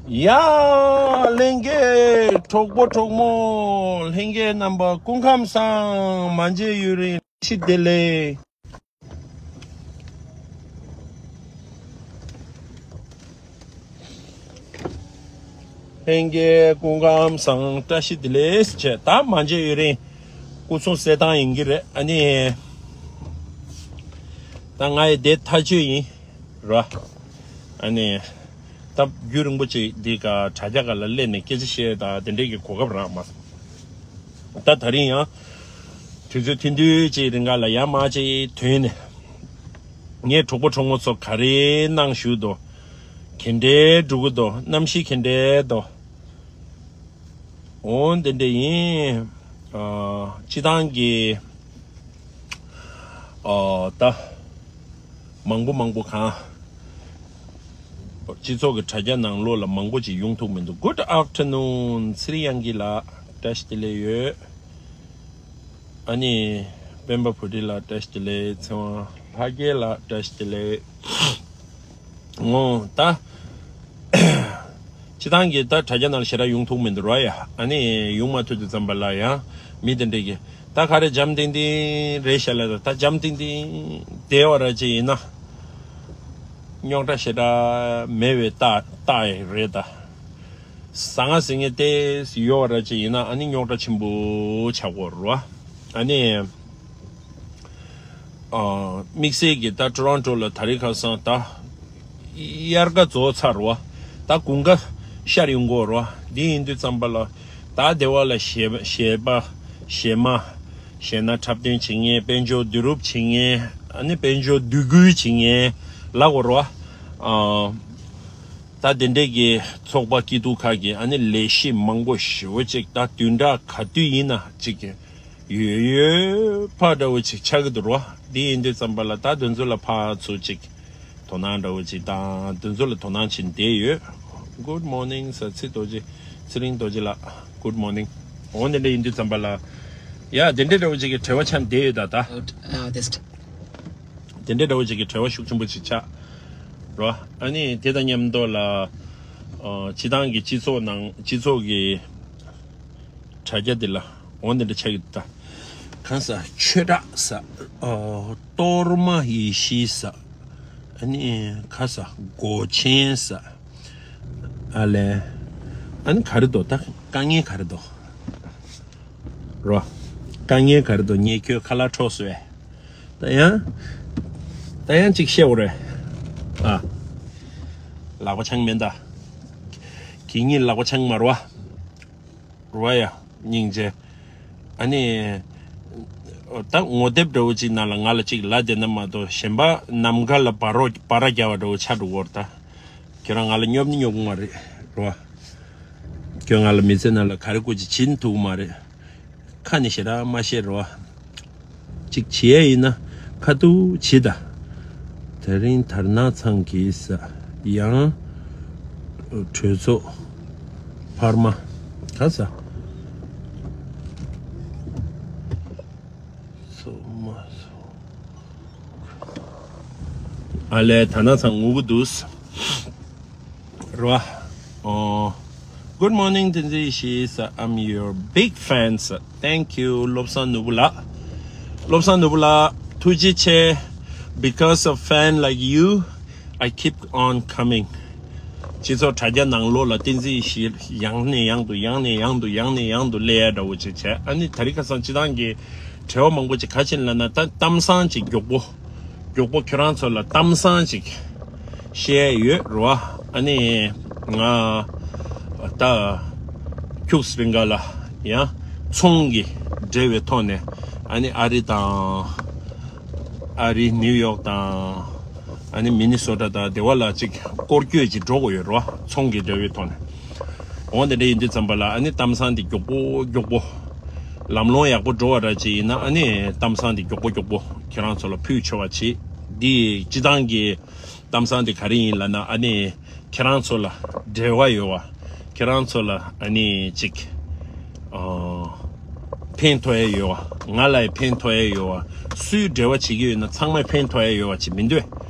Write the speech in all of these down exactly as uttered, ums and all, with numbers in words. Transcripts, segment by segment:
ཡ། ལྷན་རྒྱས་གྲོགས་པོ་གྲོགས་མོ། ལྷན་རྒྱས་རྣམ་པ་སྐུ་ཁམས་བཟང་། མ་མཇལ་ཡུན་རིང་། བཀྲ་ཤིས་བདེ་ལེགས། ལྷན་རྒྱས་སྐུ་ཁམས་བཟང་། བཀྲ་ཤིས་བདེ་ལེགས་བྱས། ད་མ་མཇལ་ཡུན་རིང་། སྐུ་གཟུགས་གསལ་ཐང་ཡིན་གྱི་རེད། ཨ་ནི། ད་ང་ཡི་དེ་ཐག་ཆོད་ཡིན། ར། ཨ་ནི། ད་རྒྱུན་རིང་པོ་ཅིག་འདི་ག་དྲ་རྒྱ་ག་ལ་སླེབས་ནས་སྐད་ཆ་བཤད་ད་དེ་འདྲས་ཀྱི་གོ་སྐབས་རག་མ་སོང་། ད་ད་རིང་ཡང་། དུས་ཚོད་ཐུང་ཐུང་ཅིག་རིང་ག་ལ་ཡར་མར་ཅིག་ཐོན་ནས། ངའི་གྲོགས་པོ་གྲོགས་མོ་ཚོ་ག་རེ་གནང་བཞུགས་འདུག་ག་འདྲས་འགྲོ་གི་འདུག་གནམ་གཤིས་ག་འདྲས་འདུག་འོ་འདི་འདྲས་ཡིན། ཨ། སྤྱི་བཏང་གི། ཨ། ད། མང་པོ་མང་པོ་གང་། སྤྱི་ཚོགས་ཀྱི་དྲ་རྒྱ་ནང་ལོགས་ལ་མང་པོ་ཅིག་ཡོང་ཐུབ་མི་འདུག Good afternoon ཚེ་རིང་དབྱངས་སྐྱིད་ལགས། བཀྲ་ཤིས་བདེ་ལེགས་ཡོད། ཨ་ནི། སྤེན་པ་བུ་ཁྲིད་ལགས་བཀྲ་ཤིས་བདེ་ལེགས། ཚེ་དབང་ལྷ་རྒྱལ་ལགས་བཀྲ་ཤིས་བདེ་ལེགས། ངོ་། ད། སྤྱི་བཏང་གི་ད་དྲ་རྒྱ་ནང་ཞེ་དྲག་ཡོང་ཐུབ་མི་འདུག་ར་ཡ། ཨ་ནི་ཡོང་མ་ཐུབ་དུས་ཙམ་པ་ལ་ཡང་མི་དེ་འདྲས་ཀྱི་ད་ག་རེ་འཇམ་ཐིང་ཐིང་རེད་ཤག་ལ། ད་འཇམ་ཐིང་ཐིང་བསྡད་པ་ར་ཅིག་ཡིན་ན། རྙོག་དྲ་ཞེ་དྲག་མེད་པའི་རྟགས་རྟགས་ཡིན་རེད་ད། ཟང་ངེ་ཟིང་ངེ་ཏོག་ཙམ་ཡོད་པ་ར་ཅིག་ཡིན་ན་ཨ་ནི་རྙོག་དྲ་ཆེན་པོ་ཆགས་ཀྱི་ཡོད་རེད་བ། ཨ་ནི། ཨ། དམིགས་བསལ་གྱིས་ད་ཊོ་རོན་ཊོ་ལ་དེ་རིང་ཁ་སང་ད་དབྱར་ཁ་རྫོགས་ཚར་བ། ད་དགུན་ཁ་ཤར་ཡོང་གི་ཡོད་རེད་བ། འདི་ཡིན་དུས་ཙམ་པ་ལ་ད་སྡེ་བ་ལ་གཞས་གཞས་པ་གཞས་མ་གཞས་སྣ་འཁྲབ་སྟོན་བྱེད་མཁན། དཔལ་འབྱོར་བསྡུ་རུབ་བྱེད་མཁན། ཨ་ནི་དཔལ་འབྱོར་བསྡུ་སྐུལ་བྱེད་མཁན་ལབ་དགོས་རེད་བ། ཨ། ད་དེ་འདྲས་ཀྱི་ཚོགས་པ་སྐྱིད་སྡུག་ཁག་གི་ཨ་ནི་ལས་གཞི་མང་པོ་ཞེ་པོ་ཅིག་ད་བདུན་ཕྲག་ག་དུས་ཡིན་ན་ཅིག་གི་ཡོད་ཡོད་ཕར་འདྲ་བོ་ཅིག་ཆགས་ཀྱི་འདུག་རོ། འདི་ཡིན་དུས་ཙམ་པ་ལ་ད་དེ་ཚོ་ལ་ཕར་ཚུར་ཅིག་དོ་སྣང་འདྲ་བོ་ཅིག་དང་དེ་ཚོ་ལ་དོ་སྣང་བྱེད་བསྡད་ཡོད། Good morning ཟེར། ཚེ་རྡོ་རྗེ། ཚེ་རིང་རྡོ་རྗེ་ལགས། Good morning འོ་འདི་འདྲ་ཡིན་དུས་ཙམ་པ་ལ་ཡ་དེ་འདྲ་འདྲ་བོ་ཅིག་གི་བྲེལ་བ་ཆགས་བསྡད་ཡོད་ད་ད། Out, uh, this དེ་འདྲའི་འདྲ་བོ་ཅིག་གི་བྲེལ་བ་ཤུགས་ཆེན་པོ་ཅིག་ཆགས། རོ། ཨ་ནི་དེ་དང་མཉམ་དུ་ལ། ཨ། སྤྱི་བཏང་གི་སྤྱི་ཚོགས་ནང་སྤྱི་ཚོགས་ཀྱི་དྲ་རྒྱ་འདི་ལ་འོ་འདི་འདྲ་ཆགས་ཀྱི་འདུག་ད། གང་ཟག་ཆོས་གྲགས་ཟེར། ཨ། གཏོར་མ་ཡེ་ཤེས་ཟེར། ཨ་ནི་ག་ཟེར་སྒོ་ཆེན་ཟེར། ཨ་ལས། ཨ་ནི་ག་རེ་འདུག་ད་དཀའ་ངལ་ག་རེ་འདུག་རོ། དཀའ་ངལ་ག་རེ་འདུག་ངས་ཁྱོད་ཁ་ལག་འཕྲོག་སོང་བས། ད་ཡང་། ད་ཡང་ཅིག་བཤད་འོ་རེད། ཨ། ལག་པ་འཆང་མེད་ད། ཁྱེད་གཉིས་ལག་པ་འཆང་མ་རེད་བ། རེད་བ་ཡ། སྙིང་རྗེ། ཨ་ནི། ད་ངོ་དེབ་འདྲ་བོ་ཅིག་ནང་ལ་ང་ལ་ཅིག་ལབ་བསྡད་ན་མ་གཏོགས་གཞན་པ་ནམ་མཁའ་ལ་འབར་རོ་འབར་ར་རྒྱག་པ་འདྲ་བོ་ཆགས་འགྲོ་གི་ཡོད་རེད་ད། ཁྱོད་རང་ང་ལ་སྙོབ་ནི་སྙོབ་གི་མ་རེད། རེད་བ། ཁྱོད་ང་ལ་མི་ཚེ་ནང་ལ་ག་རེ་དགོས་ཅིག་བྱེད་ཐུབ་ཀྱི་མ་རེད། ཁ་ནས་ཞེ་དྲག་མ་བཤད་རོགས། ཅིག་བྱེད་ཡ་ཡིན་ན་ཁ་ཐུག་བྱེད་ད། དེ་རིང་དར་ནག་ཚང་གིས་ཡང་གྲོས་ཚོགས་འཕར་མ་ག་ས་སོ་མ་སོ། ཨ་ལས་དར་ནག་ཚང་ངུ་གི་འདུག་རོ། ཨོ། Good morning བསྟན་འཛིན་ཡེ་ཤེས། I'm your big fan. Thank you བློ་བཟང་ནོར་བུ་ལགས། བློ་བཟང་ནོར་བུ་ལགས་ཐུགས་རྗེ་ཆེ། Because of fan like you, I keep on coming. སྤྱི་ཚོགས་དྲ་རྒྱ་ནང་ལོགས་ལ་བསྟན་འཛིན་ཡེ་ཤེས་ཡང་ནས་ཡང་དུ་ཡང་ནས་ཡང་དུ་ཡང་ནས་ཡང་དུ་སླེབས་ཡ་འདྲ་བོ་ཅིག་བྱས། ཨ་ནི་དེ་རིང་ཁ་སང་སྤྱི་བཏང་གི་བྲེལ་བ་མང་པོ་ཅིག་ག་ཅིག་ལབ་ན་ད་གཏམ་བཟང་ཅིག་མགྱོགས་པོ། མགྱོགས་པོ་ཁྱོད་རང་ཚོ་ལ་གཏམ་བཟང་ཅིག་བཤད་ཡོད་རེད་བ། ཨ་ནི་ང་ད་ཁྱུག་སི་རིང་ག་ལ་ཡང་ཚོང་གི་འབྲེལ་བའི་ཐོག་ནས་ཨ་ནི་ཨ་རི་དང་ཨ་རི་ནིའུ་ཡོག་དང་ཨ་ནི་མི་ནི་སོ་ཊ་དང་དེ་བ་ལ་ཅིག་སྐོར་སྐྱོད་ཅིག་འགྲོ་དགོས་ཡོད་རེད་བ། ཚོང་གི་འབྲེལ་བའི་ཐོག་ནས། འོ་དེ་འདྲ་ཡིན་དུས་ཙམ་པ་ལ་ཨ་ནི་གཏམ་བཟང་འདི་མགྱོགས་པོ་མགྱོགས་པོ། ལམ་ལྷོང་ཡག་པོ་འགྲོ་བ་ར་ཅིག་ཡིན་ན་ཨ་ནི་གཏམ་བཟང་འདི་མགྱོགས་པོ་མགྱོགས་པོ་ཁྱེད་རང་ཚོ་ལ་ཕུལ་ཆོག་པ་བྱེད། འདི་སྤྱི་བཏང་གི་གཏམ་བཟང་འདི་ག་རེ་ཡིན་ལབ་ན་ཨ་ནི་ཁྱེད་རང་ཚོ་ལ་འབྲེལ་བ་ཡོད་བ། ཁྱེད་རང་ཚོ་ལ་ཨ་ནི་ཅིག་ཨ། ཕན་ཐོགས་ཡ་ཡོད་བ། ང་ལ་ཡང་ཕན་ཐོགས་ཡ་ཡོད་བ། སུའི་འབྲེལ་བ་བྱེད་ཀྱི་ཡོད་ན་ཚང་མས་ཕན་ཐོགས་ཡ་ཡོད་བ་ཅིག་མི་འདུག་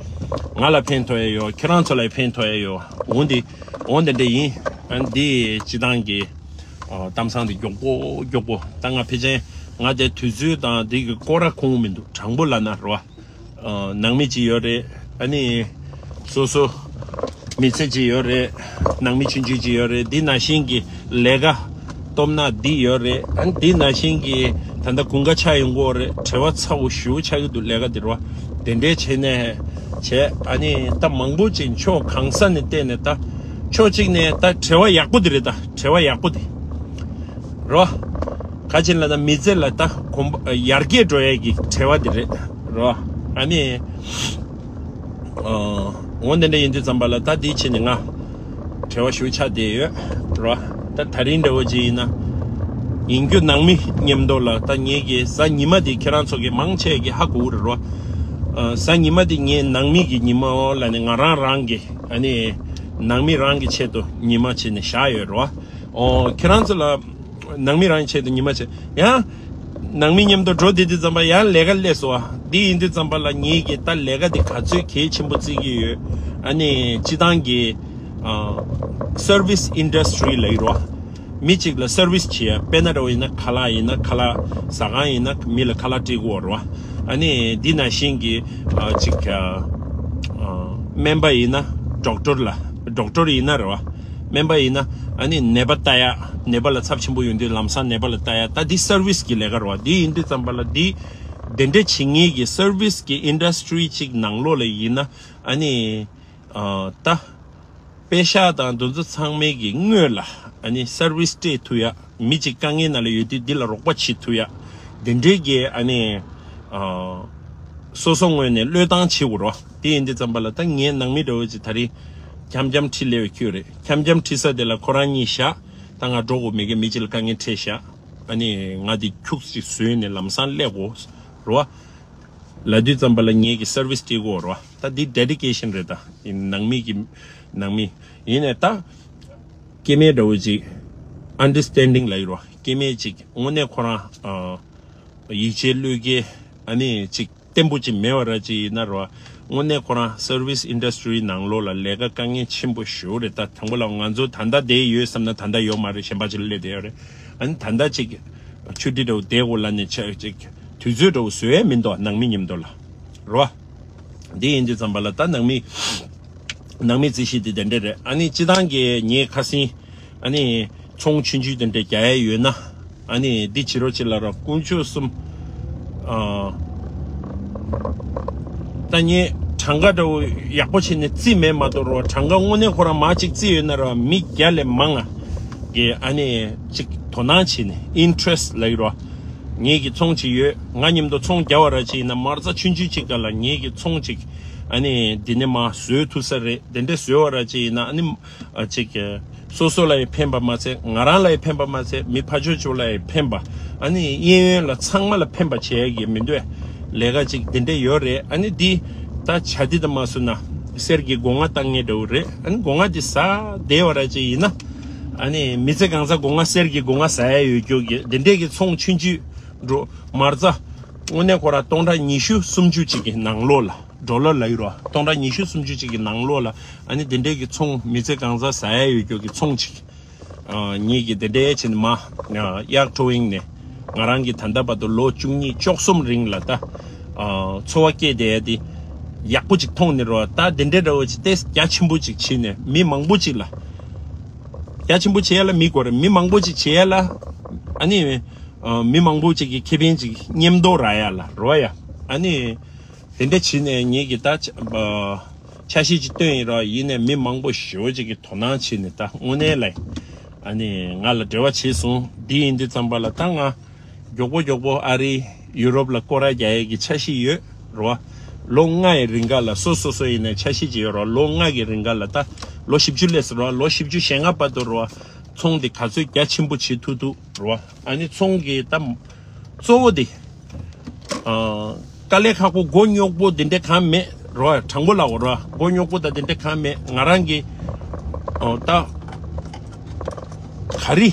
ང་ལ་ཕན་ཐོགས་ཡ་ཡོད། ཁྱེད་རང་ཚོ་ལ་ཕན་ཐོགས་ཡ་ཡོད། འོ་འདི་འོ་འདི་འདྲ་ཡིན། ཨ་འདི་སྤྱི་བཏང་གི་ཨ་གཏམ་བཟང་འདི་མགྱོགས་པོ་མགྱོགས་པོ། ད་ང་ཕལ་ཆེར་ང་དེ་དུས་ཚོད་དང་འདི་གི་སྐོར་ར་ཁོང་མི་འདུག་དྲང་པོ་ལབ་ན་རོ། ཨ་ནང་མི་ཅིག་ཡོད་རེད། ཨ་ནི་སོ་སོ་མི་ཚེ་ཅིག་ཡོད་རེད། ནང་མི་ཆུང་ཆུང་ཅིག་ཡོད་རེད། འདི་ནང་བཞིན་གྱི་ལས་ཀ་སྟོབས་ན་འདི་ཡོད་རེད། ཨ་ནི་འདི་ནང་བཞིན་གྱི་ད་ལྟ་དགུན་ཁ་ཆགས་ཡོང་གི་ཡོད་རེད། བྲེལ་བ་ཚ་པོ་ཞེ་པོ་ཆགས་ཀྱི་འདུག་ལས་ཀ་འདི་རོ། དེ་འདྲའི་བྱས་ནས་བྱས། ཨ་ནི་ད་མང་པོ་ཅིག་ཕྱོགས་གང་ས་ནས་བལྟས་ནས། ད་ཕྱོགས་གཅིག་ནས་ད་བྲེལ་བ་ཡག་པོ་འདི་རེད། ད་བྲེལ་བ་ཡག་པོ་འདི་རོ། ག་ཅིག་ལབ་ན་མི་ཚེ་ལ་ད་གོམ་པ་ཡར་རྒྱས་འགྲོ་ཡས་ཀྱི་བྲེལ་བ་འདི་རེད་རོ། ཨ་ནི་ཨ་འོ་འདི་འདྲ་ཡིན་དུས་ཙམ་པ་ལ་ད་འདི་བྱས་ནས་ང་བྲེལ་བ་ཞེ་པོ་ཆགས་བསྡད་ཡོད་རོ། ད་ད་རིང་འདྲ་བོ་ཅིག་ཡིན་ན་ཡིན་རྒྱུ་ནང་མི་མཉམ་དུ་ལ། ད་ངེད་ཀྱི་གཟའ་ཉི་མ་འདི་ཁྱེད་རང་ཚོ་གི་མང་ཆེ་གི་ཧ་གོ་གི་རེད་རོ། ཨ་གཟའ་ཉི་མ་འདི་ངའི་ནང་མི་གི་ཉི་མ་ལ་ནི་ང་རང་རང་གི་ཨ་ནི་ནང་མི་རང་གི་ཆེད་དུ་ཉི་མ་བྱས་ནས་བཞག་ཡོད་རོ། ཨོ་ཁྱེད་རང་ཚོ་ལ་ནང་མི་རང་ཆེད་དུ་ཉི་མ་བྱས་ཡང་ནང་མི་མཉམ་དུ་འགྲོ་བསྡད་དུས་ཙམ་པ་ཡང་ལས་ཀ་སླེབས་སོང་བ། འདི་ཡིན་དུས་ཙམ་པ་ལ་ངེད་ཀྱི་ད་ལས་ཀ་འདི་ག་ཚོད་གལ་ཆེན་པོ་བརྩི་གི་ཡོད། ཨ་ནི་སྤྱི་བཏང་གི་ཨ་service industry ལབ་ཀྱི་རོ། མི་གཅིག་ལ་service བྱེད་ཡ། དཔེར་ན་འདྲ་བོ་ཡིན་ན་ཁ་ལག་ཡིན་ན། ཁ་ལག་ཟ་ཁང་ཡིན་ན་མི་ལ་ཁ་ལག་སྤྲད་དགོས་རོ། ཨ་ནི་འདི་ནང་བཞིན་གྱི་ཨ་ཅིག་ཨ་ཨ་སྨན་པ་ཡིན་ན་doctor ལ། doctor ཡིན་ན་རེད་བ། སྨན་པ་ཡིན་ན་ཨ་ནི་ནད་པ་ལྟ་ཡ། ནད་པ་ལ་ཚབས་ཆེན་པོ་ཡོང་དུས་ལམ་སང་ནད་པ་ལ་ལྟ་ཡ། ད་འདི་service གི་ལས་ཀ་རེད་བ། འདི་ཡིན་དུས་ཙམ་པ་ལ་འདི་དེ་འདྲ་བྱེད་མཁན་གྱི་service གི་industry གཅིག་ནང་ལོགས་ལ་ཡིན་ན། ཨ་ནི་ཨ་ད་པེ་ཤག་དང་དེ་ཚོ་ཚང་མའི་གི་སྔོན་ལ་ཨ་ནི་service སྤྲད་ཐུབ་ཡ། མི་གཅིག་དཀའ་ངལ་ནང་ལ་ཡོད་དུས་འདི་ལ་རོགས་པ་བྱེད་ཐུབ་ཡ། དེ་འདྲའི་གི་ཨ་ནི་ཨ་སོ་སོ་ངོས་ནས་བློས་བཏང་བྱེད་དགོས་རོ། དེ་ཡིན་དུས་ཙམ་པ་ལ་ད་ངའི་ནང་མི་འདྲ་བོ་ཅིག་ད་རེས་འཁྱམ་འཁྱམ་ཁྲིད་སླེབས་ཡོད་ཁྱོད་རེད། འཁྱམ་འཁྱམ་ཁྲིད་ས་དེ་ལ་ཁོ་རང་གཉིས་བཞག་ད་ང་འགྲོ་དགོས་མེད་གི། མི་གཅིག་ལ་དཀའ་ངལ་འཕྲད་བཞག་ཨ་ནི་ང་འདི་ཁྱུག་ཅིག་བཟོས་ནས་ལམ་སང་སླེབས་དགོས་རོ། ལབ་དུས་ཙམ་པ་ལ་ངེད་ཀྱི་service སྤྲད་དགོས་རོ། ད་འདི་dedication རེད། ད་ནང་མི་གི་ནང་མི་ཡིན་ནས་ད་སྐྱེ་དམན་འདྲ་བོ་ཅིག་understanding ལབ་ཀྱི་རོ། སྐྱེ་དམན་ཅིག་དངོས་གནས་ཁོ་རང་ཨ་ཡིད་ཆེས་བློས་འགེལ་ཨ་ནི་ཅིག་བརྟན་པོ་ཅིག་མེད་པ་ར་ཅིག་ཡིན་ན་རོ། དངོས་གནས་ཁོ་རང་service industry ནང་ལོགས་ལ་ལས་ཀ་དཀའ་ངལ་ཆེན་པོ་ཞེ་པོ་རེད། ད་དང་པོ་ལ་ང་ཚོ་ད་ལྟ་བསྡད་ཡོད་བསམ་ན་ད་ལྟ་ཡོད་མ་རེད། གཞན་པ་ཅིག་ལ་སླེབས་བསྡད་ཡོད་རེད། ཨ་ནི་ད་ལྟ་ཅིག་ཆུ་ཊི་འདྲ་བོ་བསྡད་དགོས་ལབ་ནས་ཆ་ཅིག་དུས་ཚོད་འདྲ་བོ་བཟོ་ཡས་མི་འདུག་ནང་མི་མཉམ་དུ་ལ་རོ། འདི་ཡིན་དུས་ཙམ་པ་ལ་ད་ནང་མི་ནང་མི་རྩིས་གཞི་འདི་དེ་འདྲ་རེད། ཨ་ནི་སྤྱི་བཏང་གི་ངའི་ཁ་སང་ཨ་ནི་ཚོང་ཆུང་ཆུང་དེ་འདྲ་རྒྱག་ཡས་ཡོད་ན། ཨ་ནི་འདི་བྱེད་རོགས་བྱེད་ལབ་རོགས། དཀོན་མཆོག་གསུམ། ཨ་ད་ངས་གྲངས་ཀ་འདྲ་བོ་ཡག་པོ་བྱས་ནས་བརྩིས་མེད་མ་གཏོགས་རོ། གྲངས་ཀ་དངོས་གནས་ཁོ་རང་མར་ཅིག་བརྩིས་ཡོད་ན་རོ། མི་བརྒྱ་ལས་མང་ང་གི་ཨ་ནི་ཅིག་དོ་སྣང་བྱས་ནས་interest ལབ་ཀྱི་རོ། ངེད་ཀྱི་ཚོང་ཅིག་ཡོད། ང་མཉམ་དུ་ཚོང་རྒྱག་པ་ར་ཅིག་ཡིན་ན་མ་རྩ་ཆུང་ཆུང་ཅིག་ག་ལ་ངེད་ཀྱི་ཚོང་ཅིག་ཨ་ནི་འདི་ནས་མར་བཟོས་ཐུབ་ས་རེད། དེ་འདྲ་བཟོས་པ་ར་ཅིག་ཡིན་ན་ཨ་ནི་ཨ་ཅིག་སོ་སོ་ལ་ཡང་ཕན་པ་མ་ཚད། ང་རང་ལ་ཡང་ཕན་པ་མ་ཚད། མི་ཕར་ཕྱོགས་ཕྱོགས་ལ་ཡང་ཕན་པ། ཨ་ནི་གཡས་གཡོན་ལ་ཚང་མ་ལ་ཕན་པ་བྱེད་ཡ་གི་མི་འདུག་ལས་ཀ་ཅིག་དེ་འདྲ་ཡོད་རེད། ཨ་ནི་འདི་ད་བྱ་འདི་ད་མ་སུ་ན་གསེར་གྱི་སྒོ་ང་བཏང་མཁན་འདྲ་བོ་རེད། ཨ་ནི་སྒོ་ང་འདི་ཟ་བསྡད་པ་ར་ཅིག་ཡིན་ན། ཨ་ནི་མི་ཚེ་གང་ཚ་སྒོ་ང་གསེར་གྱི་སྒོ་ང་ཟ་ཡ་ཡོད་རྒྱུ་གི་དེ་འདྲས་ཀྱི་ཚོང་ཆུང་ཆུང་འགྲོ་མ་རྩ་དངོས་གནས་ཁོ་རང་སྟོང་ཕྲག་ཉི་ཤུ་སུམ་ཅུ་ཅིག་གི་ནང་ལོགས་ལ། ཌོ་ལར་ལབ་ཀྱི་རོ། སྟོང་ཕྲག་ཉི་ཤུ་སུམ་ཅུ་ཅིག་གི་ནང་ལོགས་ལ་ཨ་ནི་དེ་འདྲས་ཀྱི་ཚོང་མི་ཚེ་གང་ཚ་ཟ་ཡ་ཡོད་རྒྱུ་གི་ཚོང་ཅིག་ཨ་ངེད་ཀྱི་དེ་འདྲས་བྱས་ནས་མར་ཨ་གཡག་ཊོ་ཝིང་ནས་ང་རང་གི་ད་ལྟ་བར་དུ་ལོ་བཅུ་གཉིས་བཅུ་གསུམ་རིང་ལ་ད་ཨ་འཚོ་བ་སྐྱེལ་བསྡད་ཡ་དེ་ཡག་པོ་ཅིག་མཐོང་ནས་རོ། ད་དེ་འདྲས་འདྲ་བོ་ཅིག་ཏོག་ཙམ་རྒྱ་ཆེན་པོ་ཅིག་བྱས་ནས་མི་མང་པོ་ཅིག་ལ། རྒྱ་ཆེན་པོ་བྱེད་ཡ་ལ་མི་དགོས་རེད། མི་མང་པོ་ཅིག་བྱེད་ཡ་ལ་ཨ་ནི་ཨ་མི་མང་པོ་ཅིག་གི་ཁེ་ཕན་ཅིག་མཉམ་དུ་རག་ཡ་ལ་རོ་ཡ། ཨ་ནི་དེ་འདྲ་བྱས་ནས་ངེད་ཀྱི་ད་ཆ་ཨ་འཆར་གཞི་ཅིག་བཏོན་ཡིན་ར། ཡིན་ནས་མི་མང་པོ་ཞེ་པོ་ཅིག་གིས་དོ་སྣང་བྱས་ནས་ད་དངོས་གནས་ལ་ཨ་ནི་ང་ལ་འབྲེལ་བ་བྱས་སོང་། འདི་ཡིན་དུས་ཙམ་པ་ལ་ད་ང་མགྱོགས་པོ་མགྱོགས་པོ་ཨ་རི་ཡུ་རོབ་ལ་སྐོར་ར་རྒྱག་ཡས་ཀྱི་འཆར་གཞི་ཡོད་རེད་བ། ལོ་ལྔ་ཡི་རིང་ག་ལ་སོ་སོ་སོ་ཡིན་ནའི་འཆར་གཞི་ཅིག་ཡོད་རེད་བ། ལོ་ལྔ་གི་རིང་ག་ལ་ད་ལོ་བཞི་བཅུ་སླེབས་སོང་རེད་བ། ལོ་བཞི་བཅུ་ཞེ་ལྔ་བར་དུ་རེད་བ། ཚོང་འདི་ག་ཚོད་རྒྱ་ཆེན་པོ་བྱེད་ཐུབ་ཐུབ་རེད་བ། ཨ་ནི་ཚོང་གི་ད་གཙོ་བོ་འདི་ཨ་དཀའ་ལས་ཁག་པོ་མགོ་རྙོག་པོ་འདི་འདྲ་གང་མེད་རོ། དྲང་པོ་ལབ་དགོས་རོ། མགོ་རྙོག་པོ་དང་འདི་འདྲ་གང་མེད། ང་རང་གི་ཨ་ད་ག་རེ་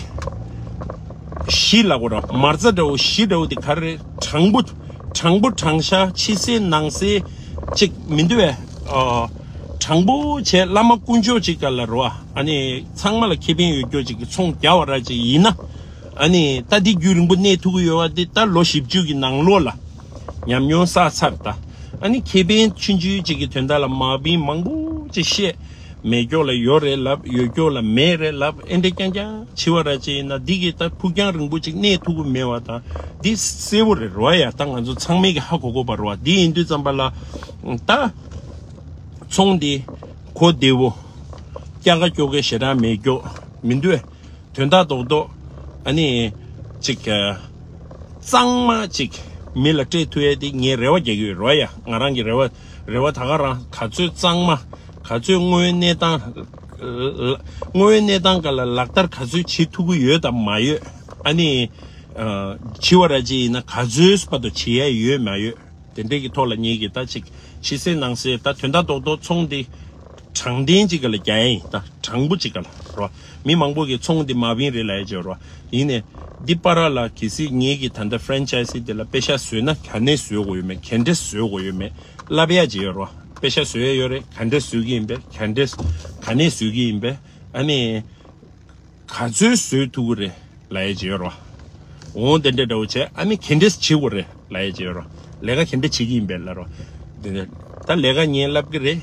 གཞི་ལབ་དགོས་རོ། མ་རྩ་འདྲ་བོ་གཞི་འདྲ་བོ་འདི་ག་རེ་དྲང་པོ་དྲང་པོ་དྲང་བཞག་ཕྱི་གསལ་ནང་གསལ་ཅིག་མི་འདུག་བས། ཨ། དྲང་པོ་བྱས་བླ་མ་དཀོན་མཆོག་ཅིག་ག་ལ་རོ། ཨ་ནི་ཚང་མ་ལ་ཁེ་ཕན་ཡོད་རྒྱུ་ཅིག་གི་ཚོང་རྒྱག་པ་ར་ཅིག་ཡིན་ན། ཨ་ནི་ད་འདི་རྒྱུན་རིང་པོ་གནས་ཐུབ་ཀྱི་ཡོད་པ་འདི་ད་ལོ་བཞི་བཅུ་གི་ནང་ལོགས་ལ་ཉམས་མྱོང་བསགས་ཚར། ད་ཨ་ནི་ཁེ་ཕན་ཆུང་ཆུང་ཅིག་གི་དོན་དག་ལ་མ་བིན་མང་པོ་ཅིག་བཤད། མེད་ཀྱོག་ལ་ཡོད་རེད་ལབ། ཡོད་ཀྱོག་ལ་མེད་རེད་ལབ། ཨེ་འདྲ་རྐྱང་རྐྱང་བྱེད་པ་ར་ཅིག་ཡིན་ན་འདི་གི་ད་ཕུགས་རྒྱང་རིང་པོ་ཅིག་གནས་ཐུབ་ཀྱི་མེད་པ་དང་འདི་གསལ་པོ་རེད་རོ། ཡ་ད་ང་ཚོ་ཚང་མས་ཀྱི་ཧ་གོ་གོ་བ་རོ། འདི་ཡིན་དུས་ཙམ་པ་ལ་ད་ཚོང་འདི་གོ་བདེ་བོ་སྐྱ་ཀ་སྐྱོ་ཀའི་ཞེ་དྲག་མེད་ཀྱོག་མི་འདུག་དོན་དག་རྡོག་རྡོག་ཨ་ནི་ཅིག་གཙང་མ་ཅིག་མི་ལ་སྤྲད་ཐུབ་ཡས་དེ་ངས་རེ་བ་རྒྱག་གི་ཡོད་རོ། ཡ་ང་རང་གི་རེ་བ་རེ་བ་ད་ག་རང་ག་ཚོད་གཙང་མ་ག་ཚོད་དངོས་ཡོད་གནས་སྟངས་དངོས་ཡོད་གནས་སྟངས་སྒང་ལ་ལག་བསྟར་ག་ཚོད་བྱེད་ཐུབ་ཀྱི་ཡོད་དམ་མ་ཡོད། ཨ་ནི་བྱེད་པ་ར་ཅིག་ཡིན་ན་ག་ཚོད་བར་དུ་བྱེད་ཡས་ཡོད་མ་ཡོད། དེ་འདྲས་ཀྱི་ཐོག་ལ་ངེད་ཀྱིས་ད་ཅིག་ཕྱི་གསལ་ནང་གསལ་ད་དོན་དག་རྡོག་རྡོག་ཚོང་འདི་དྲང་བདེན་ཅིག་ག་ལ་རྒྱག་ཡ་ཡིན། ད་དྲང་པོ་ཅིག་ག་ལ་རོ། མི་མང་པོ་གིས་ཚོང་འདི་མ་བིན་རེད་ལབ་ཡ་ཅིག་ཡོད་རོ། ཡིན་ནས་འདི་པ་ར་ལ་གལ་སྲིད་ངེད་ཀྱིས་ད་ལྟ་ཧྥ་རན་ཆའི་སི་འདི་ལ་པེ་ཤ་བཟོས་ན་ག་ནས་བཟོ་དགོས་ཡོད་མེད། ག་འདྲས་བཟོ་དགོས་ཡོད་མེད་ལབ་ཡ་ཅིག་ཡོད་རོ། པེ་ཤ་བཟོ་ཡ་ཡོད་རེད། ག་འདྲས་བཟོ་གི་ཡིན་པས། ག་འདྲས་ག་ནས་བཟོ་གི་ཡིན་པས། ཨ་ནི། ག་ཚོད་བཟོས་ཐུབ་ཀྱི་རེད་ལབ་ཡས་ཅིག་ཡོད་རོ། འོང་དེ་འདྲས་འདྲ་བོ་བྱས། ཨ་ནི་ག་འདྲས་བྱེད་དགོས་རེད་ལབ་ཡས་ཅིག་ཡོད་རོ། ལས་ཀ་ག་འདྲས་བྱེད་ཀྱི་ཡིན་པས་ལབ་རོ། དེ་འདྲས་ད་ལས་ཀ་ངས་ལབ་ཀྱི་རེད་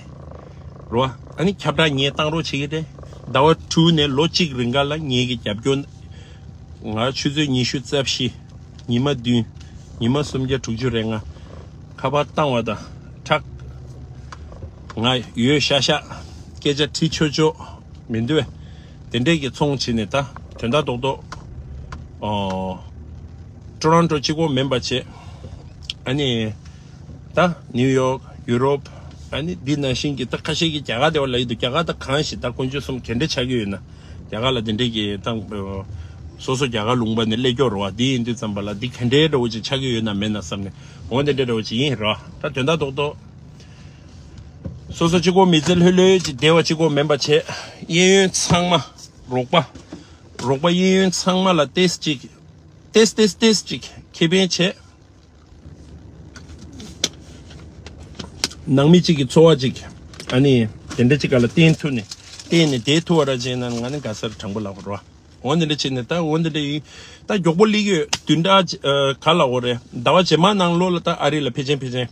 རོ། ཨ་ནི་ཁྱབ་བསྒྲགས་ངས་བཏང་རོགས་བྱེད་ཀྱི་རེད། ཟླ་བ་དྲུག་ནས་ལོ་གཅིག་རིང་ག་ལ་ངེད་ཀྱི་རྒྱབ་སྐྱོར། ང་ཆུ་ཚོད་ཉི་ཤུ་རྩ་བཞི། ཉི་མ་བདུན། ཉི་མ་སུམ་བརྒྱ་དྲུག་ཅུ་རེ་ལྔ། ཁ་པར་བཏང་བ་དང་ཁྲག་ང་ཡོད་ཤག་ཤག་སྐད་ཆ་དྲི་ཆོག་ཆོག་མི་འདུག་དེ་འདྲས་ཀྱི་ཚོང་བྱས་ནས་ད་དོན་དག་རྡོག་རྡོག་ཨོ། ཊོ་རོན་ཊོ་གཅིག་པོ་མིན་པ་བྱས། ཨ་ནི། ད་ནིའུ་ཡོག་ཡུ་རོབ། ཨ་ནི་འདི་ནང་བཞིན་གྱི་ད་ཁ་ཤས་ཀྱིས་རྒྱ་གར་དེ་བ་ལ་ཡོད་འདུག་རྒྱ་གར་ད་གང་ཞིག་ད་དཀོན་མཆོག་གསུམ་ག་འདྲས་ཆགས་ཀྱི་ཡོད་ན། རྒྱ་གར་ལ་དེ་འདྲས་ཀྱི་ད་སོ་སོ་རྒྱ་གར་ལུང་པ་ནས་སླེབས་ཀྱོག་རེད་བ། འདི་ཡིན་དུས་ཙམ་པ་ལ་འདི་ག་འདྲས་འདྲ་བོ་ཅིག་ཆགས་ཀྱི་ཡོད་ན་མེད་ན་བསམ་ནས། འོ་དེ་འདྲས་འདྲ་བོ་ཅིག་ཡིན་རེད་བ། ད་དོན་དག་རྡོག་རྡོག་སོ་སོ་གཅིག་པོ་མི་ཚེ་ལྷོད་ལྷོད་ཅིག་བདེ་བ་གཅིག་པོ་མིན་པ་བྱས། གཡས་གཡོན་ཚང་མ་རོགས་པ། རོགས་པ་གཡས་གཡོན་ཚང་མ་ལ་ཏེས་ཅིག་ཏེས་ཏེས་ཏེས་ཅིག་ཁེ་ཕན་བྱས། ནང་མི་གཅིག་གི་འཚོ་བ་གཅིག་ཨ་ནི་དེ་འདྲ་གཅིག་ག་ལ་བརྟེན་ཐུབ་ནས་བརྟེན་ནས་བསྡད་ཐུབ་པ་ར་བྱས་ན་ང་ནི་དགའ་སར་དྲང་པོ་ལབ་དགོས་རེད་བ། འོ་འདི་འདྲ་བྱས་ནས་ད་འོ་འདི་འདྲ་ཡིན། ད་མགྱོགས་པོ་སླེབས་ཡོད། བདུན་ཕྲག་ཅིག་ཨ། ག་ལབ་དགོས་རེད། ཟླ་བ་རྗེས་མ་ནང་ལོགས་ལ་ད་ཨ་རི་ལ་ཕལ་ཆེར་ཕལ་ཆེར་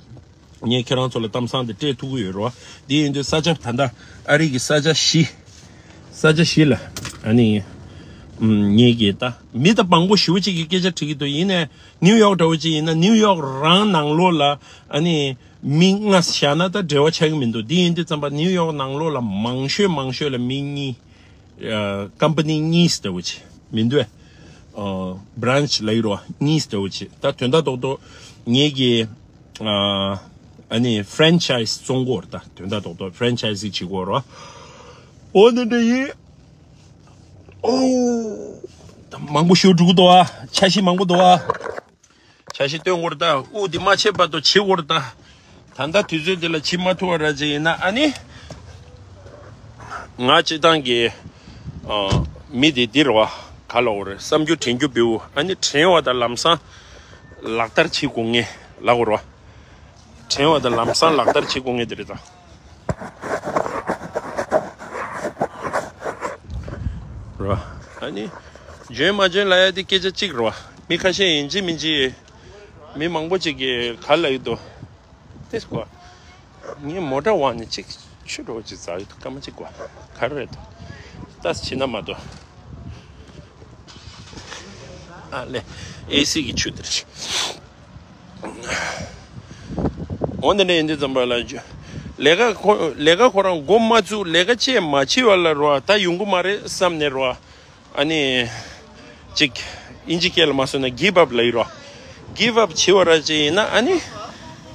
ངས་ཁྱེད་རང་ཚོ་ལ་གཏམ་བཟང་དེ་སྤྲད་ཐུབ་ཀྱི་ཡོད་རེད་བ། འདི་ཡིན་དུས་ས་ཆ་ད་ལྟ་ཨ་རི་གི་ས་ཆ་བཞི། ས་ཆ་བཞི་ལ་ཨ་ནི་ངེད་ཀྱིས་ད་མི་ད་མང་པོ་ཞེ་པོ་ཅིག་གིས་སྐད་ཆ་དྲི་གི་འདུག་ཡིན་ནའི་ནིའུ་ཡོག་འདྲ་བོ་ཅིག་ཡིན་ན་ནིའུ་ཡོག་རང་ནང་ལོགས་ལ་ཨ་ནི་མི་ལྔ་བཞག་ན་ད་འབྲེལ་བ་ཆགས་ཀྱི་མི་འདུག་འདི་ཡིན་དུས་ཙམ་པ་ནིའུ་ཡོག་ནང་ལོགས་ལ་མང་ཤོས་མང་ཤོས་ལ་མི་གཉིས། ཨ། ཀམ་པ་ནི་གཉིས་འདྲ་བོ་ཅིག་མི་འདུག་ཨ། བྷ་རན་ཆི་ལབ་ཀྱི་རེད་བ། གཉིས་འདྲ་བོ་ཅིག་ད་དོན་དག་རྡོག་རྡོག་ངེད་ཀྱིས། ཨ། ཨ་ནི་ཧྥ་རན་ཆའི་སི་བཙོང་གི་ཡོད་རེད། ད་དོན་དག་རྡོག་རྡོག་ཧྥ་རན་ཆའི་སི་བྱེད་ཀྱི་ཡོད་རེད་བ། འོ་འདི་འདྲ་ཡིན། ཨོ། མང་པོ་ཞིག་འགྲོ་གི་འདུག་ཨ། འཆར་གཞི་མང་པོ་འདུག་ཨ། འཆར་གཞི་སྟོན་དགོས་རེད་ད། དབུགས་འདི་མ་ཆད་བར་དུ་བྱེད་དགོས་རེད་ད། ད་ལྟ་དུས་ཚོད་འདི་ལ་བྱེད་མ་ཐུབ་པ་ར་ཅིག་ཡིན་ན་ཨ་ནི། ང་སྤྱིར་བཏང་གི་ཨ། མི་དེ་འདི་རེད་བ། ག་ལབ་དགོས་རེད། བསམ་རྒྱུ་དྲན་རྒྱུ་བེའུ། ཨ་ནི་དྲན་བ་དང་ལམ་སང་ལག་བསྟར་བྱེད་དགོས་ངེས་ལབ་དགོས་རེད་བ། དྲན་བ་དང་ལམ་སང་ལག་བསྟར་བྱེད་དགོས་ངེས་དེ་རེད་ད། རེད་བ། ཨ་ནི། འཇོན་མ་འཇོན་ལབ་ཡ་དེ་སྐད་ཆ་གཅིག་རེད་བ། མི་ཁ་ཤས་ཡིན་གཅིག་མིན་གཅིག་མི་མང་པོ་ཅིག་གིས་ག་ལབ་ཡོད་དོ། ཏེས་ཀོ། ངས་མོ་ཊ་བ་ནས་ཅིག་ཆུ་འགྲོ་ཅིག་ཛ་ཡོད་དོ། སྐར་མ་གཅིག་གོ། ག་རེ་རེད་དོ། ཏ་སི་བྱེད་ན་མ་དོ། ཨ་ལེ། ཨེ་སི་གི་ཆུ་དེ་རེད། འོ་འདི་འདྲ་ཡིན་དུས་ཙམ་པ་ལ་ཇུ། ལས་ཀ་ཁོ་ལས་ཀ་ཁོ་རང་འགོ་མ་བཙུགས། ལས་ཀ་བཅས་མ་བྱས་པ་ལ་རོ། ད་ཡོང་གི་མ་རེད་བསམ་ནས་རོ། ཨ་ནི། ཅིག་ཨིན་ཇི་སྐད་ལ་མ་སོང་ན་གིབ་ཨབ་ལབ་ཡོད་རོ། གིབ་ཨབ་བྱེད་པ་ར་ཅིག་ཡིན་ན་ཨ་ནི།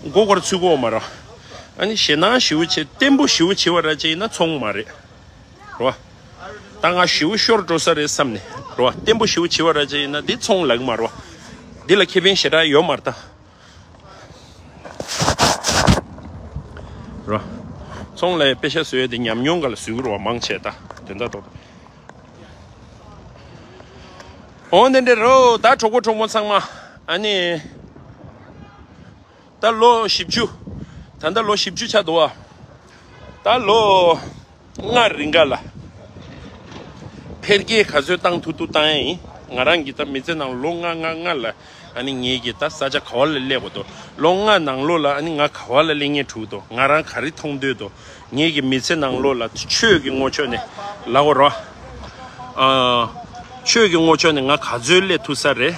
མགོ་སྐོར་ཚུད་གོ་མ་རོ། ཨ་ནི་ཞེད་སྣང་ཞེ་པོ་བྱེད། བརྟན་པོ་ཞེ་པོ་བྱེད་པ་ར་ཅིག་ཡིན་ན་ཚོང་མ་རེད། རོ། ད་ང་ཞེ་པོ་ཤོར་འགྲོ་ས་རེད་བསམ་ནས་རོ། བརྟན་པོ་ཞེ་པོ་བྱེད་པ་ར་ཅིག་ཡིན་ན་འདི་ཚོང་ལག་མ་རོ། འདི་ལ་ཁེ་ཕན་ཞེ་དྲག་ཡོད་མ་རེད་ད། རོ། ཚོང་ལ་པེ་ཤ་བཟོས་ཏེ་ཉམས་མྱོང་ག་ལ་བཟོས་རོ། མང་ཆེ་ད་དོན་དག་ཏོག་ཏོག་འོ་འདི་འདྲ་རོ། ད་གྲོགས་པོ་གྲོགས་མོ་ཚང་མ། ཨ་ནི། ད་ལོ་བཞི་བཅུ། ད་ལྟ་ལོ་བཞི་བཅུ་ཆགས་འདུག་བ། ད་ལོ་ལྔ་རིང་ག་ལ་འཕེལ་རྒྱས་ག་ཚོད་བཏང་ཐུབ་ཐུབ་བཏང་ཡ་ཡིན། ང་རང་གི་ད་མི་ཚེ་ནང་ལོ་ལྔ་ལྔ་ལྔ་ལ་ཨ་ནི་ངེད་ཀྱི་ད་ས་ཆ་ག་བ་ལ་སླེབས་དགོས་འདུག་ལོ་ལྔ་ནང་ལོགས་ལ་ཨ་ནི་ང་ག་བ་ལ་སླེབས་ངེས་འདུག་ང་རང་ག་རེ་མཐོང་འདོད་འདུག་ངེད་ཀྱི་མི་ཚེ་ནང་ལོགས་ལ་ཆོས་ཀྱི་ངོ་ཕྱོགས་ནས་ལབ་དགོས་རོགས། ཨ། ཆོས་ཀྱི་ངོ་ཕྱོགས་ནས་ང་ག་ཚོད་སླེབས་ཐུབ་ས་རེད།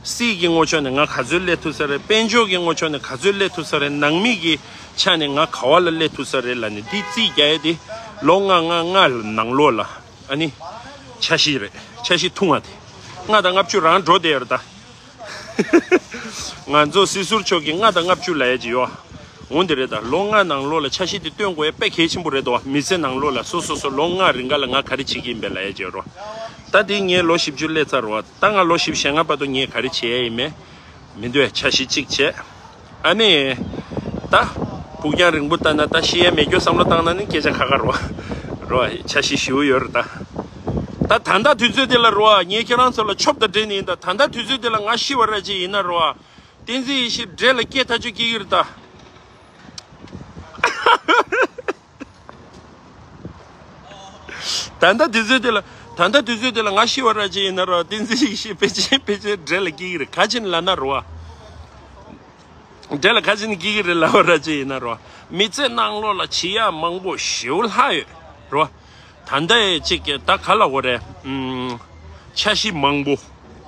སྲིད་ཀྱི་ངོ་ཕྱོགས་ནས་ང་ག་ཚོད་སླེབས་ཐུབ་ས་རེད། དཔལ་འབྱོར་གྱི་ངོ་ཕྱོགས་ནས་ག་ཚོད་སླེབས་ཐུབ་ས་རེད། ནང་མི་གི་ཆ་ནས་ང་ག་བ་ལ་སླེབས་ཐུབ་ས་རེད་ལབ་ནས་འདི་རྩིས་རྒྱག་ཡ་དེ་ལོ་ལྔ་ལྔ་ལྔ་ནང་ལོགས་ལ་ཨ་ནི་འཆར་གཞི་རེད། འཆར་གཞི་ཐུང་བ་དེ་ལྔ་དང་ལྔ་བཅུ་རང་འགྲོ་བསྡད་ཡོད་རེད་ད། ང་ཚོ་སྲིད་ཟུར་མཆོག་གིས་ལྔ་དང་ལྔ་བཅུ་ལབ་ཡ་ཅིག་ཡོད། འོ་འདི་རེད་ད། ལོ་ལྔ་ནང་ལོགས་ལ་འཆར་གཞི་དེ་སྟོན་དགོས་ཡ་དཔེ་གལ་ཆེན་པོ་རེད་དོ། མི་ཚེ་ནང་ལོགས་ལ་སོ་སོ་སོ་ལོ་ལྔ་རིང་ག་ལ་ང་ག་རེ་བྱེད་ཀྱི་ཡིན་པས་ལབ་ཡ་ཅིག་ཡོད་རོ། ད་དེ་ངས་ལོ་བཞི་བཅུ་སླེབས་ཚར་རོ། ད་ང་ལོ་བཞི་བཅུ་ཞེ་ལྔ་བར་དུ་ངས་ག་རེ་བྱེད་ཡ་ཡིན་མེད་མི་འདོད། འཆར་གཞི་གཅིག་བྱས། ཨ་ནི། ད། ཕུགས་རྒྱང་རིང་པོ་ལྟ་ན་ད་ཤི་ཡ་མེད་རྒྱུ་བསམ་བློ་བཏང་ན་ནི་སྐད་ཆ་ཁ་ཁ་རོ། རོ། འཆར་གཞི་ཞེ་པོ་ཡོད་རེད་ད། ད་ད་ལྟ་དུས་ཚོད་དེ་ལ་རོ། ངས་ཁྱེད་རང་ཚོ་ལ་ཆོབ་དང་འབྲེལ་ནས་ཡིན་ད། ད་ལྟ་དུས་ཚོད་དེ་ལ་ང་ཤི་བ་ར་ཅིག་ཡིན་ན་རོ། བསྟན་འཛིན་ཡེ་ཤེས་འདྲེ་ལ་སྐྱེ་ཐག་ཆོད་སྐྱེ་གི་རེད་ད། ད་ལྟ་དུས་ཚོད་དེ་ལ། ད་ལྟ་དུས་ཚོད་དེ་ལ་ང་ཤི་བ་ར་ཅིག་ཡིན་ན་རོ། བསྟན་འཛིན་ཡེ་ཤེས་ཕལ་ཆེར་ཕལ་ཆེར་འདྲེ་ལ་སྐྱེ་གི་རེད། ག་ཅིན་ལབ་ན་རོ། འདྲེ་ལ་ག་ཅིན་སྐྱེ་གི་རེད་ལབ་པ་ར་ཅིག་ཡིན་ན་རོ། མི་ཚེ་ནང་ལོགས་ལ་བྱེད་ཡ་མང་པོ་ཞེ་པོ་ལྷག་ཡོད་རོ། ད་ལྟ་ཅིག་ད་ག་ལབ་དགོས་རེད། ཨུམ། འཆར་གཞི་མང་པོ་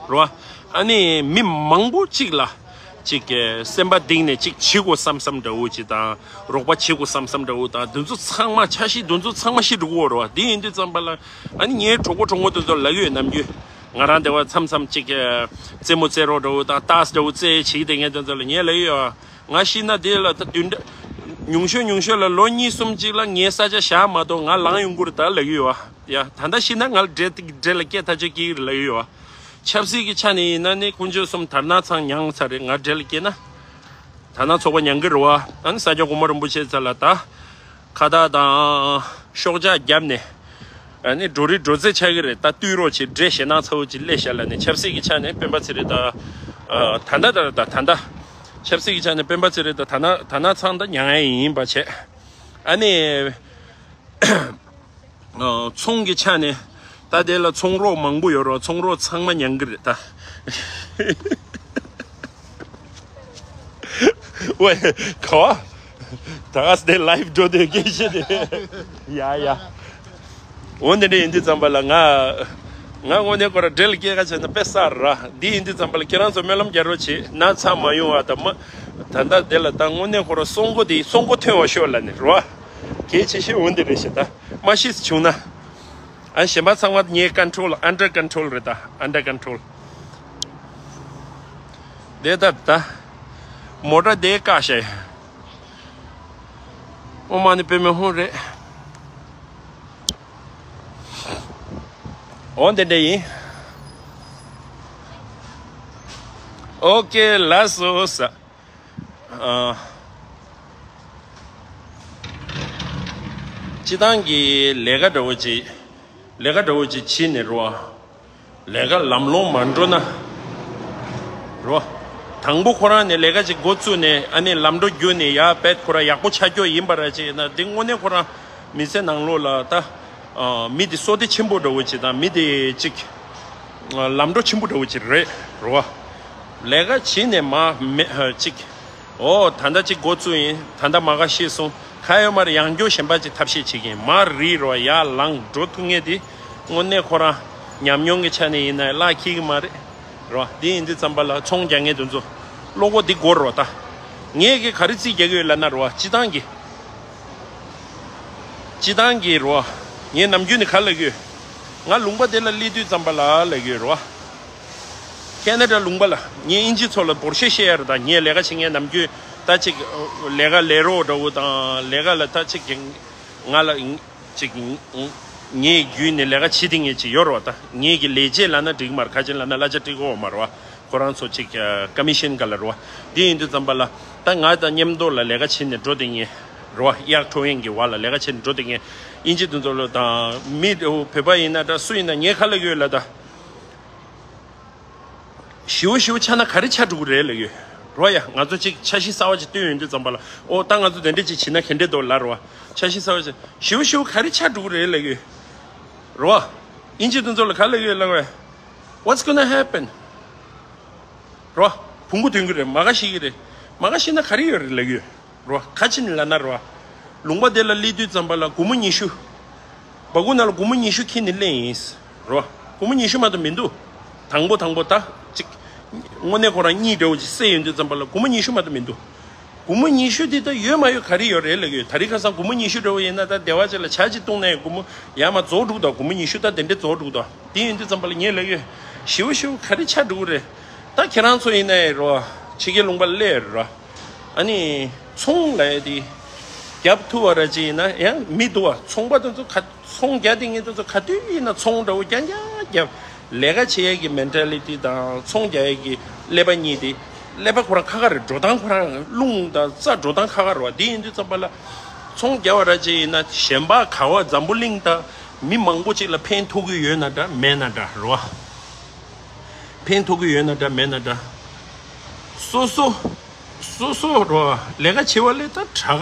རོ། ཨ་ནི་མི་མང་པོ་ཅིག་ལ་ཅིག་སེམས་པ་གཏིང་ནས་ཅིག་བྱེད་དགོས་བསམ་བསམ་འདྲ་བོ་ཅིག་དང་། རོགས་པ་བྱེད་དགོས་བསམ་བསམ་འདྲ་བོ་དང་། འདི་ཚོ་ཚང་མ་འཆར་གཞི་འདི་ཚོ་ཚང་མ་ཤི་འགྲོ་གི་ཡོད་རོ། འདི་ཡིན་དུས་ཙམ་པ་ལ་ཨ་ནི་ངའི་གྲོགས་པོ་གྲོགས་མོ་དེ་ཚོ་ལབ་ཡོད། ནམ་རྒྱུན་ང་རང་དེ་བ་མཚམས་མཚམས་ཅིག་རྩེད་མོ་རྩེ་རོགས་འདྲ་བོ་དང་ཏཱས་འདྲ་བོ་རྩེ་བྱེད་དེ་ངས་དེ་ཚོ་ལ་ངས་ལབ་ཡོད། ང་ཤི་ན་དེ་ལ་ད་བདུན་ཕྲག་ཉུང་ཤོས་ཉུང་ཤོས་ལ་ལོ་གཉིས་གསུམ་ཅིག་ལ་ངའི་ས་ཆ་བཞག་མ་གཏོགས་ང་ལངས་ཡོང་གི་རེད་ད་ལབ་ཡོད། ཡ། ད་ལྟ་ཤི་ན་ང་ལ་འདྲེ་འདྲེ་ལ་སྐྱེ་ཐག་ཆོད་སྐྱེ་གི་རེད་ལབ་ཡོད། ཆབ་སྲིད་ཀྱི་ཆ་ནས་ཡིན་ན་ནི་དཀོན་མཆོག་གསུམ་དར་ནག་ཚང་མྱངས་ཚར་རེད། ང་འདྲེ་ལ་སྐྱེས་ན། དར་ནག་ཚོགས་པ་མྱངས་གི་རེད་བ། ཨ་ནི་ས་སྐྱ་གོང་མ་རིན་པོ་ཆེ་ཚ་ལ་ད། ཁ་བཏགས་དང་། ཤོག་ཆག་བརྒྱབ་ནས། ཨ་ནི་འགྲོ་རི་འགྲོ་རྩེ་ཆགས་ཀྱི་རེད། ད་བཏུལ་རོགས་བྱེད། འདྲེ་ཞེད་སྣང་ཚ་བོ་ཅིག་སླེབས་ཤག་ལབ་ནས་ཆབ་སྲིད་ཀྱི་ཆ་ནས་སྤེན་པ་ཚེ་རིང་ད། ཨ། ད་ལྟ་ད་ད་ད་ལྟ། ཆབ་སྲིད་ཀྱི་ཆ་ནས་སྤེན་པ་ཚེ་རིང་ད་དར་ནག་དར་ནག་ཚང་ད་མྱངས་ཡ་ཡིན་པ་བྱས། ཨ་ནི། ཨ། ཚོང་གི་ཆ་ནས་ད་དེ་ལ་ཚོང་རོགས་མང་པོ་ཡོད་རོགས། ཚོང་རོགས་ཚང་མ་མྱངས་གི་རེད་ད། ཝེ། ག་བ། ད་ག་སེ་ལའིབ་འགྲོ་དེ་སྐད་ཆ་དེ། ཡ་ཡ། འོ་འདི་འདྲ་ཡིན་དུས་ཙམ་པ་ལ་ང་། ང་དངོས་གནས་ཁོ་ར་འདྲེ་ལ་སྐྱེས་ཁ་བྱས་ན་དཔེ་གསར་ར། འདི་ཡིན་དུས་ཙམ་པ་ལ་ཁྱེད་རང་ཚོ་སྨོན་ལམ་རྒྱག་རོགས་བྱེད། ན་ཚ་མ་ཡོང་བ་དང་མ། ད་ལྟ་དེ་ལ་ད་དངོས་གནས་ཁོ་ར་སྲོག་མགོ་དེ་སྲོག་མགོ་ཐོན་པ་ཤོག་ལབ་ནས་རོ། གལ་ཆེ་ཤོས་འོ་འདི་རེད་ཤག་ད་མ་ཤི་བྱུང་ན། ཨ། གཞན་པ་ཚང་མ་ངའི་ཀོན་ཊོལ། ཨན་ཌར་ཀོན་ཊོལ་རེད་ད། ཨན་ཌར་ཀོན་ཊོལ། དེ་ལྟར་ད། མོ་ཊ་དེ་བཀག་ཤག་ཨོ་མ་ནི་པེ་མེ་ཧུང་རེད། འོ་དེ་འདྲ་ཡིན། ཨོ་ཀེ། ལགས་སོ། ཨ། སྤྱི་བཏང་གི་ལས་ཀ་འདྲ་བོ་ཅིག་ལས་ཀ་འདྲ་བོ་ཅིག་བྱེད་ནས་རོ། ལས་ཀ་ལམ་ལྷོང་མ་འགྲོ་ན། རོ། དང་པོ་ཁོ་རང་ནས་ལས་ཀ་ཅིག་འགོ་བཙུགས་ནས་ཨ་ནི་ལམ་འགྲོ་བརྒྱུད་ནས་ཡར་བེད་ཁོ་རང་ཡག་པོ་ཆགས་ཀྱོག་ཡིན་པ་ར་ཅིག་ཡིན་ན། འདི་དངོས་གནས་ཁོ་རང་མི་ཚེ་ནང་ལོགས་ལ་ད། ཨ། མི་དེ་བསོད་བདེ་ཆེན་པོ་འདྲ་བོ་ཅིག་དང་མི་དེ་ཅིག་ཨ། ལམ་འགྲོ་ཆེན་པོ་འདྲ་བོ་ཅིག་རེད། རོ། ལས་ཀ་བྱེད་ནས་མ་མེད་ཅིག་ཨོ། ད་ལྟ་ཅིག་འགོ་བཙུགས་ཡིན། ད་ལྟ་མ་ག་ཤེས་སོང་། ཁ་ཡོད་མ་རེད། ཡང་བསྐྱར་གཞན་པ་ཅིག་ཐབས་ཤེས་བྱེད་ཀྱིན། མར་རིལ་རོ། ཡར་ལངས་འགྲོ་ཐུབ་ངེས་དེ་དངོས་གནས་ཁོ་རང་ཉམས་མྱོང་གི་ཆ་ནས་ཡིན་ན་བརླག་ཁྱི་གི་མ་རེད། རོ། འདི་ཡིན་དུས་ཙམ་པ་ལ་ཚོང་རྒྱག་མཁན་དེ་ཚོ་བློ་ཁོག་འདི་དགོས་རོ། ད་ངས་གི་ག་རེ་རྩིས་རྒྱག་གི་ཡོད་ལབ་ན་རོ། སྤྱི་བཏང་གི་སྤྱི་བཏང་གི་རོ། ངས་ནམ་རྒྱུན་ནས་ག་ལབ་ཀྱི་ཡོད། ང་ལུང་པ་དེ་ལ་སླེབས་དུས་ཙམ་པ་ལ་ལབ་ཀྱི་ཡོད་རོ། ཁེ་ན་ཌ་ལུང་པ་ལ་ངས་དབྱིན་ཇི་ཚོ་ལ་འབོར་ཤེས་བཤད་ཡ་རེད། ད་ངས་ལས་ཀ་བྱེད་མཁན་ནམ་རྒྱུན་ད་ཅིག་ལས་ཀ་ལས་རོགས་འདྲ་བོ་དང་ལས་ཀ་ལ་ད་ཅིག་ང་ལ་ཅིག་ངས་བརྒྱུད་ནས་ལས་ཀ་བྱེད་དེ་ངས་ཅིག་ཡོད་རོ། ད་ངས་ཀྱི་ལས་བྱེད་ལབ་ན་འགྲིག་མ་རེད། ཁ་ཆེན་ལབ་ན་གླ་ཆ་སྤྲད་ཀྱི་ཡོད་མ་རེད་བ། ཁོ་རང་ཚོ་ཅིག་ཀ་མི་ཤན་ག་ལ་རོ། འདི་ཡིན་དུས་ཙམ་པ་ལ་ད་ང་དང་མཉམ་དུ་ལ་ལས་ཀ་བྱེད་ནས་འགྲོ་དེ་ངས་རོ། གཡག་ཁྲོ་ཡན་གྱི་བར་ལ་ལས་ཀ་བྱེད་ནས་འགྲོ་དེ་ངས་དབྱིན་ཇི་དེ་ཚོ་ལ་དང་མི་བོད་པ་ཡིན་ན་འདྲ་སུ་ཡིན་ན་ངས་ག་ལབ་ཀྱི་ཡོད་ལབ་ད། ཞེ་པོ་ཞེ་པོ་ཆགས་ན་ག་རེ་ཆགས་འགྲོ་གི་རེད་ལབ་ཀྱི་ཡོད། རོ་ཡ། ང་ཚོ་གཅིག་འཆར་གཞི་གསར་བ་ཅིག་བཏོན་ཡོང་དུས་ཙམ་པ་ལ། ཨོ་ད་ང་ཚོ་དེ་འདྲ་ཅིག་བྱེད་ན་ག་འདྲ་འདུག་ལབ་རོ། འཆར་གཞི་གསར་བ་ཅིག་ཞིའུ་ཞིའུ་ག་རེ་ཆགས་འགྲོ་གི་རེད་ལབ་ཀྱི་ཡོད་རོ། ཨིན་ཇི་དེ་ཚོ་ལ་ག་ལབ་ཀྱི་ཡོད་ལབ་ཀྱི་ཡོད། What's gonna happen? རོ། བོང་གུ་ཐོན་གྱི་རེད། མ་ག་ཤི་གི་རེད། མ་ག་ཤི་ན་ག་རེ་ཡོད་རེད་ལབ་ཀྱི་ཡོད་རོ། ག་ཅི་ནས་ལབ་ན་རོ། ལུང་པ་དེ་ལ་སླེབས་དུས་ཙམ་པ་ལ་སྒོར་མོ་ཉི་ཤུ། སྦ་ཁུག་ནང་ལ་སྒོར་མོ་ཉི་ཤུ་འཁྱེར་ནས་སླེབས་ཡིན་རོ། སྒོར་མོ་ཉི་ཤུ་མ་གཏོགས་མི་འདུག་དང་པོ་དང་པོ་ད་ཅིག་དངོས་གནས་ཁོ་རང་གཉིད་འདྲ་བོ་ཅིག་སད་ཡོང་དུས་ཙམ་པ་ལ་སྒོར་མོ་ཉི་ཤུ་མ་གཏོགས་མི་འདུག་སྒོར་མོ་ཉི་ཤུ་དེ་ད་ཡོད་མ་ཡོད་ག་རེ་ཡོད་རེད་ལབ་ཀྱི་ཡོད། དེ་རིང་ཁ་སང་སྒོར་མོ་ཉི་ཤུ་འདྲ་བོ་ཡིན་ན་ད་སྡེ་བ་ཅིག་ལ་ཇ་ཅིག་བཏུང་ན་ཡང་སྒོར་མོ་ཡར་མར་རྫོགས་འགྲོ་གི་འདུག་སྒོར་མོ་ཉི་ཤུ་ད་དེ་འདྲས་རྫོགས་འགྲོ་གི་འདུག་དེ་ཡིན་དུས་ཙམ་པ་ལ་ངས་ལབ་ཀྱི་ཡོད། ཞིའུ་ཞིའུ་ག་རེ་ཆགས་འགྲོ་གི་རེད། ད་ཁྱེད་རང་ཚོ་ཡིན་ན་ཡང་རོ། ཕྱི་རྒྱལ་ལུང་པ་སླེབས་རོ། ཨ་ནི་ཚོང་ལབ་ཡ་དེ་རྒྱབ་ཐུབ་པ་ར་ཅིག་ཡིན་ན་ཡང་མི་འདུག་བ། ཚོང་པ་དེ་ཚོ་ག་ཚོང་རྒྱག་དེ་ངེད་དེ་ཚོ་ག་དུས་ཡིན་ན་ཚོང་འདྲ་བོ་རྐྱང་རྐྱང་རྒྱབ། ལས་ཀ་བྱེད་ཡ་གི་མེན་ཊ་ལི་ཊི་དང་ཚོང་རྒྱག་ཡ་གི་ཀླད་པ་གཉིས་དེ། ཀླད་པ་ཁོ་རང་ཁ་ཁ་རེད། འགྲོ་སྟངས་ཁོ་རང་རླུང་དང་རྩ་འགྲོ་སྟངས་ཁ་ཁ་རེད་བ། དེ་ཡིན་དུས་ཙམ་པ་ལ་ཚོང་རྒྱག་པ་ར་ཅིག་ཡིན་ན་གཞན་པ་ག་བ་འཛམ་བུ་གླིང་དང་མི་མང་པོ་ཅིག་ལ་ཕན་ཐོགས་ཀྱི་ཡོད་ན་འདྲ་མེད་ན་འདྲ་རེད་བ། ཕན་ཐོགས་ཀྱི་ཡོད་ན་འདྲ་མེད་ན་འདྲ། སོ་སོ། སོ་སོ་རོ། ལས་ཀ་བྱེད་པ་ལས་ད་དྲག་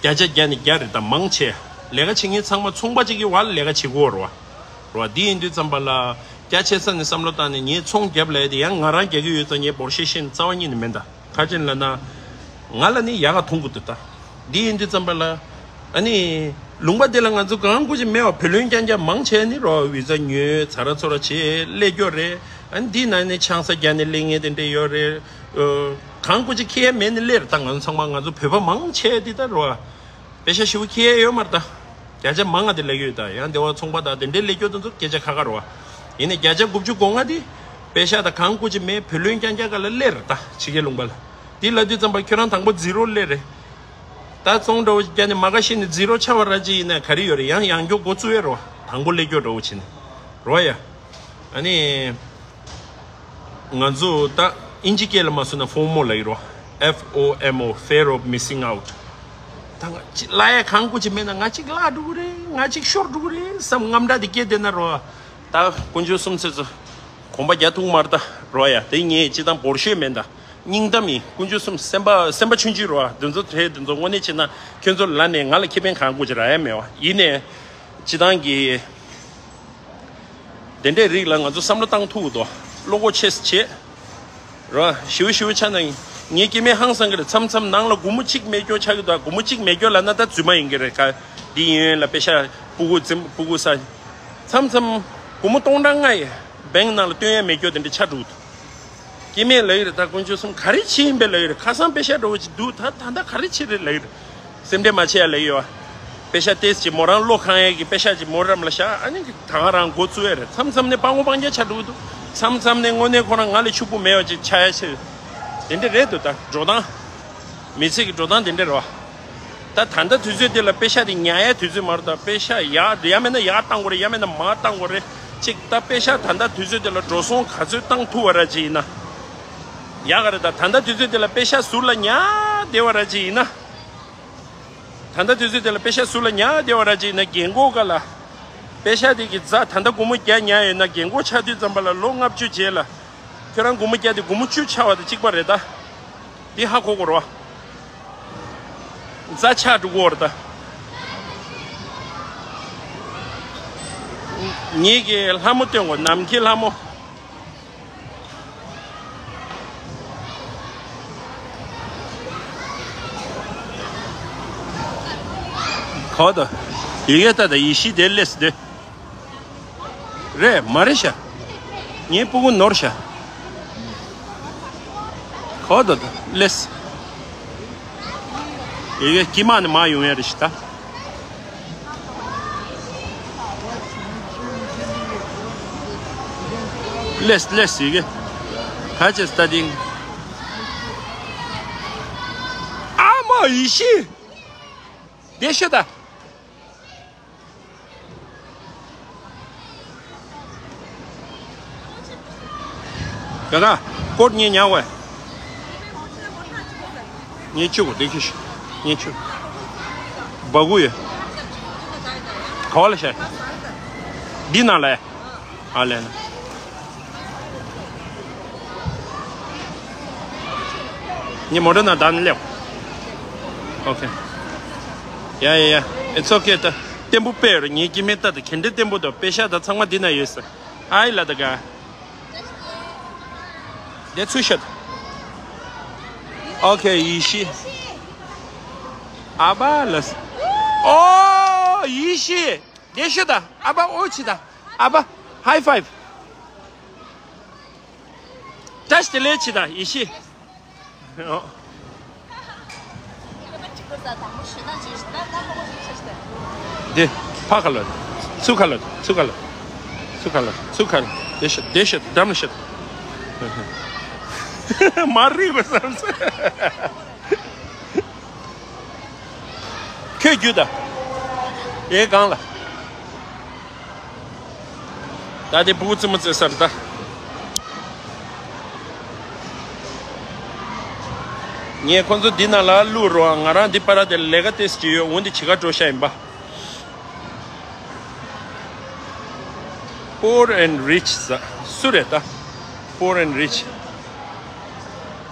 ག་བརྒྱ་ཆ་བརྒྱ་ནས་བརྒྱ་རེད། ད་མང་ཆེ་ལས་ཀ་བྱེད་མཁན་ཚང་མ་ཚོང་པ་གཅིག་གི་བར་ལ་ལས་ཀ་བྱེད་དགོས་རོ། རོ། འདི་ཡིན་དུས་ཙམ་པ་ལ་རྒྱ་ཆེ་ས་ནས་བསམ་བློ་བཏང་ནས་ངས་ཚོང་རྒྱབ་ལས་དེ་ཡང་ང་རང་རྒྱག་གི་ཡོད་ཙང་ངས་འབོར་ཤེས་ཤེས་ནས་རྩ་བ་ཉིད་ནས་མེད་ད། ག་ཅི་ལབ་ན། ང་ལ་ནི་ཡག་ག་མཐོང་གི་འདུག་ད། འདི་ཡིན་དུས་ཙམ་པ་ལ། ཨ་ནི། ལུང་པ་འདི་ལ་ང་ཚོ་གང་དགོས་ཀྱི་མེད་པ། བུ་ལོན་རྐྱང་རྐྱང་མང་ཆེ་ནི་རོ། བི་ཛ་ཉོས་ཚ་ར་ཚོ་ར་བྱས་སླེབས་རྒྱུ་རེད། ཨ་ནི་འདི་ན་ནི་ཆང་ས་རྒྱག་ནས་སླེབས་མཁན་དེ་འདྲས་ཡོད་རེད། ཨོ། གང་དགོས་ཀྱི་ཁྱེར་ཡ་མེད་ནི་སླེབས་རེད། ད་ང་ཚོ་ཚང་མ་ང་ཚོ་བོད་པ་མང་ཆེ་འདི་ད་རོ། པེ་ཤག་ཞེ་པོ་ཁྱེར་ཡ་ཡོད་མ་རེད་ད། བརྒྱ་ཆ་མང་ང་དེ་ལབ་ཡོད་ད། ཡང་སྡེ་བ་ཚོང་པ་དང་དེ་འདྲའི་ལས་སྐྱོ་དེ་ཚོ་སྐད་ཆ་ཁ་ཁ་རེད་བ། ཡིན་ནའི་བརྒྱ་ཆ་དགུ་བཅུ་གོ་ལྔ་དེ་པེ་ཤག་དང་གང་དགོས་ཀྱི་མེད། བུ་ལོན་རྐྱང་རྐྱང་ག་ལ་སླེབས་རེད་ད། ཕྱི་རྒྱལ་ལུང་པ་ལ། དེ་ལབ་དུས་ཙམ་པ་ཁྱོད་རང་དང་པོ་ཛི་རོ་སླེབས་རེད། ད་བཙོང་འདྲ་བོ་རྒྱག་ནས་མ་ག་ཤི་ནས་ཛི་རོ་ཆགས་པ་ར་ཅིག་ཡིན་ན་ག་རེ་ཡོད་རེད། ཡང་ཡང་སྐྱོ་འགོ་བཙུགས་ཡ་རེད་བ། དང་པོ་ལས་སྐྱོ་འདྲ་བོ་བྱས་ནས་རེད་བ་ཡ། ཨ་ནི། ང་ཚོ་ད་ཨིན་ཇི་སྐད་ལ་མ་སོང་ན་ཕོ་མོ་ལབ་ཀྱི་རེད་བ། F O M O, fear of missing out. ད་ང་ཅིག་གླ་ཡ་གང་དགོས་ཀྱི་མེད་ན། ང་ཅིག་གླ་འགྲོ་གི་རེད། ང་ཅིག་ཤོར་འགྲོ་གི་རེད་བསམ་དངངས་སྐྲག་དེ་སྐྱེས་བསྡད་ན་རོ། ད་དཀོན་མཆོག་གསུམ་ཚེ་ཚོ་གོམ་པ་རྒྱག་ཐུབ་མ་རེད་ད་རོ་ཡ། དེ་ངས་ཅི་དང་འབོར་ཤོད་མེད་ད། སྙིང་གཏམ་ཡིན། དཀོན་མཆོག་གསུམ། སེམས་པ་སེམས་པ་ཆུང་ཆུང་རོ། དེ་ཚོ་དེ་དེ་ཚོ་དངོས་གནས་བྱས་ན་ཁྱོད་ཚོ་ལ་ནས་ང་ལ་ཁེ་ཕན་གང་དགོས་ཀྱི་རག་ཡ་མེད་བ། ཡིན་ནའི་སྤྱི་བཏང་གི་དེ་འདྲའི་རིགས་ལ་ང་ཚོ་བསམ་བློ་བཏང་ཐུབ་འདུག་བློ་ཁོག་ཆེ་ས་བྱེད། རོ། ཞིའུ་ཞིའུ་ཆ་ན་ངའི་སྐྱེ་དམན་ཧང་སང་གི་རེད། མཚམས་མཚམས་ནང་ལ་སྒོར་མོ་གཅིག་མེད་སྐྱོ་ཆགས་ཀྱི་འདུག་སྒོར་མོ་གཅིག་མེད་སྐྱོ་ལབ་ན་ད་རྫུན་མ་ཡིན་གྱི་རེད། ག་འདི་ཡིན་ཡོད་ལ་པེ་ཤག་སྤུ་གུ་འཛིན་སྤུ་གུ་ས། མཚམས་མཚམས་སྒོར་མོ་སྟོང་ཕྲག་ལྔ་ཡི་བེང་ནང་ལ་སྟོན་ཡ་མེད་སྐྱོ་དེ་འདྲ་ཆགས་འགྲོ་གི་འདུག་སྐྱེ་དམན་ལབ་ཀྱི་རེད། ད་དཀོན་མཆོག་གསུམ་ག་རེ་བྱེད་ཡིན་པས་ལབ་ཀྱི་རེད། ཁ་སང་པེ་ཤག་འདྲ་བོ་ཅིག་འདུག་ད་ད་ལྟ་ག་རེ་བྱེད་རེད་ལབ་ཀྱི་རེད། སེམས་ཁྲལ་མ་བྱེད་ཡ་ལབ་ཀྱི་ཡོད། པེ་ཤག་ཏེས་ཅིག་མོ་རང་བློ་ཁེངས་ཡས་ཀྱི་པེ་ཤག་ཅིག་མོ་རམ་ལ་བཞག་ཨ་ནི་ད་ག་རང་འགོ་བཙུགས་ཡས་རེད། མཚམས་མཚམས་ནས་སྤྲང་པོ་སྤང་རྒྱག་ཆགས་འགྲོ་གི་འདུག་མཚམས་མཚམས་ནས་དངོས་གནས་ཁོ་རང་ང་ལས་ཕྱུག་པོ་མེད་པ་ཅིག་ཆགས་ཡ་ཆེ། དེ་འདྲ་རེད་འདུག་ད་འགྲོ་སྟངས། མི་ཚེ་གི་འགྲོ་སྟངས་དེ་འདྲ་རེད་བ། ད་ད་ལྟ་དུས་ཚོད་འདི་ལ་པེ་ཤག་དེ་ཉར་ཡ་དུས་ཚོད་མ་རེད། ད་པེ་ཤག་ཡར་ཡར་མེད་ན་ཡར་བཏང་དགོས་རེད། ཡར་མེད་ན་མར་བཏང་དགོས་རེད། ཅིག་ད་པེ་ཤག་ད་ལྟ་དུས་ཚོད་འདི་ལ་འགྲོ་སོང་ག་ཚོད་བཏང་ཐུབ་པ་ར་ཅིག་ཡིན་ན་ཡག་ག་རེད། ད་ད་ལྟ་དུས་ཚོད་འདི་ལ་པེ་ཤག་ཟུར་ལ་ཉར་བསྡད་པ་ར་ཅིག་ཡིན་ན། ད་ལྟ་དུས་ཚོད་དེ་ལ་པེ་ཤག་ཟུར་ལ་ཉར་བསྡད་པ་ར་ཅིག་ཡིན་ན། རྒན་གོག་ག་ལ་པེ་ཤག་དེ་གི་རྩ་ད་ལྟ་སྒོར་མོ་བརྒྱ་ཉར་ཡོད་ན། རྒན་གོག་ཆགས་དུས་ཙམ་པ་ལ་ལོ་ལྔ་བཅུ་རྗེས་ལ་ཁྱོད་རང་སྒོར་མོ་བརྒྱ་དེ་སྒོར་མོ་བཅུ་ཆགས་པ་དང་གཅིག་པ་རེད་ད། དེ་ཧ་གོ་དགོས་རེད་བ། རྩ་ཆག་འགྲོ་གི་ཡོད་རེད་ད། ངེད་ཀྱི་ལྷ་མོ་སྟོན་དགོས། ནམ་མཁའི་ལྷ་མོ། ག་བ་དང་། ཡི་གེ་ལྟ་དང་ཡེ་ཤེས་དེ་ལས་དེ། རེད་མ་རེད་ཤག་ངའི་སྤུ་གུ་ནོར་ཤག་ག་བ་དང་ལས། ཡི་གེ་དཀྱིལ་མ་ནས་མར་ཡོང་ཡ་རེད་ཤག་ད། ལས་ལས་ཡི་གེ། ག་ཅེས་ལྟ་དིང་། ཨ་མ་ཡེ་ཤེས། བསྡད་ཤོག་ད། ཡ་ད། ཀོད་ངས་ཉར་བས། ངས་ཆུ་གོ་བདེ་ཁྱི་ཤི། ངས་ཆུ། སྦ་གུ་ཡོད། ག་བ་ལ་ཤར། འདི་ནང་ལ། ཨ་ལས་ན། ངས་མོ་ཊ་ནང་བདག་ནས་སླེབས། ཨོ་ཁེ། ཡ་ཡ་ཡ། It's okay ད། བརྟན་པོ་དཔེ་ཡོད་རེད། ངའི་སྐྱེ་དམན་ལྟ་དང་ག་འདྲ་བརྟན་པོ་འདུག་དཔེ་ཤག་ད་ཚང་མ་འདི་ན་ཡོད་ཟེར། ཨའི་ལ་ད་ག་དེ་ཚུར་ཤོད། ཨོ་ཁེ། ཡེ་ཤེས། ཨ་བ་ལ། ཨོ་ཡེ་ཤེས། དེ་ཤོད་ད། ཨ་བ་ཨོ་ཆི་ད། ཨ་བ། High five། བཀྲ་ཤིས་བདེ་ལེགས་ཆི་ད་ཡེ་ཤེས། ཨོ། དེ། ཕ་ཁ་ལོ། ཚུ་ཁ་ལོ། ཚུ་ཁ་ལོ། ཚུ་ཁ་ལོ། ཚུ་ཁ་ལོ། དེ་ཤོད། དེ་ཤོད། འགྲམ་ལ་ཤོད། མ་རིག་པ་བསམ་སོང་། ཁྱོད་རྒྱུད་ད། ཨེ་གང་ལ། ད་དེ་བུ་ཙི་མོ་ཙེ་སར་ད། ངས་ཁོང་ཚོ་འདི་ནང་ལ་བླུག་རོགས། ང་རང་འདི་པར་དེ་ལས་ཀ་ཏེས་ཀྱི་ཡོད། འོན་ཏེ་བྱེད་ག་འགྲོ་ཤ་ཡིན་པ། Poor and Rich ཟེར་སུ་རེད་ད། Poor and Rich།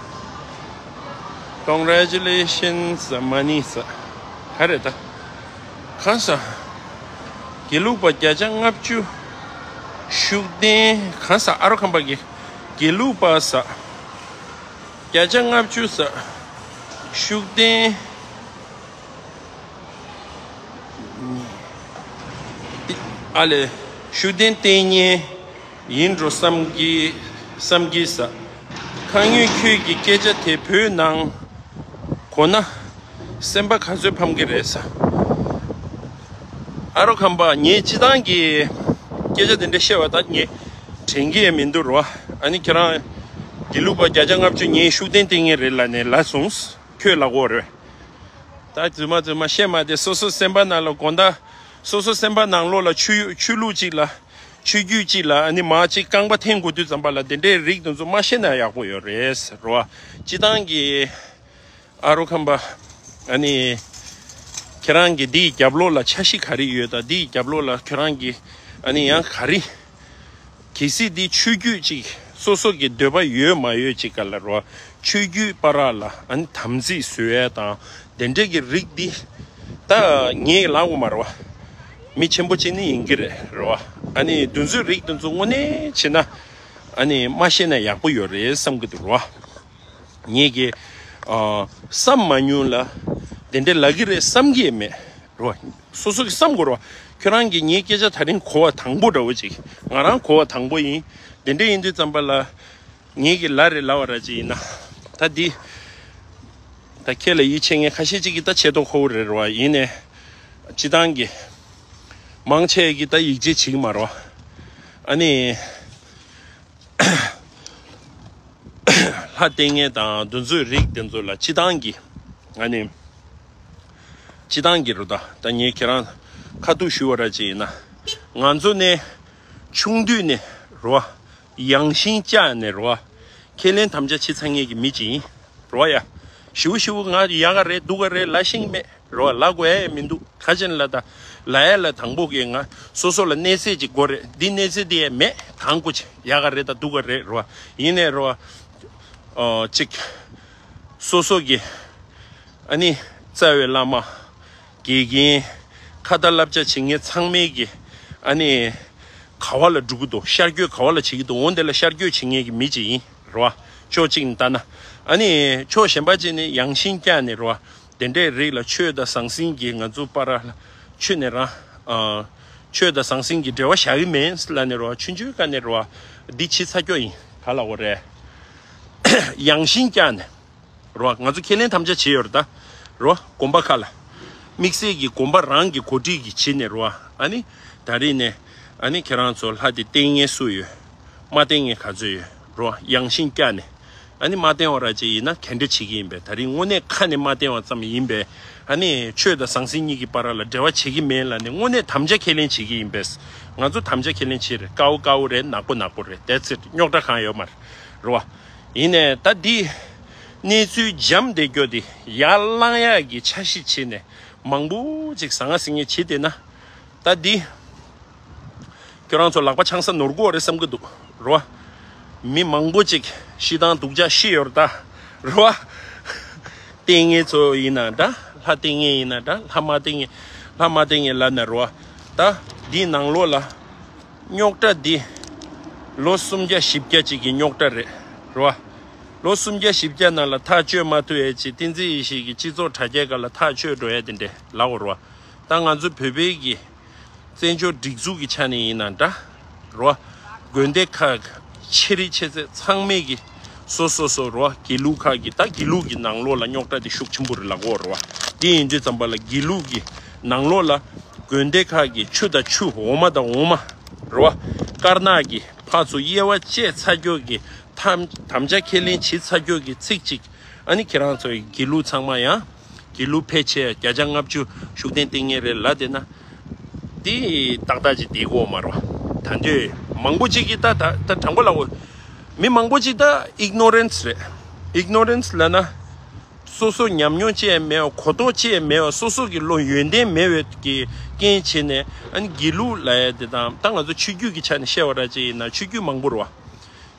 Congratulations money ཟེར་ག་རེད་ད། གང་ཟེར། དགེ་ལུགས་པ་བརྒྱ་ཆ་ལྔ་བཅུ་ཤུགས་ལྡན། གང་ཟེར། ཨ་རོ་ཁམས་པ་གི་དགེ་ལུགས་པ་ཟེར། བརྒྱ་ཆ་ལྔ་བཅུ་ཟེར། ཤུགས་ལྡན། ཨ་ལས། ཤུགས་ལྡན་ལྟས་ངན་ཡིན་འགྲོ་བསམ་གྱི། བསམ་གྱི་ཟེར། ཁ་ངོས་ཁྱོད་ཀྱི་སྐད་ཆ་དེ་བོད་ནང་གོ་ན་སེམས་པ་ག་ཚོད་ཕམ་གྱི་རེད་ཟེར། ཨ་རོ་ཁམས་པ། ངས་སྤྱི་བཏང་གི་སྐད་ཆ་དེ་འདྲ་བཤད་པ་ད་ངས་དྲན་གྱི་ཡང་མི་འདུག་རོ། ཨ་ནི་ཁྱེད་རང་དགེ་ལུགས་པ་བརྒྱ་ཆ་ལྔ་བཅུ་ངས་ཤུགས་ལྡན་ལྟས་ངན་རེད་ལབ་ནས་ལབ་སོང་། ཁྱོད་ལབ་དགོས་རེད། ད་རྫུན་མ་རྫུན་མ་བཤད་མ་བསྡད། སོ་སོ་སེམས་པ་ནང་ལ་དགོང་དག་སོ་སོ་སེམས་པ་ནང་ལོགས་ལ་ཆོས་ཆོས་ལུགས་གཅིག་ལ། ཆོས་བརྒྱུད་གཅིག་ལ། ཨ་ནི་མ་གཅིག་རྐང་པ་འཐེན་དགོས་དུས་ཙམ་པ་ལ་དེ་འདྲའི་རིགས་དེ་ཚོ་མ་བཤད་ན་ཡག་པོ་ཡོད་རེད་ཟེར་རོ། སྤྱི་བཏང་གི་ཨ་རོ་ཁམས་པ། ཨ་ནི་ཁྱེད་རང་གི་འདིའི་རྒྱབ་ལོགས་ལ་འཆར་གཞི་ག་རེ་ཡོད་ད། འདིའི་རྒྱབ་ལོགས་ལ་ཁྱེད་རང་གི་ཨ་ནི་ཡང་ག་རེ། གལ་སྲིད་འདི་ཆོས་བརྒྱུད་ཅིག་སོ་སོ་གི་འདོད་པ་ཡོད་མ་ཡོད་ཅིག་ག་ལ་རོ། ཆོས་བརྒྱུད་བར་ལ་ཨ་ནི་དམ་ཚིག་བཟོ་ཡས་དང་དེ་འདྲས་ཀྱི་རིགས་འདི་ད་ངས་ལབ་དགོས་མ་རེད་བ། མི་ཆེན་པོ་ཅིག་ནི་ཡིན་གྱི་རེད་རེད་བ། ཨ་ནི་འདི་ཚོའི་རིགས་འདི་ཚོ་དངོས་གནས་བྱས་ན་ཨ་ནི་མ་བཤད་ན་ཡག་པོ་ཡོད་རེད་བསམ་གྱི་འདུག་རེད་བ། ངེད་ཀྱིས་ཨ་བསམ་མ་མྱོང་ལ་དེ་འདྲས་ལབ་ཀྱི་རེད་བསམ་གྱི་མེད་རེད་བ། སོ་སོ་གིས་བསམ་དགོས་རེད་བ། ཁྱོད་རང་གིས་ངའི་སྐད་ཆ་ད་རིང་གོ་བ་དང་པོ་འདྲ་བོ་ཅིག་ང་རང་གོ་བ་དང་པོ་ཡིན། དེ་འདྲས་ཡིན་དུས་ཙམ་པ་ལ་ངེད་ཀྱིས་ལབ་རེད་ལབ་པ་ར་ཅིག་ཡིན་ན། ད་འདི་ད་ཁྱེད་ལ་ཡིད་ཆེས་མཁན་ཁ་ཤས་ཅིག་གིས་ད་ཆེ་མཐོང་ཁོ་བོ་རེད་རེད་བ། ཡིན་ནའི་སྤྱི་བཏང་གི་མང་ཆེ་གིས་ད་ཡིད་ཆེས་བྱེད་ཀྱི་མ་རེད་བ། ཨ་ནི། ལྷ་ལྟས་ངན་དང་འདི་ཚོའི་རིགས་དེ་ཚོ་ལ་སྤྱི་བཏང་གི་ཨ་ནི་སྤྱི་བཏང་གི་རུ་ད་ད་ངས་ཁྱེད་རང་ཁ་ཐུག་ཞུ་བ་ར་ཅིག་ཡིན་ན། ང་ཚོ་ནས་ཆུང་དུས་ནས་རུ་བ་ཡངས་ཤིང་བཀྱག་ནས་རུ་བ་ཁས་ལེན་དམ་བཅའ་བྱེད་ཚར་མཁན་གྱི་མི་ཅིག་ཡིན་རུ་བ་ཡ། ཞིའུ་ཞིའུ་ང་ཡག་ག་རེད་སྡུག་ག་རེད་ལབ་ཤེས་ཀྱི་མེད། རོ། ལབ་དགོས་ཡ་ཡང་མི་འདུག་ག་ཅི་ལབ་ད། ལབ་ཡ་ལ་དང་པོ་གི་ང་སོ་སོ་ལ་གནས་ཚད་ཅིག་དགོས་རེད། འདི་གནས་ཚད་འདི་ཡང་མེད། གང་དགོས་ཅིག་ཡག་ག་རེད་ད་སྡུག་ག་རེད་རོ། ཡིན་ནའི་རོ། ཨོ་ཅིག་སོ་སོ་གི་ཨ་ནི་རྩ་བའི་བླ་མ་དགེ་རྒན་ཁ་ཏ་བསླབ་བྱ་བྱེད་མཁན་ཚང་མའི་གི་ཨ་ནི་ག་བ་ལ་འགྲོ་གི་འདུག་ཤར་བསྐྱོད་ག་བ་ལ་བྱེད་ཀྱི་འདུག་འོ་འདི་ལ་ཤར་བསྐྱོད་བྱེད་མཁན་གི་མི་ཅིག་ཡིན་རོ། ཕྱོགས་གཅིག་ནས་ལྟ་ན། ཨ་ནི་ཕྱོགས་གཞན་པ་ཅིག་ནས་ཡངས་ཤིང་བཀྱག་ནས་རོ། དེ་འདྲའི་རིགས་ལ་ཆོས་དང་ཟང་ཟིང་གིས་ང་ཚོ་བར་ལ་ཆོས་ནས་རང་ཨ། ཆོས་དང་ཟང་ཟིང་གི་འབྲེལ་བ་བཞག་གི་མིན་ལབ་ནས་རོ། ཆུང་ཆུང་སྒང་ནས་རོ། འདི་བྱེད་ཚར་ཀྱོག་ཡིན་ག་ལབ་དགོས་རེད། ཡངས་ཤིང་བཀྱག་ནས་རོ། ང་ཚོ་ཁས་ལེན་དམ་བཅའ་བྱས་ཡོད་རེད་ད་རོ། དགོན་པ་ཁག་ལ། དམིགས་བསལ་གྱི་དགོན་པ་རང་གི་འགོ་ཁྲིད་ཀྱིས་བྱས་ནས་རོ། ཨ་ནི་ད་རེས་ནས་ཨ་ནི་ཁྱེད་རང་ཚོ་ལྷ་དེ་བསྟེན་མཁན་སུ་ཡོད། མ་བསྟེན་མཁན་ག་ཚོད་ཡོད་རོ། ཡངས་ཤིང་བཀྱག་ནས། ཨ་ནི་མ་བསྟེན་པ་ར་ཅིག་ཡིན་ན་ག་འདྲ་བྱེད་ཀྱི་ཡིན་པས། ད་རིང་དངོས་གནས་ཁ་ནས་མ་བསྟེན་པ་ཙམ་ཡིན་པས། ཨ་ནི་ཆོས་དང་ཟང་ཟིང་གཉིས་ཀྱི་བར་ལ་འབྲེལ་བ་བྱེད་ཀྱི་མེད་ལབ་ནས་དངོས་གནས་དམ་བཅའ་ཁས་ལེན་བྱེད་ཀྱི་ཡིན་པས། ང་ཚོ་དམ་བཅའ་ཁས་ལེན་བྱེད་རེད། དཀར་པོ་དཀར་པོ་རེད། ནག་པོ་ནག་པོ་རེད། That's it། རྙོག་དྲ་གང་ཡོད་མ་རེད་རོ། ཡིན་ནའི་ད་འདི་གནས་ཚུལ་འཇམ་བསྡད་རྒྱུ་འདི་ཡར་བསླང་ཡག་གི་འཆར་གཞི་བྱས་ནས་མང་པོ་ཅིག་ཟང་ངེ་ཟིང་ངེ་བྱས་བསྡད་ན། ད་འདི། ཁྱོད་རང་ཚོ་ལག་པ་འཆང་ས་ནོར་གོ་རེད་བསམ་གི་འདུག་རོ། མི་མང་པོ་ཅིག་ཤི་དང་སྡུག་ཅག་ཤི་ཡོད་རེད་ད། རོ། ལྟས་ངན་ཚོ་ཡིན་ན་འདྲ། ལྷ་ལྟས་ངན་ཡིན་ན་འདྲ། ལྷ་མ་ལྟས་ངན། ལྷ་མ་ལྟས་ངན་ལབ་ན་རེད་བ། ད་འདིའི་ནང་ལོགས་ལ་རྙོག་དྲ་འདི་ལོ་སུམ་བརྒྱ་བཞི་བརྒྱ་ཅིག་གི་རྙོག་དྲ་རེད། རེད་བ། ལོ་སུམ་བརྒྱ་བཞི་བརྒྱ་ནང་ལ་ཐག་གཅོད་མ་ཐུབ་ཡས་ཅིག་བསྟན་འཛིན་ཡེ་ཤེས་ཀྱི་སྤྱི་ཚོགས་དྲ་རྒྱ་སྒང་ལ་ཐག་གཅོད་འགྲོ་ཡས་དེ་འདྲས་ལབ་དགོས་རེད་བ། ད་ང་ཚོ་བོད་པའི་གི་བཙན་བྱོལ་སྒྲིག་འཛུགས་ཀྱི་ཆ་ནས་ཡིན་ན་འདྲ། རོ། དགོན་སྡེ་ཁག་གི་ཆེ་རིགས་ཆེ་ཚད་ཚང་མས་ཀྱི་སོ་སོ་སོ་རོ། དགེ་ལུགས་ཁག་གི་ད་དགེ་ལུགས་ཀྱི་ནང་ལོགས་ལ་རྙོག་དྲ་དེ་ཤུགས་ཆེན་པོ་རེད་ལབ་དགོས་རེད་བ། དེ་ཡིན་དུས་ཙམ་པ་ལ་དགེ་ལུགས་ཀྱི་ནང་ལོགས་ལ་དགོན་སྡེ་ཁག་གི་ཆུ་དང་ཆུ། འོ་མ་དང་འོ་མ་རེད་བ། དཀར་ནག་གི་ཕར་ཚུར་དབྱེ་བ་བཅད་ཚར་རྒྱུ་གི་དམ་དམ་བཅའ་ཁས་ལེན་བྱེད་ཚར་རྒྱུ་གི་ཚིག་གཅིག་ཨ་ནི་ཁྱེད་རང་ཚོའི་དགེ་ལུགས་ཚང་མ་ཡང་། དགེ་ལུགས་ཕལ་ཆེར་བརྒྱ་ཆ་ལྔ་བཅུ་ཤུགས་ལྡན་བསྟེན་མཁན་རེད་ལབ་བསྡད་ན། དེ་ཏག་ཏག་ཅིག་བསྡད་ཀྱི་ཡོད་མ་རེད་བ། ད་དུང་མང་པོ་ཅིག་གིས་ད་ད་ད་དྲང་པོ་ལབ་དགོས། མི་མང་པོ་ཅིག་ད་ཨིག་ནོ་རེན་སི་རེད། ཨིག་ནོ་རེན་སི་ལབ་ན། སོ་སོ་ཉམས་མྱོང་ཅི་ཡང་མེད་པ། གོ་རྟོགས་ཅི་ཡང་མེད་པ། སོ་སོ་གི་བློ་ཡོན་ཏན་མེད་པའི་གི་རྐྱེན་བྱས་ནས། ཨ་ནི་དགེ་ལུགས་ལབ་ཡ་དེ་དང་། ད་ང་ཚོ་ཆོས་བརྒྱུད་ཀྱི་ཆ་ནས་བཤད་པ་ར་ཅིག་ཡིན་ན་ཆོས་བརྒྱུད་མང་པོ་རེད་བ།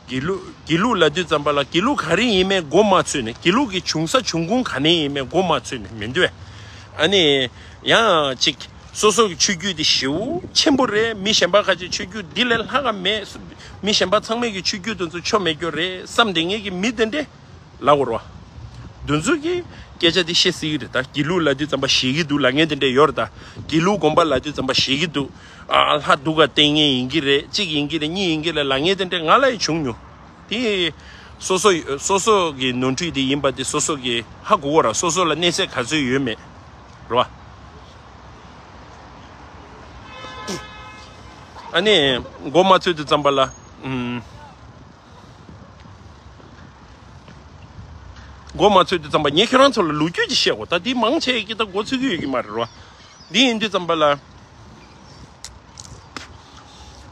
དགེ་ལུགས་དགེ་ལུགས་ལབ་དུས་ཙམ་པ་ལ་དགེ་ལུགས་ག་རེ་ཡིན་མིན་མགོ་མ་ཚོས་ནས། དགེ་ལུགས་ཀྱི་བྱུང་ས་བྱུང་ཁུངས་ག་ནས་ཡིན་མིན་མགོ་མ་ཚོས་ནས་མི་འདུག་ཨ་ནི་ཡང་ཅིག་སོ་སོ་གི་ཆོས་བརྒྱུད་དེ་ཞེ་པོ་ཆེན་པོ་རེད། མི་གཞན་པ་ཁ་ཅིག་ཆོས་བརྒྱུད་འདི་ལས་ལྷག་ག་མེད། མི་གཞན་པ་ཚང་མས་ཀྱི་ཆོས་བརྒྱུད་དེ་ཚོ་ཆོ་མེད་རྒྱུ་རེད་བསམ་བསྡད་མཁན་གྱི་མི་དེ་འདྲས་ལབ་དགོས་རེད་བ། དེ་ཚོ་གིས་སྐད་ཆ་དེ་བཤད་སྲིད་ཀྱི་རེད། ད་དགེ་ལུགས་ལབ་དུས་ཙམ་པ་ཞེད་ཀྱི་འདུག་ལབ་མཁན་དེ་འདྲས་ཡོད་རེད། ད་དགེ་ལུགས་དགོན་པ་ལབ་དུས་ཙམ་པ་ཞེད་ཀྱི་འདུག་ཨ། ལྷ་སྡུག་ག་བསྟེན་མཁན་ཡིན་གྱི་རེད། གཅིག་ཡིན་གྱི་རེད། གཉིས་ཡིན་གྱི་རེད་ལབ་མཁན་དེ་འདྲས་ང་ལ་ཡང་བྱུང་མྱོང་། དེ་སོ་སོ་སོ་སོ་གི་ནོར་འཁྲུལ་དེ་ཡིན་པ་དེ་སོ་སོ་གིས་ཧ་གོ་དགོས་ར། སོ་སོ་ལ་གནས་ཚད་ག་ཚོད་ཡོད་མེད་རེད་བ། ཨ་ནི་མགོ་མ་ཚོས་དུས་ཙམ་པ་ལ། ཨུམ། མགོ་མ་ཚོས་དུས་ཙམ་པ་ངས་ཁྱེད་རང་ཚོ་ལ་ལོ་རྒྱུས་ཅིག་བཤད་དགོས། ད་འདི་མང་ཆེ་གིས་ད་མགོ་ཚོས་ཀྱི་ཡོད་ཀྱི་མ་རེད་རོ། འདི་ཡིན་དུས་ཙམ་པ་ལ།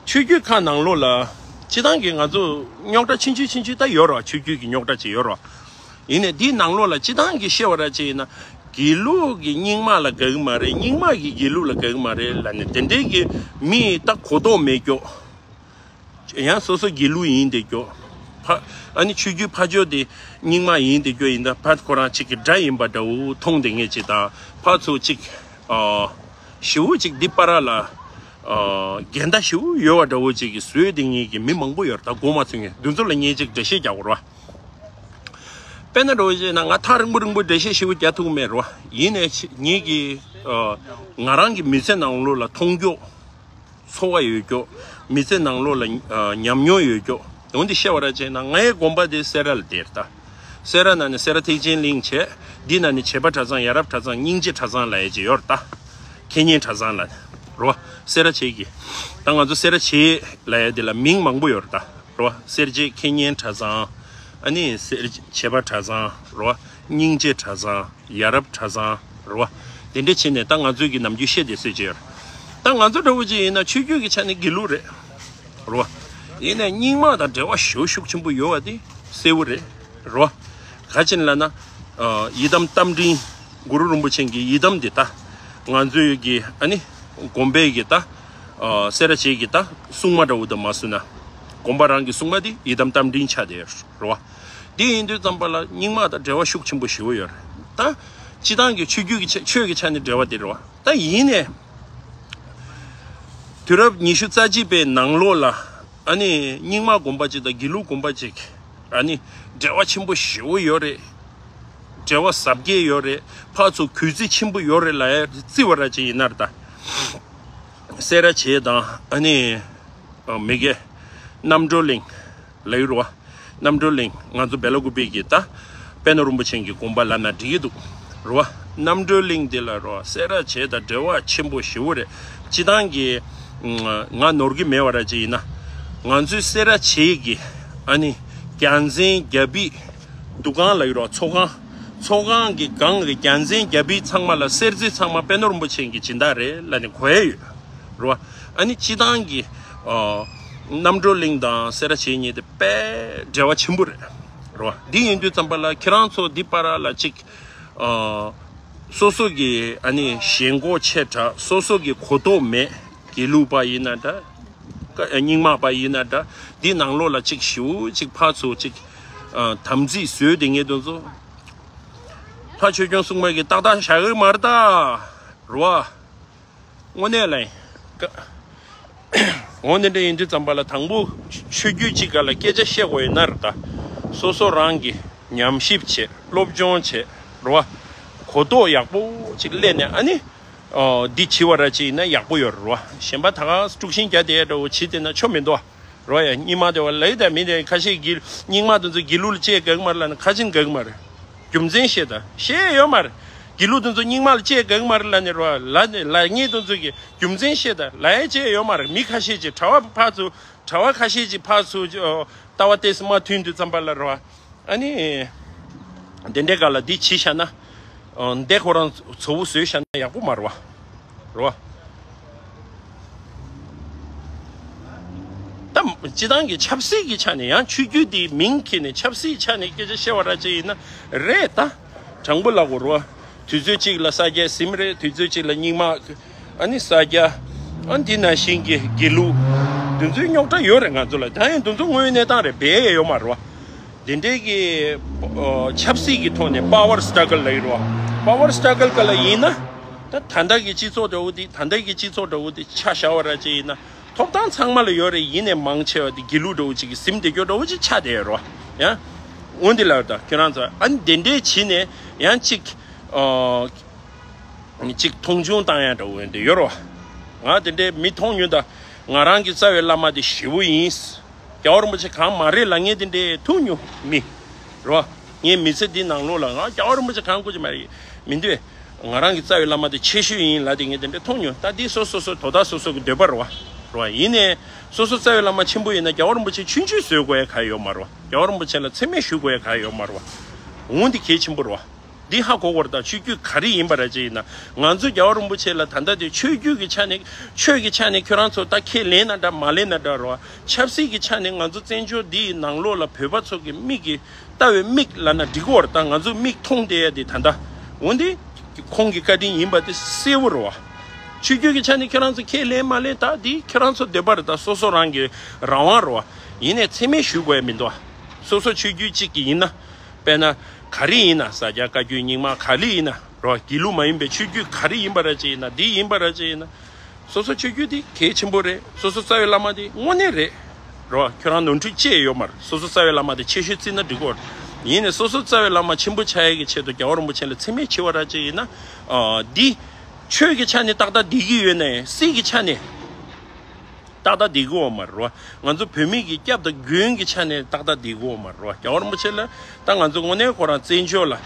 ཆོས་བརྒྱུད་ཁག་ནང་ལོགས་ལ། སྤྱིར་བཏང་གི་ང་ཚོ་རྙོག་དྲ་ཆུང་ཆུང་ཆུང་ཆུང་ད་ཡོད་རོ། ཆོས་བརྒྱུད་ཀྱི་རྙོག་དྲ་ཅིག་ཡོད་རོ། ཡིན་ནའི་འདིའི་ནང་ལོགས་ལ་སྤྱིར་བཏང་གི་བཤད་པ་ར་ཅིག་ཡིན་ན། དགེ་ལུགས་ཀྱིས་རྙིང་མ་ལ་དགའ་གི་མ་རེད། རྙིང་མ་གིས་དགེ་ལུགས་ལ་དགའ་གི་མ་རེད་ལབ་ནས་དེ་འདྲའི་གི་མི་ད་གོ་རྟོགས་མེད་རྒྱུ། ཡང་སོ་སོ་དགེ་ལུགས་ཡིན་བསྡད་རྒྱུ། ཕ། ཨ་ནི་ཆོས་བརྒྱུད་ཕ་ཕྱོགས་དེ་རྙིང་མ་ཡིན་བསྡད་རྒྱུ་ཡིན་ད། ཕ་ཁོ་རང་གཅིག་གི་དགྲ་ཡིན་པ་འདྲ་བོ་མཐོང་བསྡད་མཁན་ཅིག་དང་། ཕར་ཚུར་གཅིག་ཨ། ཞེ་པོ་ཅིག་འདི་བར་ལ། ཨ། འགལ་ཟླ་ཞེ་པོ་ཡོད་པ་འདྲ་བོ་ཅིག་གིས་བཟོས་བསྡད་མཁན་གྱི་མི་མང་པོ་ཡོད་རེད། ད་མགོ་མ་ཚོས་མཁན་དེ་ཚོ་ལ་ངས་ཅིག་འགྲེལ་བཤད་རྒྱག་དགོས་རེད་བ། དཔེར་ན་འདྲ་བོ་བྱས་ན་ང་ཐག་རིང་པོ་རིང་པོ་འགྲེལ་བཤད་ཞེ་པོ་རྒྱག་ཐུབ་ཀྱི་མེད་རེད་བ། ཡིན་ནའི་ངེད་ཀྱི། ཨ། ང་རང་གི་མི་ཚེ་ནང་ལོགས་ལ་མཐོང་རྒྱུ། ཚོར་བ་ཡོད་རྒྱུ། མི་ཚེ་ནང་ལོགས་ལ། ཨ། ཉམས་མྱོང་ཡོད་རྒྱུ། འོན་ཏེ་བཤད་པ་ར་བྱས་ན་ངའི་དགོན་པ་དེ་སེ་ར་ལ་བསྡད་རེད་ད། སེ་ར་ནང་ནས་སེ་ར་ཐེག་ཆེན་གླིང་བྱས། འདི་ནང་ནས་བྱེས་པ་གྲྭ་ཚང་། ཡ་རབས་གྲྭ་ཚང་། སྙིང་རྗེ་གྲྭ་ཚང་ལབ་ཡས་ཅིག་ཡོད་རེད་ད། ཁེ་ཉེན་གྲྭ་ཚང་ལབ་རེད་བ། སེ་ར་བྱེས་ཀྱི། ད་ང་ཚོ་སེ་ར་བྱེས་ལབ་ཡས་དེ་ལ་མིང་མང་པོ་ཡོད་རེད་ད། རེད་བ། སེ་ར་བྱེས་ཁེ་ཉེན་གྲྭ་ཚང་། ཨ་ནི་སེ་ར་བྱེས་པ་གྲྭ་ཚང་རེད་བ། སྙིང་རྗེ་གྲྭ་ཚང་། ཡ་རབས་གྲྭ་ཚང་རེད་བ། དེ་འདྲ་བྱས་ནས་ད་ང་ཚོའི་གི་ནམ་རྒྱུན་བཤད་བསྡད་སྲོལ་ཅིག་ཡོད་རེད། ད་ང་ཚོ་འདྲ་བོ་ཅིག་ཡིན་ན་ཆོས་བརྒྱུད་ཀྱི་ཆ་ནས་དགེ་ལུགས་རེད། རེད་བ། ཡིན་ནའི་རྙིང་མ་དང་འབྲེལ་བ་ཞེ་པོ་ཤུགས་ཆེན་པོ་ཡོད་པ་དེ་གསལ་པོ་རེད། རེད་བ། ག་ཅི་ལབ་ན། ཨ། ཡི་དམ་རྟ་མགྲིན། གུ་རུ་རིན་པོ་ཆེ་གི་ཡི་དམ་དེ་ད། ང་ཚོའི་གི་ཨ་ནི་དགོན་པའི་གི་ད། ཨ། སེ་ར་བྱེས་ཀྱི་ད་སྲུང་མ་འདྲ་བོ་དང་མ་སྲུང་ན། དགོན་པ་རང་གི་སྲུང་མ་དེ་ཡི་དམ་རྟ་མགྲིན་ཆགས་བསྡད་ཡོད་རེད་བ། དེ་ཡིན་དུས་ཙམ་པ་ལ་རྙིང་མ་དང་འབྲེལ་བ་ཤུགས་ཆེན་པོ་ཞེ་པོ་ཡོད་རེད་ད། སྤྱིར་བཏང་གི་ཆོས་བརྒྱུད་ཀྱི་ཆ། ཆོས་ཀྱི་ཆ་ནས་འབྲེལ་བ་དེ་རེད་བ། ད་ཡིན་ནའི། དུས་རབས་ཉི་ཤུ་རྩ་གཅིག་པའི་ནང་ལོགས་ལ། ཨ་ནི་རྙིང་མ་དགོན་པ་ཅིག་དང་དགེ་ལུགས་དགོན་པ་ཅིག་ཨ་ནི་འབྲེལ་བ་ཆེན་པོ་ཞེ་པོ་ཡོད་རེད། འབྲེལ་བ་ཟབ་རྒྱས་ཡོད་རེད། ཕར་ཚུར་གུས་བརྩི་ཆེན་པོ་ཡོད་རེད་ལབ་ཡ་བརྩི་བ་ར་ཅིག་ཡིན་ན་རེད་ད། སེ་ར་བྱེས་དང་ཨ་ནི། ཨ། མི་དགེ། རྣམ་གྲོལ་གླིང་ལབ་ཡོད་རེད་བ། རྣམ་གྲོལ་གླིང་ང་ཚོ་བེ་ལ་ཀུ་པེ་གི་ད། པད་ནོར་རིན་པོ་ཆེ་གི་དགོན་པ་ལབ་ན་འགྲིག་གི་འདུག་རེད་བ། རྣམ་གྲོལ་གླིང་དེ་ལ་རེད་བ། སེ་ར་བྱེས་དང་འབྲེལ་བ་ཆེན་པོ་ཞེ་པོ་རེད། སྤྱིར་བཏང་གི། ང་ནོར་གི་མེད་པ་ར་ཅིག་ཡིན་ན། ང་ཚོའི་སེ་ར་བྱེས་ཀྱི་ཨ་ནི་རྒྱལ་མཚན་རྒྱལ་པོའི་འདུ་ཁང་ལབ་ཡོད་རེད་བ། ཚོགས་ཁང་། ཚོགས་ཁང་གི་སྒང་གི་རྒྱལ་མཚན་རྒྱལ་པོའི་ཚང་མ་ལ་གསེར་རྩི་ཚང་མ་པད་ནོར་རིན་པོ་ཆེ་གི་སྦྱིན་བདག་རེད་ལབ་ནས་གོ་ཡ་ཡོད་རེད་བ། ཨ་ནི་སྤྱིར་བཏང་གི། ཨ། རྣམ་གྲོལ་གླིང་དང་སེ་ར་བྱེས་གཉིས་དེ་དཔེ་འབྲེལ་བ་ཆེན་པོ་རེད། རེད་བ། འདི་ཡིན་དུས་ཙམ་པ་ལ་ཁྱེད་རང་ཚོ་འདི་བར་ལ་ཅིག་ཨ། སོ་སོ་གི་ཨ་ནི་ཞེན་ཁོག་ཆེ་དྲགས། སོ་སོ་གི་གོ་རྟོགས་མེད། དགེ་ལུགས་པ་ཡིན་ན་འདྲ། ཀ། རྙིང་མ་པ་ཡིན་ན་འདྲ། འདི་ནང་ལོགས་ལ་ཅིག་ཞེ་པོ་ཅིག་ཕར་ཚུར་ཅིག་ཨ། དམ་ཚིག་བཟོས་བསྡད་མཁན་དེ་ཚོ། ཕ་ཆོས་སྐྱོང་སྲུང་མ་གི་ཏག་ཏག་བཞག་གི་མ་རེད་ད། རེད་བ། དངོས་གནས་ལ་ཡིན། འོ་འདི་འདྲ་ཡིན་དུས་ཙམ་པ་ལ་དང་པོ་ཆོས་བརྒྱུད་གཅིག་ག་ལ་སྐད་ཆ་བཤད་དགོས་ཡོད་ན་རེད་ད། སོ་སོ་རང་གི་ཉམས་ཞིབ་བྱེད། སློབ་སྦྱོང་བྱེད། རེད་བ། གོ་རྟོགས་ཡག་པོ་ཅིག་སླེབས་ནས་ཨ་ནི། ཨོ། འདི་བྱི་བ་ར་ཅིག་ཡིན་ན་ཡག་པོ་ཡོད་རེད་བ། གཞན་པ་ད་ག་དཀྲུག་ཤིང་རྒྱག་བསྡད་འདྲ་བོ་བྱེད་བསྡད་ན་ཆོ་མི་འདུག་བ། རོ་ཡ། རྙིང་མ་དེ་བ་ལེགས་དང་མི་དེ་ཁ་ཤས་ཀྱིས་རྙིང་མ་དེ་ཚོ་དགེ་ལུགས་ལ་བཅས་དགའ་གི་མ་རེད་ལབ་ན་ཁ་ཆེམས་དགའ་གི་མ་རེད། རྒྱུ་མཚན་བཤད་དང་བཤད་ཡོད་མ་རེད། དགེ་ལུགས་དེ་ཚོ་རྙིང་མ་ལ་བཅས་དགའ་གི་མ་རེད་ལབ་ནས་རོ་ལབ་ནས་ལབ་མཁན་དེ་ཚོ་གིས་རྒྱུ་མཚན་བཤད་དང་ལབ་ཡ་བཅས་ཡོད་མ་རེད། མི་ཁ་ཤས་ཀྱིས་གྲྭ་བ་ཕར་ཚུར་གྲྭ་བ་ཁ་ཤས་ཀྱིས་ཕར་ཚུར་ལྟ་བ་ཏོག་ཙམ་མ་མཐུན་དུས་ཙམ་པ་ལ་རོ། ཨ་ནི། དེ་འདྲའི་སྒང་ལ་འདི་བྱས་བཞག་ན། འདི་ཁོ་རང་ཚོ་བོ་བཟོས་བཞག་ན་ཡག་པོ་མ་རེད་བ། རེད་བ། ད་སྤྱི་བཏང་གི་ཆབ་སྲིད་ཀྱི་ཆ་ནས་ཡང་ཆོས་བརྒྱུད་འདིའི་མིང་ཁྱེར་ནས་ཆབ་སྲིད་ཆ་ནས་སྐད་ཆ་བཤད་པ་ར་ཅིག་ཡིན་ན་རེད་ད། དྲང་པོ་ལབ་དགོས་རེད་བ། དུས་ཚོད་གཅིག་ལ་ས་སྐྱའི་གཟིམ་རེད། དུས་ཚོད་གཅིག་ལ་རྙིང་མ། ཨ་ནི་ས་སྐྱ། ཨ་འདི་ནང་བཞིན་གྱི་དགེ་ལུགས། འདི་ཚོའི་རྙོག་དྲ་ཡོད་རེད་ང་ཚོ་ལ། ད་ཡང་འདི་ཚོ་དངོས་ཡོད་གནས་སྟངས་རེད། སྦས་ཡོད་མ་རེད་བ། དེ་འདྲའི་གི་ཨོ། ཆབ་སྲིད་ཀྱི་ཐོག་ནས་པ་ཝར་སི་ཊ་གལ་ལབ་ཀྱི་རེད་བ། པ་ཝར་སི་ཊ་གལ་ག་ལ་ཡིན་ན། ད་ད་ལྟ་གི་སྤྱི་ཚོགས་འདྲ་བོ་འདི། ད་ལྟ་གི་སྤྱི་ཚོགས་འདྲ་བོ་འདི་ཆ་བཞག་པ་ར་ཅིག་ཡིན་ན། ཐོབ་ཐང་ཚང་མ་ལ་ཡོད་རེད། ཡིན་ནའི་མང་ཆེ་བ་འདི་དགེ་ལུགས་འདྲ་བོ་ཅིག་གི་གཟིམ་བསྡད་རྒྱུ་འདྲ་བོ་ཅིག་ཆགས་བསྡད་ཡོད་རེད་བ། ཡང་། འོན་ཏེ་ལབ་ད་ཁྱོད་རང་ཚོ་ཨ་ནི་དེ་འདྲའི་བྱས་ནས་ཡང་ཅིག་ཨོ། ཅིག་མཐོང་ཆུང་བཏང་ཡ་འདྲ་བོ་འདི་ཡོད་རེད་བ། ང་དེ་འདྲའི་མི་མཐོང་མྱོང་ད། ང་རང་གི་རྩ་བའི་བླ་མ་དེ་ཞེ་པོ་ཡིན། རྒྱལ་བ་རིན་པོ་ཆེ་གང་མ་རེད་ལབ་མཁན་དེ་འདྲའི་ཐུག་མྱོང་མི། རེད་བ། ངའི་མི་ཚེ་འདི་ནང་ལོགས་ལ་ང་རྒྱལ་བ་རིན་པོ་ཆེ་གང་དགོས་ཀྱི་མ་རེད་མི་འདུག་ང་རང་གི་རྩ་བའི་བླ་མ་དེ་ཆེ་ཤོས་ཡིན་ལབ་དེ་ངས་དེ་འདྲ་མཐོང་མྱོང་། ད་འདི་སོ་སོ་སོ་དོ་བདག་སོ་སོ་གི་འདོད་པ་རེད་བ། རེད་བ། ཡིན་ནའི་སོ་སོ་རྩ་བའི་བླ་མ་ཆེན་པོ་ཡིན་ན་རྒྱལ་བ་རིན་པོ་ཆེ་ཆུང་ཆུང་བཟོ་དགོས་ཡ་ག་ཡོད་མ་རེད་བ། རྒྱལ་བ་རིན་པོ་ཆེ་ལ་མཚན་སྨད་ཞུ་དགོས་ཡ་ག་ཡོད་མ་རེད་བ། འོ་འདི་གལ་ཆེན་པོ་རེད་བ། འདི་ཧ་གོ་དགོས་རེད། ད་ཆོས་བརྒྱུད་ག་རེ་ཡིན་པ་ར་ཅིག་ཡིན་ན། ང་ཚོ་རྒྱལ་བ་རིན་པོ་ཆེ་ལ་ད་ལྟ་དེ་ཆོས་བརྒྱུད་ཀྱི་ཆ་ནས། ཆོས་ཀྱི་ཆ་ནས་ཁྱོད་རང་ཚོ་ད་ཁས་ལེན་ན་འདྲ་མ་ལེན་ན་འདྲ་རོ། ཆབ་སྲིད་ཀྱི་ཆ་ནས་ང་ཚོ་བཙན་བྱོལ་འདི་ཡི་ནང་ལོགས་ལ་བོད་པ་ཚོ་གི་མིག་གི་ལྟ་བའི་མིག་ལབ་ན་འགྲིག་གི་རེད། ད་ང་ཚོ་མིག་མཐོང་བསྡད་ཡ་དེ་ད་ལྟ་འོ་འདི་ཁོང་གི་བཀའ་དྲིན་ཡིན་པ་དེ་གསལ་བོ་རེད་བ། ཆོས་བརྒྱུད་ཀྱི་ཆ་ནས་ཁྱོད་རང་ཚོ་ཁས་ལེན་མ་ལེན་ད་འདི་ཁྱོད་རང་ཚོ་འདོད་པ་རེད། ད་སོ་སོ་རང་གི་རང་དབང་རེད་བ། ཡིན་ནའི་མཚན་སྨད་ཞུ་དགོས་ཡ་མི་འདུག་བ། སོ་སོ་ཆོས་བརྒྱུད་གཅིག་གི་ཡིན་ན། དཔེར་ན། ག་རེ་ཡིན་ན། ས་སྐྱ་བཀའ་བརྒྱུད་རྙིང་མ་ག་རེ་ཡིན་ན་རོ། དགེ་ལུགས་མ་ཡིན་པའི་ཆོས་བརྒྱུད་ག་རེ་ཡིན་པ་ར་ཅིག་ཡིན་ན། འདི་ཡིན་པ་ར་ཅིག་ཡིན་ན། སོ་སོ་ཆོས་བརྒྱུད་འདི་གལ་ཆེན་པོ་རེད། སོ་སོ་རྩ་བའི་བླ་མ་འདི་དངོས་གནས་རེད་རོ། ཁྱོད་རང་ནོར་འཁྲུལ་ཅི་ཡང་ཡོད་མ་རེད། སོ་སོ་རྩ་བའི་བླ་མ་དེ་ཆེ་ཤོས་བརྩིས་ན་འགྲིག་གོ། ཡིན་ནའི་སོ་སོ་རྩ་བའི་བླ་མ་ཆེན་པོ་ཆགས་ཡས་ཀྱི་ཆེད་དུ་རྒྱལ་བ་རིན་པོ་ཆེ་ལ་མཚན་སྨད་བྱེད་པ་ར་ཅིག་ཡིན་ན། ཨ། འདི་ཆོས་ཀྱི་ཆ་ནས་ཏག་ཏག་བསྡད་ཀྱི་ཡོད་ནའི་སྲིད་ཀྱི་ཆ་ནས། ཏག་ཏག་བསྡད་ཀྱི་ཡོད་མ་རེད་བ། ང་ཚོ་བོད་མི་གི་སྐྱབས་དང་མགོན་གྱི་ཆ་ནས་ཏག་ཏག་བསྡད་ཀྱི་ཡོད་མ་རེད་བ། རྒྱལ་བ་རིན་པོ་ཆེ་ལ་ད་ང་ཚོ་དངོས་གནས་ཁོ་རང་བཙན་བྱོལ་ལ་རེད་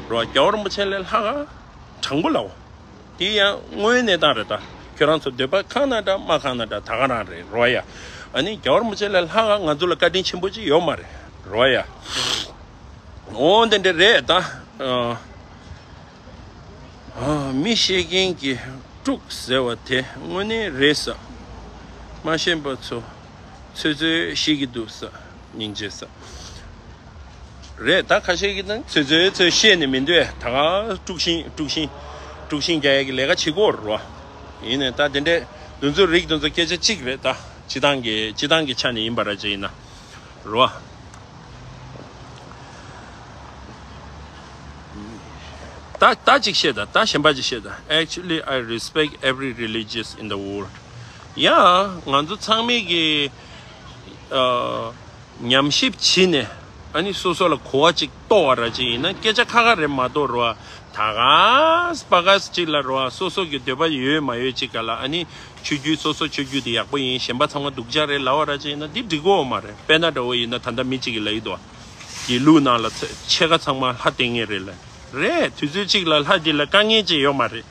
བ། རྒྱལ་བ་རིན་པོ་ཆེ་ལས་ལྷག་ག་དྲང་པོ་ལབ་འོ། དེ་ཡང་དངོས་ཡོད་གནས་སྟངས་རེད། ད་ཁྱོད་རང་ཚོ་འདོད་པ་ཁེངས་ན་འདྲ་མ་ཁེངས་ན་འདྲ་ད་ག་རང་རེད་རེད་བ་ཡ། ཨ་ནི་རྒྱལ་བ་རིན་པོ་ཆེ་ལས་ལྷག་ག་ང་ཚོ་ལ་བཀའ་དྲིན་ཆེན་པོ་ཅིག་ཡོད་མ་རེད་རེད་བ་ཡ། འོ་དེ་འདྲ་རེད་ད། ཨ། ཨ། མི་བཤད་མཁན་གྱི་དཀྲུག་ཟེར་བ་དེ་དངོས་གནས་རེད་ས། མ་ཤེས་པ་ཚོ་ཚོད་ཚོད་བཤད་ཀྱི་འདུག་ས། སྙིང་རྗེ་ས། རེད་ད། ཁ་ཤས་ཀྱིས་ནི་ཚོད་ཚོད་ཚོད་བཤད་ནས་མི་འདུག་ཨེ། ད་ག་དཀྲུག་ཤིང་དཀྲུག་ཤིང་དཀྲུག་ཤིང་རྒྱག་ཡ་གི་ལས་ཀ་བྱེད་ཀྱི་ཡོད་རེད་བ། ཡིན་ནའི་ད་དེ་འདྲས་འདི་ཚོ་རིགས་འདི་ཚོ་སྐད་ཆ་གཅིག་རེད་ད། སྤྱི་བཏང་གི་སྤྱི་བཏང་གི་ཆ་ནས་ཡིན་པ་ར་ཅིག་ཡིན་ན། རོ། ད་ད་ཅིག་བཤད་ད། ད་གཞན་པ་ཅིག་བཤད་ད། Actually, I respect every religious in the world. ཡ། ང་ཚོ་ཚང་མས་ཀྱི་ཨ་ཉམས་ཞིབ་བྱས་ནས་ཨ་ནི་སོ་སོ་ལ་གོ་བ་ཅིག་རྟོགས་པ་ར་ཅིག་ཡིན་ན་སྐད་ཆ་ཁ་ཁ་རེད་མ་གཏོགས་རོ། ད་ག་སྤ་ག་ཅིག་ལ་རོ། སོ་སོ་གི་འདོད་པ་ཡོད་མ་ཡོད་ཅིག་ག་ལ་ཨ་ནི། ཆོས་བརྒྱུད་སོ་སོ་ཆོས་བརྒྱུད་དེ་ཡག་པོ་ཡིན། གཞན་པ་ཚང་མ་སྡུག་ཅག་རེད་ལབ་པ་ར་ཅིག་ཡིན་ན་འདི་འགྲིག་གི་ཡོད་མ་རེད། དཔེར་ན་འདྲ་བོ་ཡིན་ན་ད་ལྟ་མི་གཅིག་གིས་ལབ་ཀྱི་འདུག་དགེ་ལུགས་ནང་ལ་ཚ་ཕྱེད་ཀ་ཚང་མ་ལྷ་བསྟེན་མཁན་རེད་ལབ། རེད། དུས་ཚོད་གཅིག་ལ་ལྷ་འདི་ལ་དཀའ་ངལ་ཅིག་ཡོད་མ་རེད།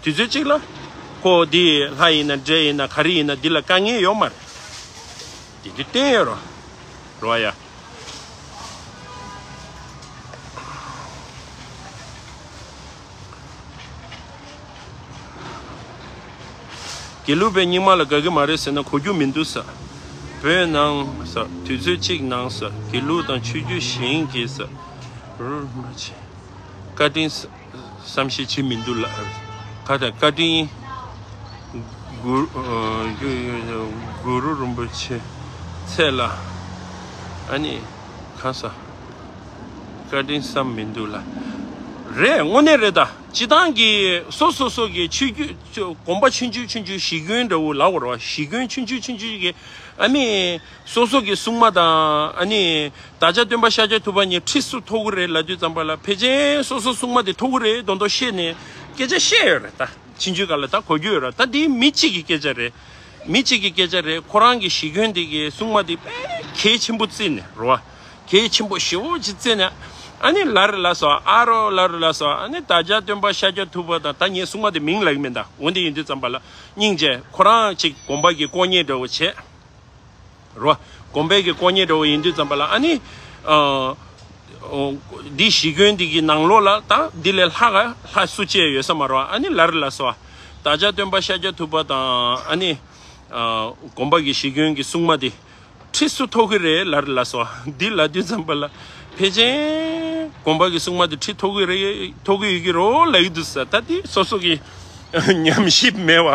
དུས་ཚོད་གཅིག་ལ་ཁོ་འདི་ལྷ་ཡིན་ན་འདྲེ་ཡིན་ན་ག་རེ་ཡིན་ན་འདི་ལ་དཀའ་ངལ་ཡོད་མ་རེད། འདི་འདི་བསྟན་ཡོད་རོ། རོ་ཡ། དགེ་ལུགས་པའི་རྙིང་མ་ལ་དགའ་གི་མ་རེད་ཟེར་ན་གོ་རྒྱུ་མི་འདུག་ས། བོད་ནང་ས་དུས་ཚོད་གཅིག་ནང་ས་དགེ་ལུགས་དང་ཆོས་བརྒྱུད་གཞན་གྱི་ས་རུ་མ་བྱེད། བཀའ་དྲིན་ས་བསམ་ཤེས་བྱེད་མི་འདུག་ལ། ཁ་དང་བཀའ་དྲིན་གུ་གུ་རུ་རིན་པོ་ཆེ་ཚེ་ལ་ཨ་ནི་གང་ས། བཀའ་དྲིན་བསམ་མི་འདུག་ལ། རེད། དངོས་གནས་རེད་ད། སྤྱི་བཏང་གི་སོ་སོ་སོ་གི་ཆོས་བརྒྱུད་ཆོ་དགོན་པ་ཆུང་ཆུང་ཆུང་ཆུང་གཞི་ཁྱོན་འདྲ་བོ་ལབ་དགོས་རེད་བ། གཞི་ཁྱོན་ཆུང་ཆུང་ཆུང་ཆུང་གི་ཨ་ནི་སོ་སོ་གི་སྲུང་མ་དང་ཨ་ནི་བདག་ཅག་སྟོན་པ་ཤཱཀྱ་ཐུབ་པ་གཉིས་ཁྲི་ཟུར་ཐོབ་གི་རེད་ལབ་དུས་ཙམ་པ་ལ། ཕལ་ཆེར་སོ་སོ་སྲུང་མ་དེ་ཐོབ་གི་རེད་མདོག་མདོག་བཤད་ནས་སྐད་ཆ་བཤད་ཡོད་རེད་ད། ཕྱིན་ཆད་ག་ལ་ད་གོ་རྒྱུ་ཡོད་ར། ད་འདི་མི་གཅིག་གི་སྐད་ཆ་རེད། མི་གཅིག་གི་སྐད་ཆ་རེད། ཁོ་རང་གི་གཞི་ཁྱོན་འདི་གི་སྲུང་མ་འདི་དཔེ་གལ་ཆེན་པོ་བརྩིས་ནས་རེད་བ། གལ་ཆེན་པོ་ཞེ་པོ་ཅིག་བརྩིས་ནས། ཨ་ནི་ལ་རེ་ལ་སོ་ཨ་རོ་ལ་རེ་ལ་སོ་ཨ་ནི་བདག་ཅག་སྟོན་པ་ཤཱཀྱ་ཐུབ་པ་དང་། ད་ངས་སྲུང་མ་དེ་མིང་ལབ་ཀྱི་མིན་ད། འོན་ཏེ་ཡིན་དུས་ཙམ་པ་ལ་སྙིང་རྗེ། ཁོ་རང་ཅིག་དགོན་པ་གི་དཀོན་གཉེར་འདྲ་བོ་བྱས། རོ། དགོན་པའི་གི་དཀོན་གཉེར་འདྲ་བོ་ཡིན་དུས་ཙམ་པ་ལ་ཨ་ནི། ཨ། འོ། འདི་གཞི་ཁྱོན་འདི་གི་ནང་ལོགས་ལ་ད་འདི་ལས་ལྷག་ག་ལྷག་སུ་བཅས་ཡོད་ས་མ་རོ། ཨ་ནི་ལ་རེ་ལ་སོ། བདག་ཅག་སྟོན་པ་ཤཱཀྱ་ཐུབ་པ་དང་ཨ་ནི། ཨ། དགོན་པ་གི་གཞི་ཁྱོན་གི་སྲུང་མ་འདི་ཁྲི་ཟུར་ཐོབ་གི་རེད་ལ་རེ་ལ་སོ། འདི་ལབ་དུས་ཙམ་པ་ལ་ཕལ་ཆེར་དགོན་པ་གི་སྲུང་མ་འདི་ཁྲི་ཐོབ་གི་རེད། ཐོབ་གི་ཡོད་ཀྱི་རོ་ལབ་ཀྱི་འདུག་ས། ད་འདི་སོ་སོ་གི་ཉམས་ཞིབ་མེད་བ།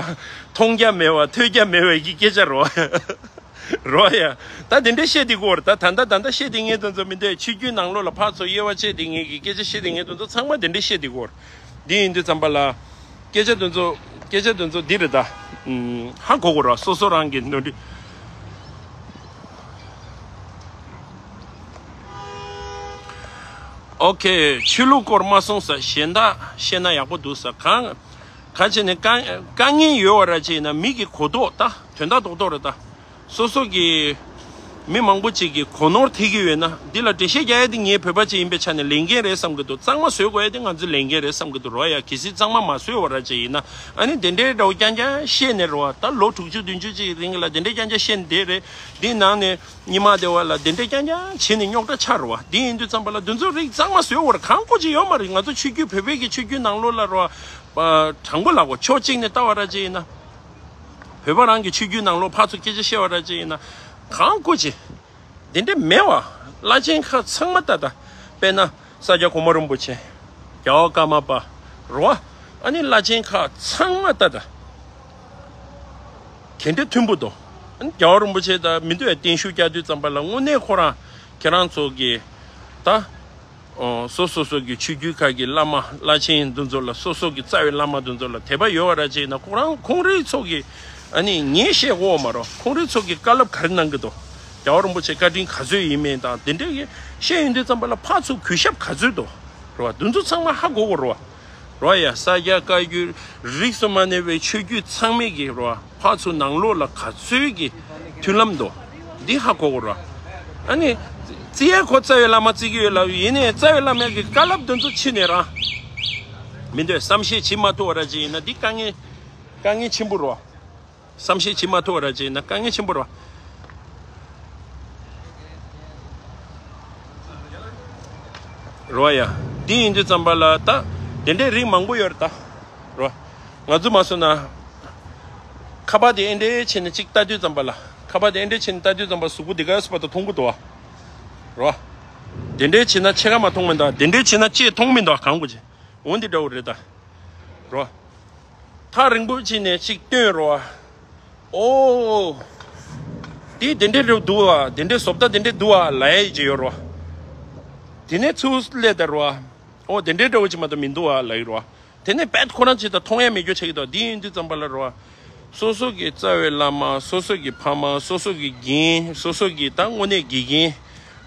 མཐོང་རྒྱ་མེད་བ། ཐོས་རྒྱ་མེད་བའི་གི་སྐད་ཆ་རོ། རོ་ཡ། ད་དེ་འདྲས་བཤད་དེ་གོ་ར། ད་ད་ད་ད་ད་བཤད་དེ་ངས་དེ་ཚོ་མི་འདོད། ཆོས་བརྒྱུད་ནང་ལོགས་ལ་ཕར་ཚུར་དབྱེ་བ་ཕྱེ་དེ་ངས་གི་སྐད་ཆ་བཤད་དེ་ངས་དེ་ཚོ་ཚང་མ་དེ་འདྲས་བཤད་དེ་གོ་ར། འདི་ཡིན་དུས་ཙམ་པ་ལ། སྐད་ཆ་དེ་ཚོ་སྐད་ཆ་དེ་ཚོ་འདི་རེད་ད། ཧ་གོ་གོ་ར། སོ་སོ་རང་གི་ནོར་འཁྲུལ། ཨོ་ཁེ། ཆོས་ལུགས་སྐོར་མ་གསུངས་ས། གཞན་དག་བཤད་ན་ཡག་པོ་འདུག་ས། གང་ག་བྱས་ནས་དཀའ་དཀའ་ངལ་ཡོད་བ་ར་ཅིག་ཡིན་ན་མི་གི་གོ་རྟོགས་ད་དོན་དག་རྡོག་རྡོག་རེད་ད། སོ་སོ་གི་མི་མང་པོ་ཅིག་གི་གོ་ནོར་ཐེབས་ཀྱི་ཡོད་ན། འདི་ལ་འགྲེལ་བཤད་རྒྱག་ཡ་དེ་ངའི་བོད་པ་ཅིག་ཡིན་པའི་ཆ་ནས་ལས་འགན་རེད་བསམ་གི་འདུག་གཙང་མ་བཟོ་དགོས་ཡ་དེ་ང་ཚོའི་ལས་འགན་རེད་བསམ་གི་འདུག་རོ་ཡ། གལ་སྲིད་གཙང་མ་མ་བཟོས་བ་ར་ཅིག་ཡིན་ན། ཨ་ནི་དེ་འདྲའི་འདྲ་བོ་རྐྱང་རྐྱང་བཤད་ནས་རོ། ད་ལོ་དྲུག་ཅུ་བདུན་ཅུ་ཅིག་རིང་ལ་དེ་འདྲའི་རྐྱང་རྐྱང་བཤད་ནས་བསྡད་རེད། འདི་ནང་ནས་ཉི་མ་བདེ་བ་ལ་དེ་འདྲའི་རྐྱང་རྐྱང་བྱས་ནས་རྙོག་དྲ་ཆགས་རོ། འདི་ཡིན་དུས་ཙམ་པ་ལ་དེ་ཚོ་རིགས་གཙང་མ་བཟོས་བ་ར་གང་དགོས་ཅིག་ཡོད་མ་རེད། ང་ཚོ་ཆོས་བརྒྱུད་བོད་པའི་གི་ཆོས་བརྒྱུད་ནང་ལོགས་ལ་རོ། དྲང་པོ་ལབ་དགོས། ཕྱོགས་གཅིག་ནས་ལྟ་བ་ར་ཅིག་ཡིན་ན། བོད་པ་རང་གི་ཆོས་བརྒྱུད་ནང་ལོགས་ཕར་ཚུར་སྐད་ཆ་བཤད་བ་ར་ཅིག་ཡིན་ན། གང་དགོས་ཅི། དེ་འདྲ་མེད་བ། བླ་ཆེན་ཁག་ཚང་མ་ལྟ་ད། དཔེར་ན་ས་སྐྱ་གོང་མ་རིན་པོ་ཆེ། རྒྱལ་བ་ཀརྨ་པ། རོ། ཨ་ནི་བླ་ཆེན་ཁག་ཚང་མ་ལྟ་ད། དེ་འདྲ་མཐུན་པོ་འདུག་ཨ་ནི་རྒྱལ་བ་རིན་པོ་ཆེ་དང་མི་འདུག་ཡ་བརྟན་བཞུགས་བསྐྱར་དུས་ཙམ་པ་ལ་དངོས་གནས་ཁོ་རང་ཁྱེད་རང་ཚོ་གི་ད། ཨོ། སོ་སོ་སོ་གི་ཆོས་བརྒྱུད་ཁག་གི་བླ་མ་བླ་ཆེན་འདི་ཚོ་ལ། སོ་སོ་གི་རྩ་བའི་བླ་མ་འདི་ཚོ་ལ་དད་པ་ཡོད་བ་ར་ཅིག་ཡིན་ན། ཁོ་རང་ཁོང་རའི་ཚོ་གི་ཨ་ནི་ངས་བཤད་དགོས་མ་རོ། ཁོང་རའི་ཚོ་གི་བཀའ་སློབ་ག་རེ་གནང་གི་འདུག་རྒྱལ་བ་རིན་པོ་ཆེ་བཀའ་དྲིན་ག་ཚོད་ཡིན་མིན་དང་དེ་འདྲའི་གི་བཤད་ཡོང་དུས་ཙམ་པ་ལ་ཕར་ཚུར་གུས་ཞབས་ག་ཚོད་འདུག་རོ། འདི་ཚོ་ཚང་མ་ཧ་གོ་དགོས་རོ། རོ་ཡ། ས་སྐྱ་བཀའ་བརྒྱུད་རིས་སུ་མ་ནེ་བའི་ཆོས་བརྒྱུད་ཚང་མའི་གི་རོ། ཕར་ཚུར་ནང་ལོགས་ལ་ག་ཚོད་ཀྱི་མཐུན་ལམ་འདུག་འདི་ཧ་གོ་དགོས་ར། ཨ་ནི། བརྩི་ཡས་ཁོ་རྩ་བའི་བླ་མ་བརྩི་གི་ཡོད་ལབ་ཡིན་ནའི་རྩ་བའི་བླ་མའི་གི་བཀའ་སློབ་འདི་ཚོ་ཕྱི་ནས་རང་། མི་འདོད་བསམ་ཤེས་བྱེད་མ་ཐུབ་པ་ར་ཅིག་ཡིན་ན་འདི་དཀའ་ངལ། དཀའ་ངལ་ཆེན་པོ་རེད་བ། བསམ་ཤེས་བྱེད་མ་ཐུབ་པ་ར་ཅིག་ཡིན་ན་དཀའ་ངལ་ཆེན་པོ་རེད་བ། རོ་ཡ། འདི་ཡིན་དུས་ཙམ་པ་ལ་ད་དེ་འདྲའི་རིགས་མང་པོ་ཡོད་རེད་ད། རོ། ང་ཚོ་མ་སོང་ན། ཁ་པར་དེ་ཨེ་འདྲའི་བྱས་ནས་གཅིག་ལྟ་དུས་ཙམ་པ་ལ། ཁ་པར་དེ་ཨེ་འདྲའི་བྱས་ནས་ལྟ་དུས་ཙམ་པ་གཟུགས་པོ་འདི་ག་སུ་བ་དང་མཐོང་གི་འདུག་བ། རོ། དེ་འདྲའི་བྱས་ན་ཕྱེད་ཀ་མ་མཐོང་མི་འདུག་དེ་འདྲའི་བྱས་ན་ལྕེ་མཐོང་མི་འདུག་གང་དགོས་ཅི། འོ་འདི་འདྲ་བོ་རེད་ད། རོ། ཐག་རིང་པོ་ཕྱིན་ནས་ཅིག་སྟོན་རོ། ཨོ། དེ་དེ་འདྲའི་རེད་འདུག་བ། དེ་འདྲའི་བཟོ་ལྟ་དེ་འདྲའི་འདུག་བ་ལབ་ཡ་ཅིག་ཡོད་རོ། དེ་ནས་ཚུར་སླེབས་ད་རོ། ཨོ་དེ་འདྲའི་འདྲ་བོ་ཅིག་མ་གཏོགས་མི་འདུག་བ་ལབ་ཡོད་རོ། དེ་ནས་བེད་ཁོ་རང་ཅིག་ད་མཐོང་ཡ་མེད་རྒྱུ་ཆགས་ཀྱི་འདུག་འདི་ཡིན་དུས་ཙམ་པ་ལ་རོ། སོ་སོ་གི་རྩ་བའི་བླ་མ། སོ་སོ་གི་ཕ་མ། སོ་སོ་གི་རྒན། སོ་སོ་གི་ད་དངོས་གནས་དགེ་རྒན།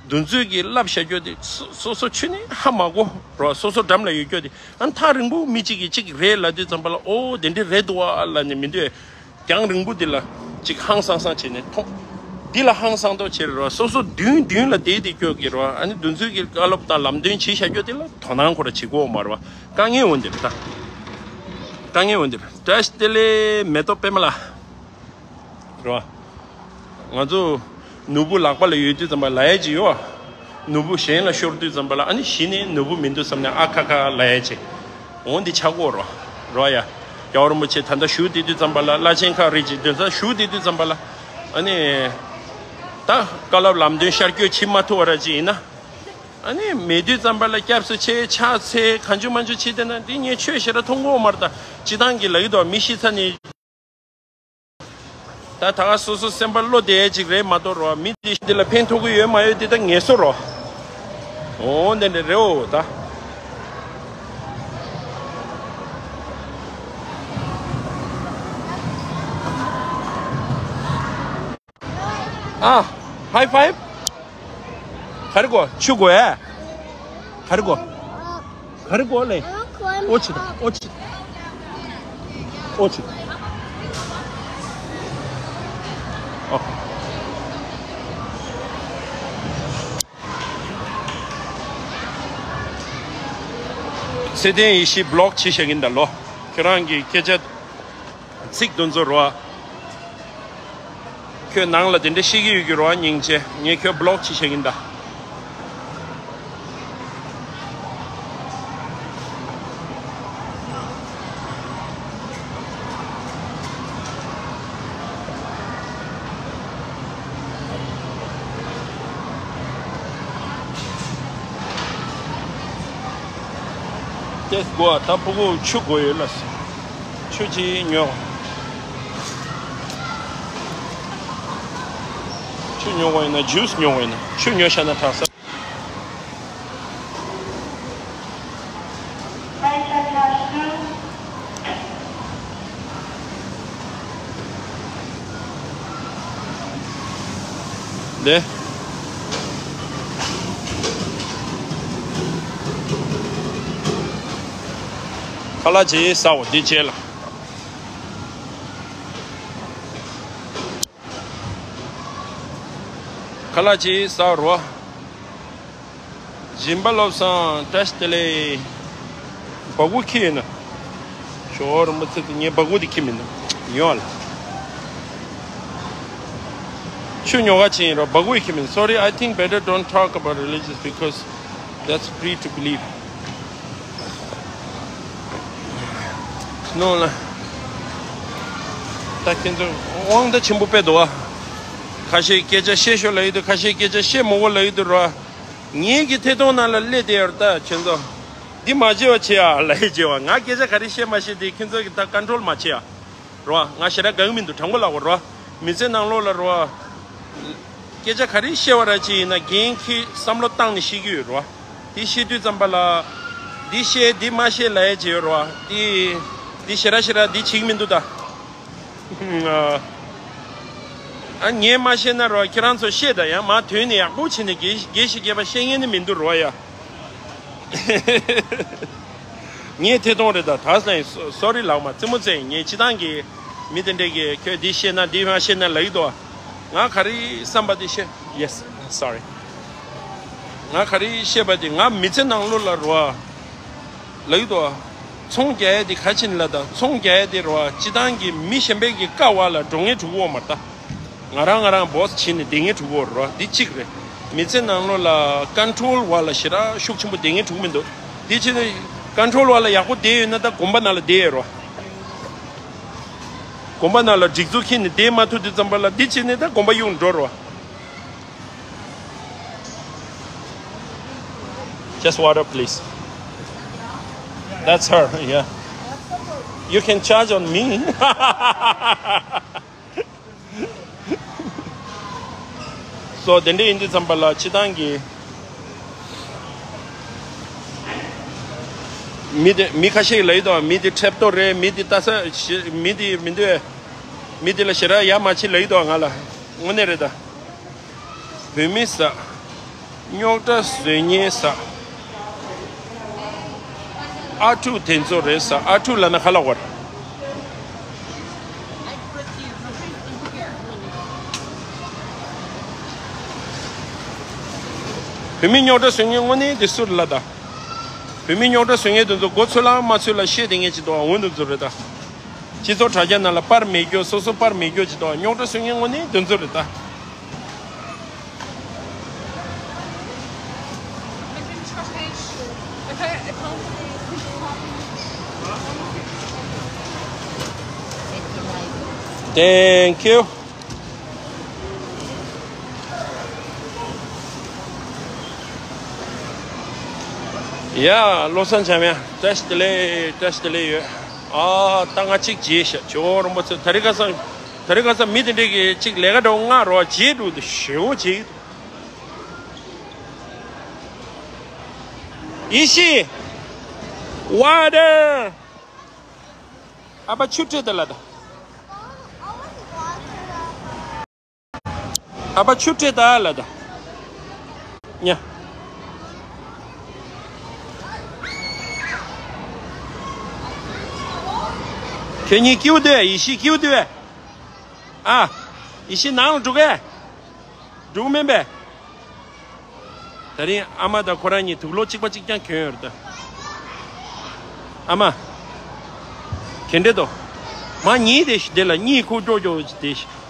འདི་ཚོས་གི་བསླབ་བྱ་རྒྱུ་དེ་སོ་སོ་སོ་ཆུ་ནས་ཧ་མ་གོ་རོ། སོ་སོ་འགྲམ་ལ་ཡོད་རྒྱུ་དེ། ཨ་ཐག་རིང་པོ་མི་གཅིག་གིས་གཅིག་རེད་ལབ་དུས་ཙམ་པ་ལ། ཨོ་དེ་འདྲ་རེད་འདུག་ཨ་ལབ་ནས་མི་འདོད། རྒྱང་རིང་པོ་འདི་ལ་ཅིག་ཧང་སང་སང་བྱས་ནས་མཐོང་། འདི་ལ་ཧང་སང་ཏོག་བྱེད་རོ། སོ་སོ་མདུན་མདུན་ལ་བསྡད་དེ་སྐྱོ་གི་རོ། ཨ་ནི་འདི་ཚོས་གི་བཀའ་སློབ་དང་ལམ་སྟོན་བྱེད་བྱ་རྒྱུ་དེ་ལ་དོ་སྣང་ཁོ་ར་བྱེད་དགོས་མ་རོ། དཀའ་ངལ་འོན་འདིར་ད། དཀའ་ངལ་འོན་འདིར། བཀྲ་ཤིས་བདེ་ལེགས་མེ་ཏོག་པད་མ་ལགས། རོ། ང་ཚོ་ནོར་བུ་ལག་པ་ལ་ཡོད་དུས་ཙམ་པ་ལབ་ཡ་ཅིག་ཡོད། ནོར་བུ་གཞན་ལ་ཤོར་དུས་ཙམ་པ་ལ། ཨ་ནི་གཞི་ནས་ནོར་བུ་མི་འདུག་བསམ་ནས་ཨ་ཁ་ཁ་ལབ་ཡ་ཅིག་འོ་འདི་ཆགས་ཀྱི་ཡོད་རོ། རོ་ཡ། རྒྱལ་བ་རིན་པོ་ཆེ་ད་ལྟ་བཞུགས་བསྡད་དུས་ཙམ་པ་ལ། བླ་ཆེན་ཁག་རེད་ཅིག་དེ་ཚོ་བཞུགས་བསྡད་དུས་ཙམ་པ་ལ། ཨ་ནི། ད་བཀའ་སློབ་ལམ་སྟོན་ཤར་བསྐྱོད་བྱེད་མ་ཐུབ་པ་ར་ཅིག་ཡིན་ན། ཨ་ནི་མེད་དུས་ཙམ་པ་ལ་སྐྱབས་སུ་མཆི་ཕྱག་འཚལ་གང་བྱུང་མང་བྱུང་བྱེད་བསྡད་ན་འདི་ངས་ཆོས་ཞེ་དྲག་མཐོང་གི་ཡོད་མ་རེད་ད། སྤྱིར་བཏང་གི་ལབ་ཀྱི་འདུག་མི་ཤི་ཚར་ནས། ད་ད་ག་སོ་སོ་སེམས་པ་བློ་བདེ་ཅིག་རེད་མ་གཏོགས་རོ། མི་འདི་འདི་ལ་ཕན་ཐོགས་ཀྱི་ཡོད་མ་ཡོད་འདི་ད་ངེས་སོ་རོ། འོ་འདི་འདྲ་རེད་འོ་ད། ཨ། High five། ག་རེ་དགོས། ཆུ་དགོས་ཨེ། ག་རེ་དགོས། ག་རེ་དགོས་ལེ། ཨོ་ཆི་དང་ཨོ་ཆི། ཨོ་ཆི། ཨོ། ཚེ་བརྟན་ཡེ་ཤེས་བི་ལོག་བྱེད་བཞག་གིན་ད་ལོ། ཁྱོད་རང་གི་སྐད་ཆ་ཚིག་དེ་ཚོ་རོ། ཁྱོད་ནང་ལ་དེ་འདྲ་བཤད་ཀྱི་ཡོད་ཀྱི་རོ། སྙིང་རྗེ། ངས་ཁྱོད་བི་ལོག་བྱེད་བཞག་གིན་ད། ཏེས་གོ་ད་ཕྲུ་གུ་ཆུ་དགོས་ཡོད་ལ། ཆུ་ཅིག་ཉོ། ཆུ་ཉོ་དགོས་ཡིན་ན་ཇུས་ཉོ་དགོས་ཡིན་ན་ཆུ་ཉོ་བཞག་ན་དྲག་ས། ལེ། ཁ་ལག་ཅིག་ཟ་འོ་འདི་རྗེས་ལ། ཁ་ལག་ཅིག་ཟ་རོ། སྦྱིན་པ་བློ་བཟང་བཀྲ་ཤིས་བདེ་ལེགས། སྦ་ཁུག་ཁྱེར་ཡོད་ན། ཞོ་རིན་པོ་ཆེ་དེ་ངས་སྦ་ཁུག་དེ་ཁྱེར་མི་འདུག་ཉོ་ལ། ཆུ་ཉོ་ག་ཕྱིན་ཡིན་རོ། སྦ་ཁུག་ཁྱེར་མི་འདུག Sorry, I think better don't talk about religious because that's free to believe. ནོ་ལ། ད་ཁྱེད་ཚོ་དབང་ད་ཆེན་པོ་དཔེ་འདུག་ཨ། ཁ་ཤས་སྐད་ཆ་བཤད་ཤོག་ལབ་ཡི་འདུག་ཁ་ཤས་སྐད་ཆ་བཤད་མི་དགོས་ལབ་ཡི་འདུག་རོ། ངེད་ཀྱི་ཐད་གཏོང་ནང་ལ་སླེབས་བསྡད་ཡོད་རེད་ད་ཁྱེད་ཚོ། འདི་མ་བྱེད་པ་བྱེད་ཨ་ལབ་ཡི་བྱེད་པ། ང་སྐད་ཆ་ག་རེ་བཤད་མ་བཤད་དེ་ཁྱེད་ཚོ་གི་ད་ཀོན་ཊོལ་མ་བྱེད་ཨ། རོ། ང་ཞེ་དྲག་དགའ་གི་མི་འདུག་དྲང་པོ་ལབ་དགོས་རོ། མི་ཚེ་ནང་ལོགས་ལ་རོ། སྐད་ཆ་ག་རེ་བཤད་པ་ར་ཅིག་ཡིན་ན་འགན་འཁྱེར་བསམ་བློ་བཏང་ནས་བཤད་ཀྱི་ཡོད་རོ། དེ་བཤད་དུས་ཙམ་པ་ལ། འདི་བཤད་འདི་མ་བཤད་ལབ་ཡ་ཅིག་ཡོད་རོ། འདི། འདི་ཞེ་དྲག་ཞེ་དྲག་འདི་བྱེད་ཀྱི་མི་འདུག་ད། ཨ། ངས་མ་བཤད་ན་རོ་ཁྱེད་རང་ཚོ་བཤད་ད་ཡ། མ་དོན་ནི་ཡག་པོ་བྱས་ནས་དགེ་དགེ་བཤེས་སྐྱེས་པ་བཤད་མཁན་ནི་མི་འདུག་རོ་ཡ། ངས་ཐད་གཏོང་རེད་ད། ད་སོ་རི་ལགས་མ་རྩེད་མོ་རྩེ། ངས་སྤྱི་བཏང་གི་མི་དེ་འདྲས་ཀྱིས་ཁྱོད་འདི་བཤད་ན་འདི་མ་བཤད་ན་ལབ་ཀྱི་འདུག་ང་ག་རེ་བསམ་པ་དེ་བཤད། Yes, sorry. ང་ག་རེ་བཤད་པ་དེ་ང་མི་ཚེ་ནང་ལོགས་ལ་རོ། ལབ་ཀྱི་འདུག་ཚོང་རྒྱག་ཡ་དེ་ག་ཕྱིན་ལ་ད་ཚོང་རྒྱག་ཡ་དེ་རོ། སྤྱི་བཏང་གི་མི་གཞན་པའི་གི་བཀའ་བ་ལ་འགྲོ་ངེས་འགྲོ་གི་ཡོད་མ་རེད་ད། ང་རང་ང་རང་བོས་བྱས་ནས་བསྡད་ངེས་འགྲོ་གི་ཡོད་རོ། འདི་གཅིག་རེད། མི་ཚེ་ནང་ལོགས་ལ་ཀོན་ཊོལ་བ་ལ་ཞེ་དྲག་ཤུགས་ཆེན་པོ་བསྡད་ངེས་འགྲོ་གི་མི་འདུག་འདི་ཕྱིན་ནས་ཀོན་ཊོལ་བ་ལ་ཡག་པོ་བསྡད་ཡོད་ན་ད་དགོན་པ་ནང་ལ་བསྡད་ཡོད་རོ། དགོན་པ་ནང་ལ་སྒྲིག་འཛུགས་འཁྱེར་ནས་བསྡད་མ་ཐུབ་དུས་ཙམ་པ་ལ་འདི་བྱས་ནས་ད་དགོན་པ་གཡུག་འགྲོ་རོ། Just water, please. That's her, yeah. You can charge on me. So, དེ་འདྲ་ཡིན་དུས་ཙམ་པ་ལ་སྤྱི་བཏང་གི་མི་དེ་མི་ཁ་ཤས་ལབ་ཡོད་དོ། མི་དེ་འཁྲབ་སྟོན་རེད། མི་དེ་ལྟ་ས་ཞེ་མི་དེ་མི་འདུག་མི་དེ་ལ་ཞེ་དྲག་ཡ་མ་བྱེད་ལབ་ཡོད་དོ་ང་ལ། དངོས་གནས་རེད་ད། བོད་མི་ཟ། རྙོག་དྲ་བཟོ་མཁན་ཟ། ཨ་ཕྲུག་དེ་ཚོ་རེད་ཟ། ཨ་ཕྲུག་ལབ་ན་ག་ལབ་དགོས་རེད། བོད་མི་རྙོག་དྲ་བཟོ་མཁན་དངོས་གནས་དེ་སུ་རེད་ལབ་ད། བོད་མི་རྙོག་དྲ་བཟོ་མཁན་དེ་ཚོ་མགོ་ཚོས་ལ་མ་ཚོས་ལ་བཤད་བསྡད་མཁན་ཅིག་འདུག་འོ་དེ་ཚོ་རེད་ད། སྤྱི་ཚོགས་དྲ་རྒྱ་ནང་ལ་པར་མེད་རྒྱུ། སོ་སོ་པར་མེད་རྒྱུ་ཅིག་འདུག་རྙོག་དྲ་བཟོ་མཁན་དངོས་གནས་དེ་ཚོ་རེད་ད། Thank you. ཡ། བློ་བཟང་འཇམ་དབྱངས་བཀྲ་ཤིས་བདེ་ལེགས། བཀྲ་ཤིས་བདེ་ལེགས་ཡོད། ཨ། ད་ང་གཅིག་བརྗེད་ཤག་ཇོ་བོ་རིན་པོ་ཆེ། དེ་རིང་ཁ་སང་། དེ་རིང་ཁ་སང་མི་དེ་འདྲས་ཀྱིས་གཅིག་ལས་ཀ་འདྲ་བོ་མངགས་རོགས་བྱེད་འདུག་དེ་ཞེ་བོ་བྱེད་ཀྱི་འདུག་ཡེ་ཤེས། Water. ཨ་ཕ་ཆུ་སྤྲད་དེ་ལ་ད། ཨ་ཕ་ཆུ་སྤྲད་ད་ལ་ད། ཉ། ཁྱེད་གཉིས་སྐྱིའུ་སྡོད། ཡེ་ཤེས་སྐྱིའུ་སྡོད། ཨ། ཡེ་ཤེས་ནང་ལ་འགྲོ་གས། འགྲོ་གི་མིན་པས། ད་རིང་ཨ་མ་དང་ཁོ་རང་གཉིས་དུག་ལོག་གཅིག་པ་གཅིག་རྐྱང་གྱོན་ཡོད་རེད་ད། ཨ་མ། ག་འདྲ་འདུག་མ་གཉིས་དེ་ཤི་དེ་ལ་གཉིས་ཁུག་ཀྱོག་ཀྱོག་དེ་ཤི།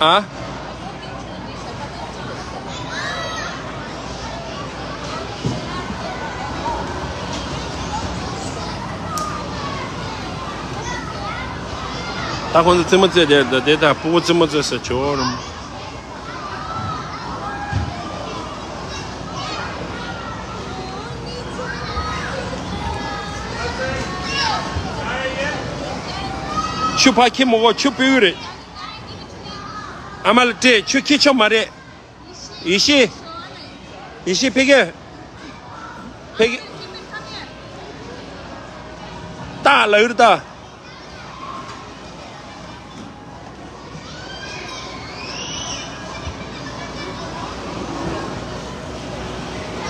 ཨ། ད་ཁོང་ཚོ་རྩེད་མོ་རྩེ་དེ་དེ་དང་ཕྲུ་གུ་རྩེད་མོ་རྩེ་ས་ཇོ་རུམ། ཆུ་ཕར་ཁྱེར་མི་དགོས། ཆུ་སྤུས་རེད། ཨ་མ་ལ་སྤྲད། ཆུ་ཁྱེར་ཆོག་མ་རེད། ཡེ་ཤེས། ཡེ་ཤེས་ཕ་གི། ཕ་གི། ཏ་ལ་ཡུར་ཏ།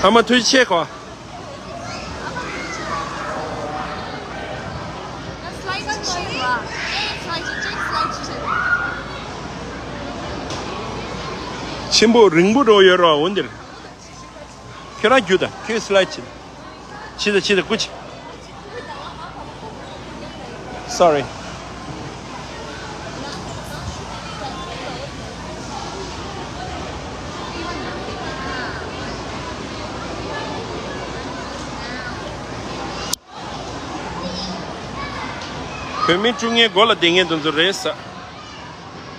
ཨ་མ་ཐུགས་རྗེ་ཆེ་གོ། ཆེན་པོ་རིང་པོ་འགྲོ་ཡོད་རོགས་འོན་ཏེ། ཁྱོད་རང་རྒྱུགས་དང་། ཁྱོད་སི་ལའེ་ཌི་བྱེད། བྱེད་དང་། བྱེད་དང་། སྐུ་མཁྱེན། Sorry། བོད་མི་དཀྲུག་མཁན་མགོ་ལ་བསྡད་མཁན་དེ་ཚོ་རེད་ས།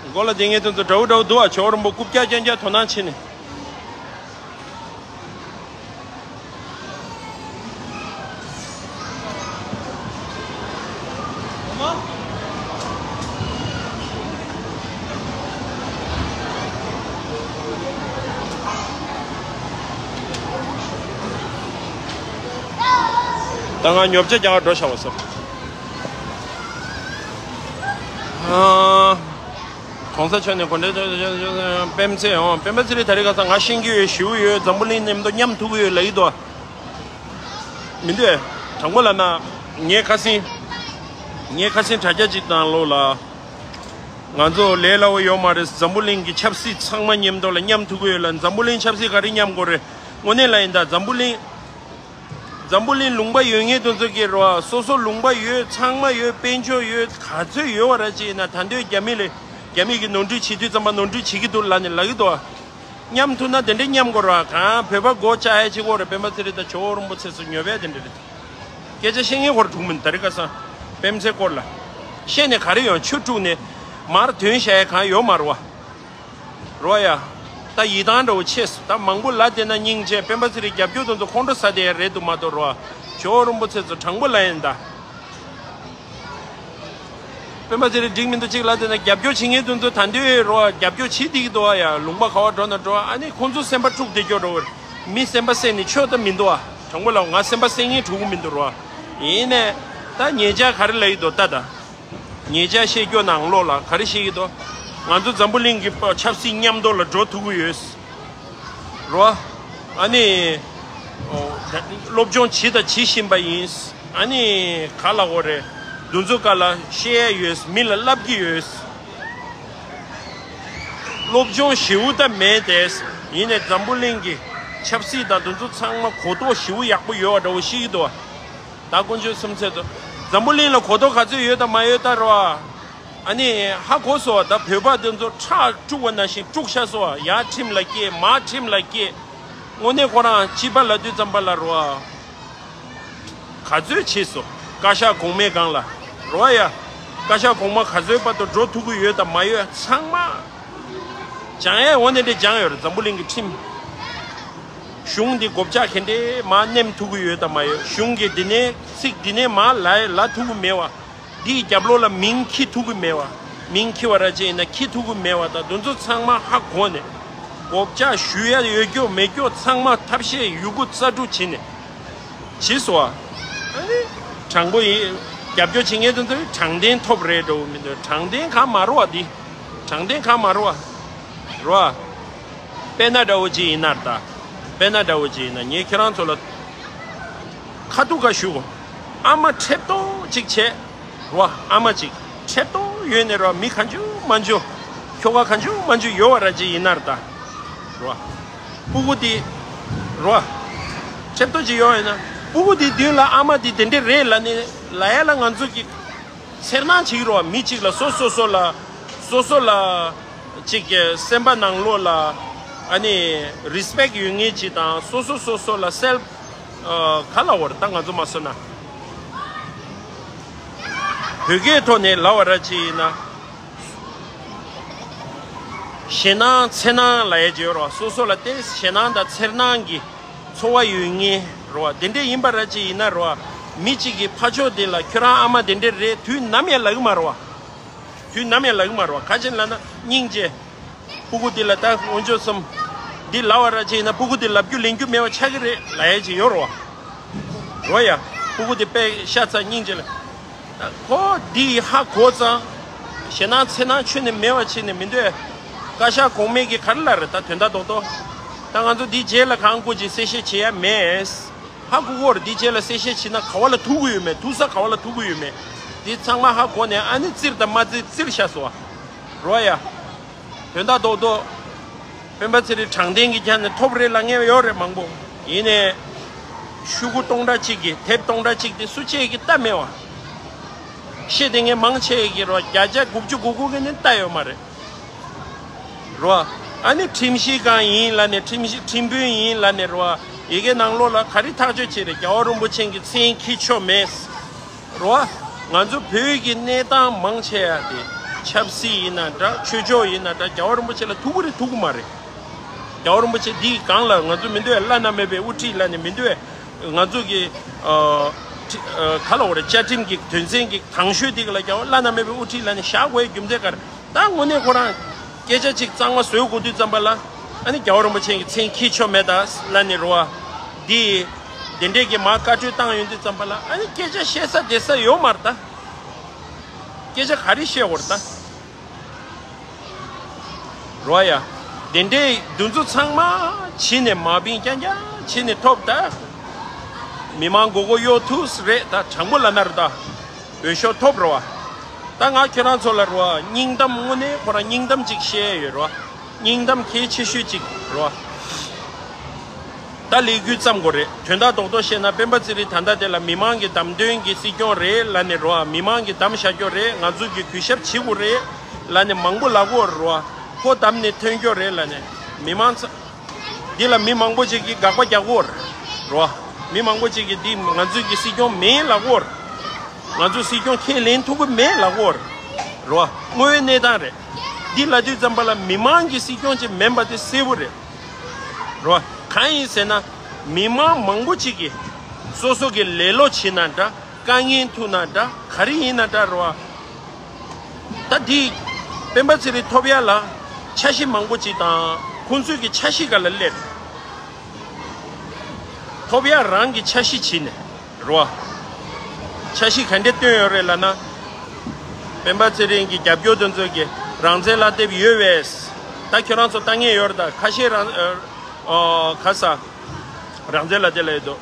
མགོ་ལ་བསྡད་མཁན་དེ་ཚོ་འདྲ་བོ་འདྲ་བོ་འདུག་ཨ། ཇོ་རིན་པོ་རྐུབ་བཀྱག་རྐྱང་རྐྱང་དོ་སྣང་བྱེད་ནས། ད་ང་ཉོ་ཆ་རྒྱག་ག་འགྲོ་བཞག་པ་སོ། ཨ། གོང་ས་མཆོག་ནས་གོ་འདྲེ་སྤེན་ཚེ་ཡོང་། སྤེན་པ་ཚེ་རིང་ད་རེས་ཁ་སང་ང་ཤེས་ཀྱི་ཡོད། ཞེའུ་ཡོད། འཛམ་བུ་གླིང་མཉམ་དུ་མཉམ་ཐུག་གི་ཡོད་ལབ་ཀྱི་འདུག་མི་འདུག་དྲང་པོ་ལབ་ན། ངས་ཁ་སང་། ངས་ཁ་སང་དྲ་རྒྱ་ཅིག་ནང་ལོགས་ལ། ང་ཚོ་ལས་སླ་བོ་ཡོད་མ་རེད། འཛམ་བུ་གླིང་གི་ཆབ་སྲིད་ཚང་མ་མཉམ་དུ་ལ་མཉམ་ཐུག་གི་ཡོད་ལ། འཛམ་བུ་གླིང་ཆབ་སྲིད་ག་རེ་མཉམ་དགོས་རེད། དངོས་གནས་ལ་ཡིན་ད། འཛམ་བུ་གླིང་། འཛམ་བུ་གླིང་ལུང་པ་ཡོད་མཁན་དེ་ཚོ་གི་རོ། སོ་སོ་ལུང་པ་ཡོད། ཚང་མ་ཡོད། དཔལ་འབྱོར་ཡོད། ག་ཚོད་ཡོད་བ་ར་ཅིག་ཡིན་ན། ད་འདོད་རྒྱ་མི་ལས། རྒྱ་མི་གི་ནོར་འཁྲུལ་བྱེད་དུས་ཙམ་པ་ནོར་འཁྲུལ་བྱེད་ཀྱི་འདུག་ལབ་ནས་ལབ་ཀྱི་འདུག་མཉམ་ཐུག་ན་དེ་འདྲའི་མཉམ་དགོས་ར། གང་བོད་པ་མགོ་བཅག་ཡ་ཅིག་འོ་རེད། སྤེན་པ་ཚེ་རིང་དང་ཇོ་རིན་པོ་ཆེ་ཚོ་ཉོ་བས་དེ་འདྲ་རེད། སྐད་ཆ་བཤད་མཁན་ཁོ་ར་འགྲིག་མིན། ད་རེས་ཁ་སང་སྤེན་ཚེ་སྐོར་ལ་བཤད་ནས་ག་རེ་ཡོང་། ཆུ་དཀྲུགས་ནས་མར་དོན་བཤད་ཡ་གང་ཡོད་མ་རེད་བ། རོ་ཡ། ད་ཡིད་ཐང་འདྲ་བོ་ཆེ་སོང་། ད་མང་པོ་ལབ་བསྡད་ན་སྙིང་རྗེ། སྤེན་པ་ཚེ་རིང་རྒྱབ་སྐྱོར་དེ་ཚོ་ཁོང་ཁྲོ་ཟ་བསྡད་ཡ་རེད་འདུག་མ་གཏོགས་རོ། ཇོ་རིན་པོ་ཆེ་ཚོ་དྲང་པོ་ལབ་ཡིན་ད། སྤེན་པ་ཚེ་རིང་འགྲིག་མི་འདུག་ཅིག་ལབ་བསྡད་ན། རྒྱབ་སྐྱོར་བྱེད་མཁན་དེ་ཚོ་ད་འདོད་རོ། རྒྱབ་སྐྱོར་བྱེད་བསྡད་ཀྱི་འདུག་ཨ། ཡ་ལུང་པ་ག་བ་འགྲོ་ན་འགྲོ། ཨ་ནི་ཁོང་ཚོ་སེམས་པ་དཀྲུགས་བསྡད་རྒྱུ་རོ། མི་སེམས་པ་གསོས་ནས་ཆོས་ད་མི་འདུག་ཨ། དྲང་པོ་ལབ། ང་སེམས་པ་གསོས་མཁན་འགྲོ་གི་མི་འདུག་རོ། ཡིན་ནས་ད་ཉེ་ཆར་ག་རེ་ལབ་ཀྱི་འདུག་ལྟ་ད། ཉེ་ཆར་བཤད་རྒྱུ་ནང་ལོགས་ལ་ག་རེ་བཤད་ཀྱི་འདུག་ང་ཚོ་འཛམ་བུ་གླིང་གི་ཆབ་སྲིད་མཉམ་དུ་ལ་འགྲོ་ཐུབ་ཀྱི་ཡོད་རོ། ཨ་ནི་སློབ་སྦྱོང་བྱེད་དང་བྱེད་བཞིན་པ་ཡིན། ཨ་ནི་ག་ལབ་དགོས་རེད། འདི་ཚོ་ག་ལ་བཤད་ཡ་ཡོད། མི་ལ་བསླབ་ཀྱི་ཡོད། སློབ་སྦྱོང་ཞེ་པོ་ད་མེད་དེ། ཡིན་ནས་འཛམ་བུ་གླིང་གི་ཆབ་སྲིད་དང་འདི་ཚོ་ཚང་མ་གོ་རྟོགས་ཞེ་པོ་ཡག་པོ་ཡོད་པ་འདྲ་བོ་ཤེས་ཀྱི་འདུག་ད་དཀོན་མཆོག་གསུམ་ཚེ་ཚོ། འཛམ་བུ་གླིང་ལ་གོ་རྟོགས་ག་ཚོད་ཡོད་དང་མ་ཡོད་ལྟ་རོགས། ཨ་ནི་ཧ་གོ་སོང་། ད་བོད་པ་དེ་ཚོ་ཁྲག་དཀྲུགས་པ་ནང་བཞིན་དཀྲུགས་ཤག་སོང་། ཡར་ཁྲིམས་ལ་སྐྱེས། མར་ཁྲིམས་ལ་སྐྱེས། དངོས་གནས་ཁོ་རང་སྤྱི་པ་ལབ་དུས་ཙམ་པ་ལ་རོ། ག་ཚོད་བྱས་སོང་། བཀའ་ཤག་གོང་མའི་སྒང་ལ་རོ་ཡ། བཀའ་ཤག་གོང་མ་ག་ཚོད་བར་དུ་འགྲོ་ཐུབ་ཀྱི་ཡོད་དང་མ་ཡོད་ཚང་མ་སྦྱང་ཡས་འོ་ནས་འདྲ་སྦྱངས་ཡོད་རེད། འཛམ་བུ་གླིང་གི་ཁྲིམས། གཞུང་འདི་མགོ་བཅག་ག་འདྲས་མར་མནན་ཐུབ་ཀྱི་ཡོད་དང་མ་ཡོད། གཞུང་གི་འདི་ནས་ཚིག་འདི་ནས་མར་ལ་ལ་ཐུབ་ཀྱི་མེད་པ། འདིའི་རྒྱབ་ལོགས་ལ་མིང་འཁྱེར་ཐུབ་ཀྱི་མེད་པ། མིང་འཁྱེར་བ་ར་ཅིག་ཡིན་ན་འཁྱེར་ཐུབ་ཀྱི་མེད་པ་དང་། འདི་ཚོ་ཚང་མ་ཧ་གོ་ནས། མགོ་བཅག་ཞུ་ཡ་ཡོད་རྒྱུ་མེད་རྒྱུ་ཚང་མ་ཐབས་ཤེས་ཡོད་རྒུ་རྩལ་སྤྲུགས་བྱས་ནས་བྱས་སོང་བ། ཨ་ནི་དྲང་པོ་ཡིན། རྒྱབ་སྐྱོར་བྱེད་མཁན་དེ་ཚོས་དྲང་བདེན་ཐོབ་རེད་འགྲོ་གི་མི་འདུག་དྲང་བདེན་གང་མ་རེད་བ། འདི་དྲང་བདེན་གང་མ་རེད་བ། རེད་བ། དཔེར་ན་འདྲ་བོ་ཅིག་ཡིན་ན་ད། དཔེར་ན་འདྲ་བོ་ཅིག་ཡིན་ན་ངས་ཁྱེད་རང་ཚོ་ལ་ཁ་ཐུག་ག་ཞུ། ཨ་མ་ཁྲེབ་ཏོ་ཅིག་བྱས། རེད་བ། ཨ་མ་ཅིག་ཁྲེབ་ཏོ་ཡོད་ནས་རེད་བ། མི་གང་བྱུང་མང་བྱུང་། ཁྱོ་ག་གང་བྱུང་མང་བྱུང་ཡོད་བ་ར་ཅིག་ཡིན་ན་རེད་ད། རེད་བ། སྤུ་གུ་དེ། རེད་བ། ཁྲེབ་ཏོ་ཅིག་ཡོད་ཡིན་ན། སྤུ་གུ་དེ་མདུན་ལ་ཨ་མ་དེ་དེ་འདྲས་རེད་ལབ་ནས་ལབ་ཡ་ལ་ང་ཚོ་གི་འཚེར་སྣང་བྱེད་ཀྱི་རེད་བ། མི་གཅིག་ལ་སོ་སོ་སོ་ལ། སོ་སོ་ལ་ཅིག་གི་སེམས་པ་ནང་ལོགས་ལ་ཨ་ནི་རི་སི་པེག་ཡོད་མཁན་ཅིག་དང་། སོ་སོ་སོ་སོ་ལ་སེལ་ཕི་ག་ལབ་དགོས་རེད་ད། ང་ཚོ་མ་སོ་ན་བོད་སྐད་ཐོག་ནས་ལབ་པ་ར་ཅིག་ཡིན་ན། ཞེད་སྣང་འཚེར་སྣང་ལབ་ཡ་ཅིག་ཡོད་རེད་བ། སོ་སོ་ལ་དེ་ཞེད་སྣང་དང་འཚེར་སྣང་གི་ཚོར་བ་ཡོད་མཁན་རེད་བ། དེ་འདྲས་ཡིན་པ་ར་ཅིག་ཡིན་ན་རེད་བ། མི་གཅིག་གི་ཕ་ཕྱོགས་དེ་ལ་ཁྱོད་རང་ཨ་མ་དེ་འདྲས་རེད་དུས་ནམ་ཡང་ལབ་ཀྱི་མ་རེད་བ། དུས་ནམ་ཡང་ལབ་ཀྱི་མ་རེད་བ། ག་ཅི་ལབ་ན་སྙིང་རྗེ། སྤུ་གུ་འདི་ལ་ད་འོན་ཆོག་སོམ། འདི་ལབ་པ་ར་ཅིག་ཡིན་ན་སྤུ་གུ་འདི་ལབ་རྒྱུ་ལེན་རྒྱུ་མེད་པ་ཆགས་ཀྱི་རེད་ལབ་ཡ་ཅིག་ཡོད་རེད་བ། རོ་ཡ། སྤུ་གུ་འདི་དཔེ་ཤ་ཚ་སྙིང་རྗེ་ལ། ཁོ་འདི་ཧ་གོ་ཙང་། ཞེད་སྣང་འཚེར་སྣང་ཁྱོན་ནས་མེད་པ་བྱས་ནས་མི་འདོད། བཀའ་ཤག་གོང་མས་ཀྱི་ག་རེ་ལབ་རེད་ད། དོན་དག་རྡོག་རྡོག་ད་ང་ཚོ་འདི་རྗེས་ལ་གང་དགོས་ཀྱི་གསལ་བཤད་བྱེད་ཡ་མེད། ཧ་གོ་གོ་རེད། འདི་རྗེས་ལ་གསལ་བཤད་བྱེད་ན་ག་བ་ལ་ཐུག་གི་ཡོད་མེད། ཐུག་ས་ག་བ་ལ་ཐུག་གི་ཡོད་མེད། འདི་ཚང་མ་ཧ་གོ་ནས་ཨ་ནི་བཙིར་དང་མ་བཙིར་བཙིར་བཞག་སོང་བ། རོ་ཡ། དོན་དག་རྡོག་རྡོག་སྤེན་པ་ཚེ་རིང་དྲང་བདེན་གྱི་ཆ་ནས་ཐོབ་རེད་ལབ་མཁན་ཡོད་རེད་མང་པོ། ཡིན་ནའི། ཤོག་གུ་སྟོང་ཕྲག་གཅིག་གི་དེབ་སྟོང་ཕྲག་གཅིག་དེ་སུ་གཅིག་གིས་ལྟ་མེད་བ། ཤེས་ལྡན་མཁན་མང་ཆེ་གིས་རོ་བརྒྱ་ཆ་དགུ་བཅུ་གོ་དགུ་གིས་ནི་ལྟ་ཡོད་མ་རེད། རོ། ཨ་ནི་ཁྲིམས་ཞིབ་ཁང་ཡིན་ལབ་ནས། ཁྲིམས་ཞིབ་ཁྲིམས་དཔོན་ཡིན་ལབ་ནས་རོ། ཡི་གེ་ནང་ལོགས་ལ་ག་རེ་ཐག་གཅོད་བྱས་རེད། རྒྱལ་བ་རིན་པོ་ཆེ་གི་མཚན་འཁྱེར་ཆོག་མེད། རོ། ང་ཚོ་བོད་ཀྱི་གནས་སྟངས་མང་ཆེ་བ་དེ་ཆབ་སྲིད་ཡིན་ན་འདྲ། ཆོས་ཕྱོགས་ཡིན་ན་འདྲ། རྒྱལ་བ་རིན་པོ་ཆེ་ལ་ཐུག་གི་རེད་ཐུག་གི་མ་རེད། རྒྱལ་བ་རིན་པོ་ཆེ་འདིའི་སྒང་ལ་ང་ཚོ་མི་འདོད་བླ་ན་མེད་པའི་དབུ་ཁྲིད་ལབ་ནས། མི་འདོད་ང་ཚོ་གི་ཨ་ཁྲི་ཨ་ག་ལབ་དགོས་རེད། བཅའ་ཁྲིམས་ཀྱི་དོན་ཚན་གྱི་དང་ཤོས་དེ་ག་ལ་རྒྱལ་བ་བླ་ན་མེད་པའི་དབུ་ཁྲིད་ལབ་ནས་བཞག་དགོས་རྒྱུ་མཚན་ག་རེ། ད་དངོས་གནས་ཁོ་རང་སྐད་ཆ་གཅིག་གཙང་མ་བཟོ་དགོས་དུས་ཙམ་པ་ལ། ཨ་ནི་རྒྱལ་བ་རིན་པོ་ཆེ་གི་མཚན་འཁྱེར་ཆོག་མེད་ད་ལབ་ནས་རོ། འདི་དེ་འདྲས་ཀྱི་མར་བཀའ་འཁྲོལ་བཏང་ཡོང་དུས་ཙམ་པ་ལ། ཨ་ནི་སྐད་ཆ་བཤད་ས་བསྡད་ས་ཡོད་མ་རེད་ད། སྐད་ཆ་ག་རེ་བཤད་དགོས་རེད་ད། རོ་ཡ། དེ་འདྲའི་འདི་ཚོ་ཚང་མ་བྱས་ནས་མ་བིང་རྐྱང་རྐྱང་བྱས་ནས་ཐོབ་ད། མི་མང་མགོ་སྐོར་གཡོག་ཐུབ་རེད་ད། དྲང་པོ་ལབ་ན་རེད་ད། འོས་ཤོག་ཐོབ་རོ་བ། ད་ང་ཁྱོད་རང་ཚོ་ལ་རོ་བ། སྙིང་གཏམ་དངོས་གནས་ཁོ་རང་སྙིང་གཏམ་ཅིག་བཤད་ཡོད་རོ་བ། སྙིང་གཏམ་གལ་ཆེ་ཤོས་ཅིག་རོ་བ། ད་ལས་འགུལ་བརྩམ་དགོས་རེད། དོན་དག་རྡོག་རྡོག་བཤད་ན་སྤེན་པ་ཚེ་རིང་ད་ལྟ་དེ་ལ་མི་མང་གི་བདམས་ཐོན་གྱི་སྲིད་སྐྱོང་རེད་ལབ་ནས་རོ་བ། མི་མང་གིས་བདམས་བཞག་རྒྱུ་རེད། ང་ཚོ་གིས་གུས་ཞབས་བྱེད་དགོས་རེད་ལབ་ནས་མང་པོ་ལབ་ཀྱི་ཡོད་རེད་རོ་བ། ཁོ་བདམས་ནས་ཐོན་རྒྱུ་རེད་ལབ་ནས། མི་མང་ཚ། འདི་ལ་མི་མང་པོ་ཅིག་གིས་དགག་པ་རྒྱག་གི་ཡོད་རེད་རོ་བ། མི་མང་པོ་ཅིག་གིས་འདི་ང་ཚོ་གི་སྲིད་སྐྱོང་མིན་ལབ་ཀྱི་ཡོད་རེད། ང་ཚོ་སྲིད་སྐྱོང་ཁས་ལེན་ཐུབ་ཀྱི་མེད་ལབ་ཀྱི་ཡོད་རེད་རོ་བ། དངོས་ཡོད་གནས་སྟངས་རེད། འདི་ལབ་དུས་ཙམ་པ་ལ་མི་མང་གི་སྲིད་སྐྱོང་ཅིག་མིན་པ་དེ་གསལ་པོ་རེད། རོ། གང་ཡིན་ཟེར་ན། མི་མང་མང་པོ་ཅིག་གིས་སོ་སོ་གི་ལེ་ལོ་བྱེད་ན་འདྲ། དཀའ་ངལ་ཐུག་ན་འདྲ། ག་རེ་ཡིན་ན་འདྲ་རོ། ད་འདི་སྤེན་པ་ཚེ་རིང་ཐོབ་ཡ་ལ་འཆར་གཞི་མང་པོ་ཅིག་དང་། ཁོང་ཚོས་ཀྱི་འཆར་གཞི་ག་ལ་སླེབས། ཐོབ་ཡ་རང་གི་འཆར་གཞི་བྱས་ནས་རོ། འཆར་གཞི་ག་འདྲས་བཏོན་ཡོད་རེད་ལབ་ན། སྤེན་པ་ཚེ་རིང་གི་རྒྱབ་སྐྱོར་དེ་ཚོ་གིས་རང་བཙན་གླ་དེབ་ཡོད་པས། ད་ཁྱོད་རང་ཚོ་ལྟ་མཁན་ཡོད་རེད་ད། ཁ་ཤས་རང་ཨ་ཨ་ག་ས་རང་བཙན་གླ་དེབ་ལ་ཡོད་དོ།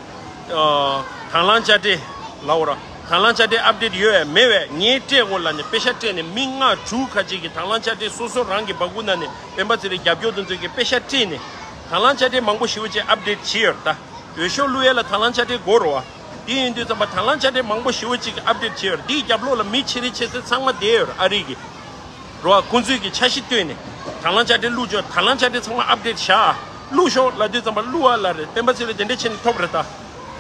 ཨ་དང་བླངས་དཔྱ་ཁྲལ་ལབ་དགོས་ར། དང་བླངས་དཔྱ་ཁྲལ་ཨབ་ཌེཊ་ཡོད་པས་མེད་པས། ངས་སྤྲད་དགོས་ལབ་ནས་པེ་ཤག་སྤྲད་ནས་མི་ལྔ་དྲུག་ཁ་ཅིག་གིས་དང་བླངས་དཔྱ་ཁྲལ་སོ་སོ་རང་གི་སྦ་ཁུག་ནང་ནས་སྤེན་པ་ཚེ་རིང་རྒྱབ་སྐྱོར་དེ་ཚོ་གིས་པེ་ཤག་སྤྲད་ནས་དང་བླངས་དཔྱ་ཁྲལ་མང་པོ་ཞེ་པོ་ཅིག་ཨབ་ཌེཊ་བྱས་ཡོད་རེད་ད། འོས་ཤོག་བླུག་ཡས་ལ་དང་བླངས་དཔྱ་ཁྲལ་དགོས་རེད་བ། དེ་ཡིན་དུས་ཙམ་པ་དང་བླངས་དཔྱ་ཁྲལ་མང་པོ་ཞེ་པོ་ཅིག་ཨབ་ཌེཊ་བྱས་ཡོད་རེད། དེའི་རྒྱབ་ལོགས་ལ་མི་ཆེ་རེ་ཆེ་ཚོད་ཚང་མ་བསྡད་ཡོད་རེད་ཨ་རི་གི། རེད་བ། ཁོང་ཚོས་ཀྱི་འཆར་གཞི་བཏོན་ནས་དང་བླངས་དཔྱ་ཁྲལ་བླུགས་ཆོག་དང་བླངས་དཔྱ་ཁྲལ་ཚང་མ་ཨབ་ཌེཊ་བཞག་བླུགས་ཤོག་ལབ་དུས་ཙམ་པ་བླུགས་པ་ལ་རེད། སྤེན་པ་ཚེ་རིང་དེ་འདྲ་བྱས་ནས་ཐོབ་རེད་ད།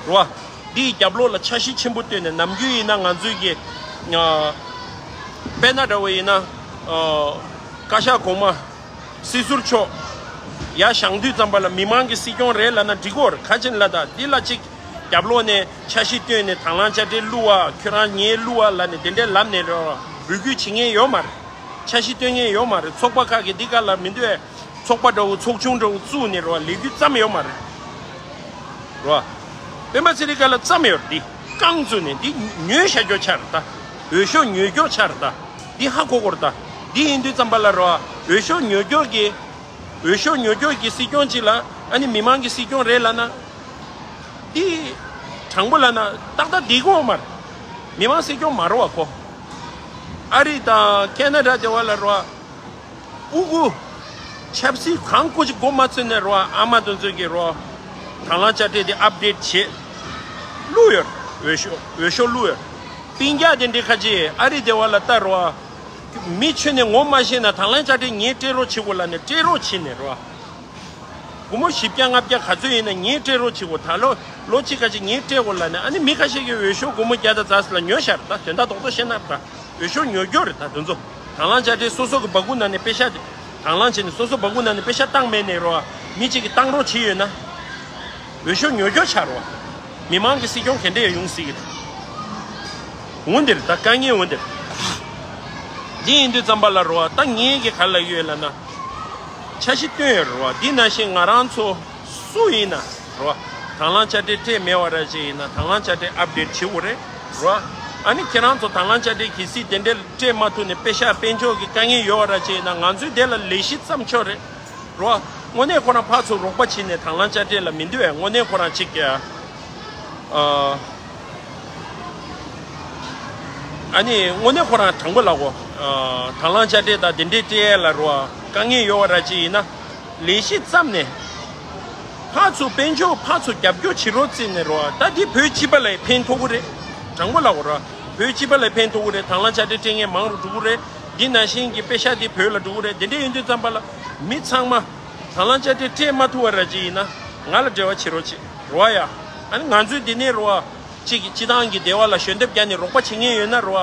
རེད་བ། འདིའི་རྒྱབ་ལོགས་ལ་འཆར་གཞི་ཆེན་པོ་བཏོན་ནས། ནམ་རྒྱུན་ཡིན་ན་ང་ཚོའི་གི་ཨ་དཔེར་ན་འདྲ་བོ་ཡིན་ན། ཨ་བཀའ་ཤག་གོང་མ་སྲིད་ཟུར་མཆོག་ཡར་བཞེངས་དུས་ཙམ་པ་ལ་མི་མང་གི་སྲིད་སྐྱོང་རེད་ལབ་ན་འགྲིག་གོ་རེད། ག་ཅི་ལབ་ད། འདི་ལ་གཅིག་རྒྱབ་ལོགས་ནས་འཆར་གཞི་བཏོན་ནས་དང་བླངས་དཔྱ་ཁྲལ་བླུགས་པ། ཁྱོད་རང་ངས་བླུགས་པ་ལབ་ནས་དེ་འདྲའི་ལབ་ནས་རོ་འབོད་སྐུལ་བྱེད་མཁན་ཡོད་མ་རེད། འཆར་གཞི་བཏོན་མཁན་ཡོད་མ་རེད། ཚོགས་པ་ཁག་གིས་འདི་ག་ལ་མི་འདོད། ཚོགས་པ་འདྲ་བོ་ཚོགས་ཆུང་འདྲ་བོ་བཙུགས་ནས་རོ་ལས་འགུལ་བརྩམས་ཡོད་མ་རེད། རོ། སྤེན་པ་ཚེ་རིང་སྒང་ལ་བརྩམས་ཡོད་རེད་འདི། རྐང་བཙུགས་ནས་འདི་ཉོས་བཞག་རྒྱུ་ཆགས་རེད་ད། འོས་ཤོག་ཉོས་རྒྱུ་ཆགས་རེད་ད། འདི་ཧ་གོ་དགོས་རེད་ད། འདི་ཡིན་དུས་ཙམ་པ་ལ་རོ། འོས་ཤོག་ཉོས་རྒྱུ་གི་འོས་ཤོག་ཉོ་རྒྱུ་གི་སྲིད་སྐྱོང་གཅིག་ལ་ཨ་ནི་མི་མང་གི་སྲིད་སྐྱོང་རེད་ལབ་ན། འདི་དྲང་པོ་ལབ་ན་ཏག་ཏག་འགྲིག་གི་ཡོད་མ་རེད། མི་མང་སྲིད་སྐྱོང་མ་རེད་བ་ཁོ། ཨ་རི་དང་ཁེ་ན་ཌ་དེ་བ་ལ་རོ། ཨུ་གུ། ཆབ་སྲིད་གང་བཀོད་ཅིག་མགོ་མ་ཚོས་ནས་རོ། ཨ་མ་དེ་ཚོ་གི་རོ། དང་བླངས་དཔྱ་ཁྲལ་དེ་ཨབ་ཌེཊ་བྱེད། བླུགས་ཡོད། འོས་ཤོག་འོས་ཤོག་བླུགས་ཡོད། སྤུན་ཀྱག་དེ་འདྲའི་ཁ་ཅིག་ཨ་རི་དེ་བ་ལ་ལྟ་རོ། མི་ཁྱོན་ནས་ངོ་མ་ཤེས་ན་དང་བླངས་དཔྱ་ཁྲལ་ངས་སྤྲད་རོགས་བྱེད་དགོས་ལབ་ནས་སྤྲད་རོགས་བྱེད་ནས་རོ། སྒོར་མོ་བཞི་བརྒྱ་ལྔ་བརྒྱ་ག་ཚོད་ཡིན་ན་ངས་སྤྲད་རོགས་བྱེད་དགོས། ད་ལོ་ལོ་གཅིག་ཁ་ཅིག་ངས་སྤྲད་དགོས་ལབ་ནས་ཨ་ནི་མི་ཁ་ཤས་ཀྱིས་འོས་ཤོག་སྒོར་མོ་བརྒྱ་དང་རྩ་ལ་ཉོས་ཤག་རེད་ད། དོན་དག་རྡོག་རྡོག་བཤད་ན་ད་འོས་ཤོག་ཉོ་རྒྱུ་རེད་ད་དེ་ཚོ། དང་བླངས་དཔྱ་ཁྲལ་སོ་སོ་གི་སྦ་ཁུག་ནང་ནས་པེ་ཤ་དེ་དང་བླངས་བྱས་ནས་སོ་སོ་སྦ་ཁུག་ནང་ནས་པེ་ཤ་བཏང་མེད་ནས་རོ། མི་གཅིག་གིས་བཏང་རོགས་བྱས་ཡོད་ན། འོས་ཤོག་ཉོ་རྒྱུ་ཆགས་རོ། མི་མང་གི་སྲིད་སྐྱོང་ག་འདྲས་ཡོང་སྲིད་ཀྱི་རེད། འོ་འདིར་ད་དཀའ་ངལ་འོ་འདིར། འདི་ཡིན་དུས་ཙམ་པ་ལ་རོ། ད་ངེད་ཀྱི་ག་ལ་ཡོད་ལབ་ན། འཆར་གཞི་བཏོན་ཡོད་རེད་བ། འདི་ནང་བཞིན་ང་རང་ཚོ་སུ་ཡིན་ན་རེད་བ། དང་བླངས་དཔྱ་ཁྲལ་སྤྲད་མེད་བ་ར་ཅིག་ཡིན་ན་དང་བླངས་དཔྱ་ཁྲལ་ཨབ་ཌེཊ་བྱེད་དགོས་རེད་རེད་བ། ཨ་ནི་ཁྱེད་རང་ཚོ་དང་བླངས་དཔྱ་ཁྲལ་གལ་སྲིད་དེ་འདྲའི་སྤྲད་མ་ཐུབ་ནས་པེ་ཤག་དཔལ་འབྱོར་གྱི་དཀའ་ངལ་ཡོད་བ་ར་ཅིག་ཡིན་ན་ང་ཚོས་དེ་ལ་ལས་གཞི་བརྩམས་ཆོག་རེད་རེད་བ། དངོས་གནས་ཁོ་རང་ཕར་ཚུར་རོགས་པ་བྱས་ནས་དང་བླངས་དཔྱ་ཁྲལ་ལ་མི་འདུག་བས། དངོས་གནས་ཁོ་རང་ཅིག་ཨ། ཨ་ནི་དངོས་གནས་ཁོ་རང་དྲང་པོ་ལབ་གོ། དང་བླངས་དཔྱ་ཁྲལ་དང་དེ་འདྲའི་སྤྲད་ཡས་ལ་རོ། དཀའ་ངལ་ཡོད་བ་ར་ཅིག་ཡིན་ན། ལས་གཞི་བརྩམས་ནས། ཕར་ཚུར་དཔལ་འབྱོར་ཕར་ཚུར་རྒྱབ་སྐྱོར་བྱེད་རོགས་བྱས་ནས་རོ། ད་འདི་བོད་སྤྱི་པ་ལ་ཕན་ཐོགས་ཀྱི་རེད། དྲང་པོ་ལབ་གོ་རོ། བོད་སྤྱི་པ་ལ་ཕན་ཐོགས་ཀྱི་རེད། དང་བླངས་དཔྱ་ཁྲལ་སྤྲད་མཁན་མང་རུ་འགྲོ་གི་རེད། འདི་ནང་བཞིན་གྱི་པེ་ཤ་འདི་བོད་ལ་འགྲོ་གི་རེད། དེ་འདྲ་ཡིན་དུས་ཙམ་པ་ལ་མི་ཚང་མ། དང་བླངས་དཔྱ་ཁྲལ་སྤྲད་མ་ཐུབ་པ་ར་ཅིག་ཡིན་ན་ང་ལ་འབྲེལ་བ་བྱེད་རོགས་བྱེད་རོ་ཡ། ཨ་ནི་ང་ཚོའི་འདི་ནས་རོ། གཅིག་གིས་སྤྱི་བཏང་གི་བདེ་བ་ལ་ཞལ་འདེབས་རྒྱག་ནས་རོགས་པ་བྱེད་མཁན་ཡོད་ན་རོ།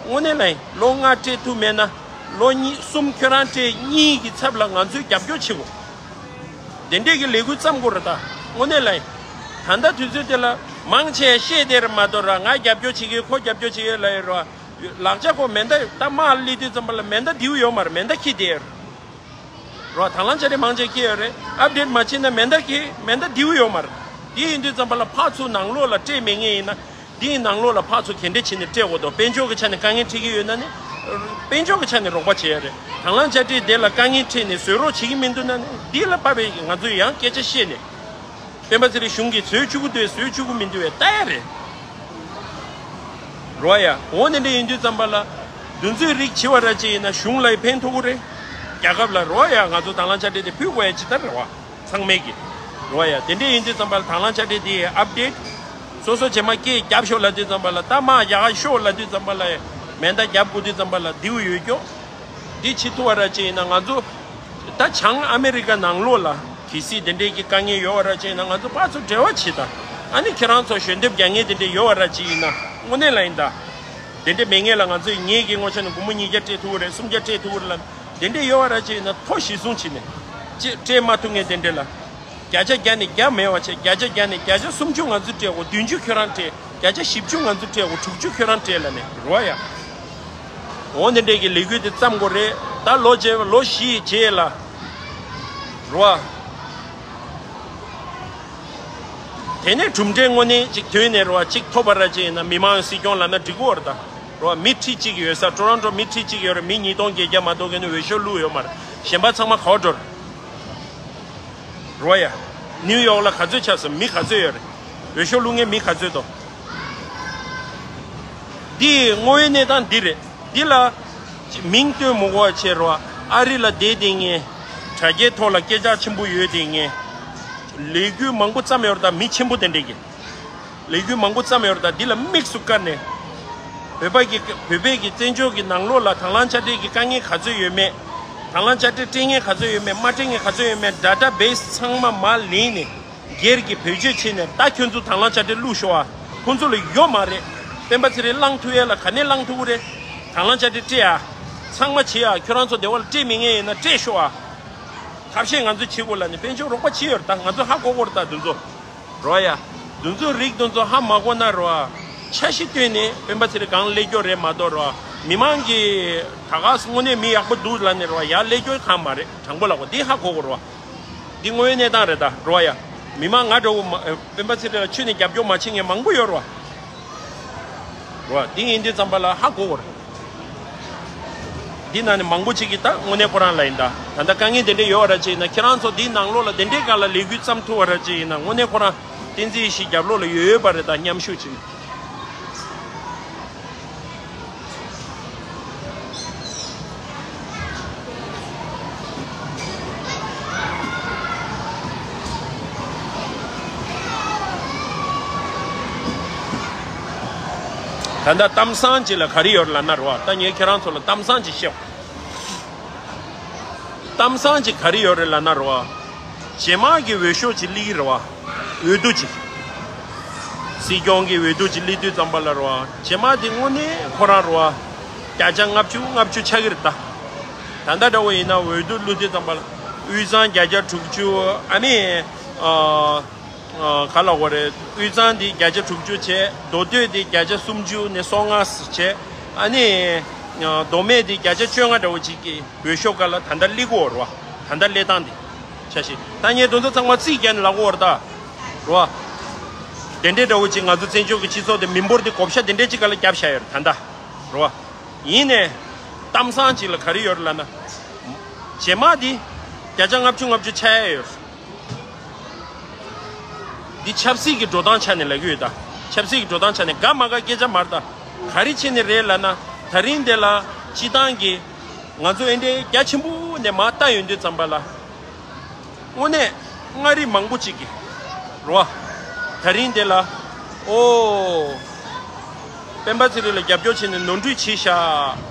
དངོས་གནས་ལ་ལོ་ལྔ་སྤྲད་ཐུབ་མེད་ན་ལོ་གཉིས་གསུམ་ཁྱོད་རང་སྤྲད་གཉིས་ཀྱི་ཚབ་ལ་ང་ཚོས་རྒྱབ་སྐྱོར་བྱེད་དགོས། དེ་འདྲས་ཀྱི་ལས་འགུལ་བརྩམས་དགོས་རེད་ད། དངོས་གནས་ལ་ད་ལྟ་དུས་ཚོད་དེ་ལ་མང་ཆེ་བཤད་བསྡད་རེད་མ་གཏོགས་ར། ང་རྒྱབ་སྐྱོར་བྱེད་ཀྱི་ཁོ་རྒྱབ་སྐྱོར་བྱེད་ཀྱི་ལ་ཡོད་རོ། ལག་ཆ་ཁོ་མེ་མདའ་ད་དམག་སླེབས་དུས་ཙམ་པ་ལ་མེ་མདའ་རྡེའུ་ཡོད་མ་རེད། མེ་མདའ་ཁྱེར་བསྡད་ཡོད་རེད། རོ། དང་བླངས་དཔྱ་ཁྲལ་མང་ཆེ་ཁྱེར་ཡོད་རེད། ཨབ་ཌེཊ་མ་བྱས་ན་མེ་མདའ་ཁྱེར་མེ་མདའ་རྡེའུ་ཡོད་མ་རེད། དེ་ཡིན་དུས་ཙམ་པ་ལ་ཕར་ཚུར་ནང་ལོགས་ལ་སྤྲད་མེད་མཁན་ཡིན་ན། དེའི་ནང་ལོགས་ལ་ཕར་ཚུར་ག་འདྲས་བྱས་ནས་སྤྲད་དགོས་དང་། དཔལ་འབྱོར་གྱི་ཆ་ནས་དཀའ་ངལ་འཕྲད་ཀྱི་ཡོད་ན་ནི། དཔལ་འབྱོར་གྱི་ཆ་ནས་རོགས་པ་བྱེད་ཡ་རེད། དང་བླངས་དཔྱ་ཁྲལ་དེ་ལ་དཀའ་ངལ་འཕྲད་ནས་བཟོ་རོགས་བྱེད་ཀྱི་མི་འདུག་ན་ནི། འདི་ལ་དཔག་པའི་ང་ཚོས་ཡང་སྐད་ཆ་བཤད་ནས། སྤེན་པ་ཚེ་རིང་གཞུང་གིས་བཟོས་བཅུག་གི་འདུག་བཟོས་བཅུག་གི་མི་འདུག་བས་ལྟ་ཡ་རེད། རོ་ཡ། འོ་དེ་འདྲ་ཡིན་དུས་ཙམ་པ་ལ། འདི་ཚོའི་རིགས་བྱེད་པ་ར་ཅིག་ཡིན་ན་གཞུང་ལ་ཕན་ཐོགས་ཀྱི་རེད། རྒྱལ་ཁབ་ལ་རོ་ཡ། ང་ཚོ་དང་བླངས་དཔྱ་ཁྲལ་དེ་ཕུལ་དགོས་ཡ་ཇི་ལྟར་རེད་བ། ཚང་མས་ཀྱི། རོ་ཡ། དེ་འདྲ་ཡིན་དུས་ཙམ་པ་ལ་དང་བླངས་དཔྱ་ཁྲལ་དེ་ཡི་ཨབ་ཌེཊ། སོ་སོ་རྗེས་མ་སྐད་རྒྱབ་ཤོག་ལབ་དུས་ཙམ་པ་ལ། ད་དམག་རྒྱག་ཤོག་ལབ་དུས་ཙམ་པ་ལ། མེ་མདའ་རྒྱབ་དགོས་དུས་ཙམ་པ་ལ་རྡེའུ་ཡོད་ཀྱོག་འདི་བྱེད་ཐུབ་པ་ར་ཅིག་ཡིན་ན་ང་ཚོ། ད་བྱང་ཨ་མེ་རི་ཀ་ནང་ལོགས་ལ་གལ་སྲིད་དེ་འདྲའི་གི་དཀའ་ངལ་ཡོད་པ་ར་ཅིག་ཡིན་ན་ང་ཚོ་ཕར་ཚུར་འབྲེལ་བ་བྱེད་ད། ཨ་ནི་ཁྱེད་རང་ཚོ་ཞལ་འདེབས་རྒྱག་མཁན་དེ་འདྲ་ཡོད་པ་ར་ཅིག་ཡིན་ན་དངོས་གནས་ལ་ཡིན་ད། དེ་འདྲ་མེད་མཁན་ལ་ང་ཚོས་ངེད་ཀྱི་ངོ་ཤེས་ནས་སྒོར་མོ་ཉིས་བརྒྱ་སྤྲད་ཐུབ་ཀྱི་རེད། སུམ་བརྒྱ་སྤྲད་ཐུབ་ཀྱི་རེད་ལབ། དེ་འདྲ་ཡོད་པ་ར་ཅིག་ཡིན་ན་ཐོ་གཞི་བཟུང་བྱས་ནས། ཅེས་སྤྲད་མ་ཐུབ་མཁན་དེ་འདྲ་ལ། བརྒྱ་ཆ་བརྒྱ་ནས་བརྒྱ་མེད་པ་བྱས། བརྒྱ་ཆ་བརྒྱ་ནས་བརྒྱ་ཆ་སུམ་ཅུ་ང་ཚོས་སྤྲད་དགོས། བདུན་ཅུ་ཁྱོད་རང་སྤྲད། བརྒྱ་ཆ་བཞི་བཅུ་ང་ཚོས་སྤྲད་དགོས། དྲུག་ཅུ་ཁྱོད་རང་སྤྲད་ལབ་ནས་རོ་ཡ། འོ་དེ་འདྲས་ཀྱི་ལས་འགུལ་དེ་བརྩམས་དགོས་རེད། ད་ལོ་རྗེས་ལོ་བཞི་རྗེས་ལ་རོ། དེ་ནས་གྲུབ་འབྲས་དངོས་གནས་ཅིག་ཐོན་ནས་རོ། ཅིག་ཐོབ་པ་ར་ཅིག་ཡིན་ན་མི་མང་སྲིད་སྐྱོང་ལབ་ན་འགྲིག་གི་ཡོད་རེད་ད། རོ། མི་ཁྲི་གཅིག་ཡོད་ས། ཊོ་རོན་ཊོ་མི་ཁྲི་གཅིག་ཡོད་རེད། མི་ཉིས་སྟོང་བརྒྱད་བརྒྱ་མ་གཏོགས་གི་ནི་འོས་ཤོག་བླུགས་ཡོད་མ་རེད། གཞན་པ་ཚང་མ་ག་པར་འགྲོ་རེད། རོ་ཡ། ནིའུ་ཡོག་ལ་ག་ཚོད་ཆགས་སོང་། མི་ག་ཚོད་ཡོད་རེད། འོས་ཤོག་བླུགས་མཁན་མི་ག་ཚོད་དོ། འདི་དངོས་ཡོད་གནས་སྟངས་འདི་རེད། འདི་ལ་མིང་བཏོན་མི་དགོས་པ་བྱས་རོ། ཨ་རི་ལ་བསྡད་བསྡད་མཁན། དྲ་རྒྱའི་ཐོག་ལ་སྐད་གྲགས་ཆེན་པོ་ཡོད་བསྡད་མཁན། ལས་འགུལ་མང་པོ་བརྩམས་ཡོད་རེད་ད། མི་ཆེན་པོ་དེ་འདྲས་ཀྱིས། ལས་འགུལ་མང་པོ་བརྩམས་ཡོད་རེད་ད། འདི་ལ་དམིགས་སུ་བཀར་ནས། བོད་པ་གི་བོད་པའི་གི་བཙན་བྱོལ་གྱི་ནང་ལོགས་ལ་དང་བླངས་དཔྱ་ཁྲལ་གྱི་དཀའ་ངལ་ག་ཚོད་ཡོད་མེད། དང་བླངས་དཔྱ་ཁྲལ་སྤྲད་མཁན་ག་ཚོད་ཡོད་མེད། མ་སྤྲད་མཁན་ག་ཚོད་ཡོད་མེད། ཌེ་ཊ་བེ་སི་ཚང་མ་མར་ལེན་ནས་སྒེར་གྱི་བེད་སྤྱོད་བྱས་ནས། ད་ཁྱོད་ཚོ་དང་བླངས་དཔྱ་ཁྲལ་བླུགས་ཤོག་ཨ། ཁོང་ཚོ་ལ་ཡོད་མ་རེད། སྤེན་པ་ཚེ་རིང་བླངས་ཐུབ་ཡས་ལ་ག་ནས་བླངས་ཐུབ་ཀྱི་རེད། དང་བླངས་དཔྱ་ཁྲལ་སྤྲད་ཨ། ཚང་མ་བྱེད་ཨ། ཁྱོད་རང་ཚོ་སྡེ་བ་ལ་སྤྲད་མེད་མཁན་ཡིན་ན་སྤྲད་ཤོག་ཨ། ཐབས་ཤེས་ང་ཚོས་བྱེད་དགོས་ལབ་ནས་དཔལ་འབྱོར་རོགས་པ་བྱེད་ཡོད་རེད་ད། ང་ཚོ་ཧ་གོ་གོ་རེད་ད་འདི་ཚོ། རོ་ཡ། འདི་ཚོ་རིགས་འདི་ཚོ་ཧ་མ་གོ་ན་རོ། འཆར་གཞི་བཏོན་ནས་སྤེན་པ་ཚེ་རིང་གང་སླེབས་རྒྱུ་རེད་མ་གཏོགས་རོ། མི་མང་གིས་ད་ག་སེ་དངོས་གནས་མི་ཡག་པོ་འདུག་ལབ་ནས་རོ། ཡར་སླེབས་རྒྱུ་གང་མ་རེད། དྲང་པོ་ལབ་དགོས། འདི་ཧ་གོ་གོ་རོ། འདི་དངོས་ཡོད་གནས་སྟངས་རེད་ད་རོ་ཡ། མི་མང་ང་འདྲ་བོ་མ་སྤེན་པ་ཚེ་རིང་ལ་ཆོས་ནས་རྒྱབ་སྐྱོར་མ་བྱེད་མཁན་མང་པོ་ཡོད་རོ། རེད་བ། འདི་ཡིན་དུས་ཙམ་པ་ལ་ཧ་གོ་བར། འདི་ནང་ནས་མང་པོ་ཅིག་གིས་ད་དངོས་གནས་ཁོ་རང་ལ་ཡིན་ད། ད་ལྟ་དཀའ་ངལ་དེ་འདྲས་ཡོད་པ་ར་ཅིག་ཡིན་ན། ཁྱེད་རང་ཚོ་འདིའི་ནང་ལོགས་ལ་དེ་འདྲས་སྒང་ལ་ལས་འགུལ་བརྩམས་ཐུབ་པ་ར་ཅིག་ཡིན་ན། དངོས་གནས་ཁོ་རང་བསྟན་འཛིན་ཡེ་ཤེས་རྒྱབ་ལོགས་ལ་ཡོད་ཡོད་པ་རེད་ད། མཉམ་ཞུགས་ཅིག་ད་ལྟ་གཏམ་བཟང་ཅིག་ལ་ག་རེ་ཡོད་རེད་ལབ་ན་རེད་བ། ད་ངས་ཁྱེད་རང་ཚོ་ལ་གཏམ་བཟང་ཅིག་བཤད། གཏམ་བཟང་ཅིག་ག་རེ་ཡོད་རེད་ལབ་ན་རེད་བ། རྗེས་མ་གི་འོས་ཤོག་ཅིག་སླེབས་ཀྱི་རེད་བ། འོས་བསྡུ་ཅིག་སྲིད་སྐྱོང་གི་འོས་བསྡུ་ཅིག་སླེབས་དུས་ཙམ་པ་ལ་རེད་བ། རྗེས་མ་དེ་དངོས་གནས་ཁོ་རང་རེད་བ། བརྒྱ་ཆ་ལྔ་བཅུ་ལྔ་བཅུ་ཆགས་ཀྱི་རེད་ད། ད་ལྟ་འདྲ་བོ་ཡིན་ན་འོས་བསྡུ་བླུགས་དུས་ཙམ་པ་ལ་དབུས་གཙང་བརྒྱ་ཆ་དྲུག་ཅུ། ཨ་ནི་ཨ། ཨ། ག་ལབ་དགོས་རེད། དབུས་གཙང་འདི་བརྒྱ་ཆ་དྲུག་ཅུ་བྱས། མདོ་སྟོད་འདི་བརྒྱ་ཆ་སུམ་ཅུ་ནས་སོ་ལྔ་བྱས། ཨ་ནི་ཨ། མདོ་སྨད་འདི་བརྒྱ་ཆ་བཅོ་ལྔ་འདྲ་བོ་ཅིག་གི་འོས་ཤོག་སྒང་ལ་ད་ལྟ་སླེབས་ཀྱི་ཡོད་རེད་བ། ད་ལྟ་སླེབས་སྟངས་འདི་ཆ་ཤས། ད་ངས་དེ་ཚོ་ཚང་མ་རྩིས་བརྒྱབ་ནས་ལབ་ཀྱི་ཡོད་རེད་ད། རེད་བ། དེ་འདྲའི་འདྲ་བོ་ཅིག་ང་ཚོ་བཙན་བྱོལ་གྱི་སྤྱི་ཚོགས་དེ་མི་འབོར་དེ་བགོ་བཤའ་དེ་འདྲའི་ཅིག་སྒང་ལ་བརྒྱབ་བཞག་ཡོད་རེད་ད་ལྟ། རེད་བ། ཡིན་ནའི་གཏམ་བཟང་ཅིག་ལ་ག་རེ་ཡོད་རེད་ལབ་ན། རྗེས་མ་འདི་བརྒྱ་ཆ་ལྔ་བཅུ་ལྔ་བཅུ་ཆགས་ཡ་ཡོད་རེད། འདི་ཆབ་སྲིད་ཀྱི་འགྲོ་སྟངས་ཆ་ནས་ལབ་ཀྱི་ཡོད་ད། ཆབ་སྲིད་ཀྱི་འགྲོ་སྟངས་ཆ་ནས་དགའ་མ་དགའ་སྐད་ཆ་མ་རེད་ད། ག་རེ་བྱས་ནས་རེད་ལབ་ན། ད་རིང་འདི་ལ་སྤྱིར་བཏང་གི་ང་ཚོ་ཨེ་འདྲའི་རྒྱ་ཆེན་པོ་ནས་མར་ལྟ་ཡོང་དུས་ཙམ་པ་ལ། དངོས་གནས་མངའ་རིས་མང་པོ་ཅིག་གིས་རེད་བ། ད་རིང་འདི་ལ། ཨོ། སྤེན་པ་ཚེ་རིང་ལ་རྒྱབ་སྐྱོར་བྱས་ནས་ནོར་འཁྲུལ་བྱས་ཤག་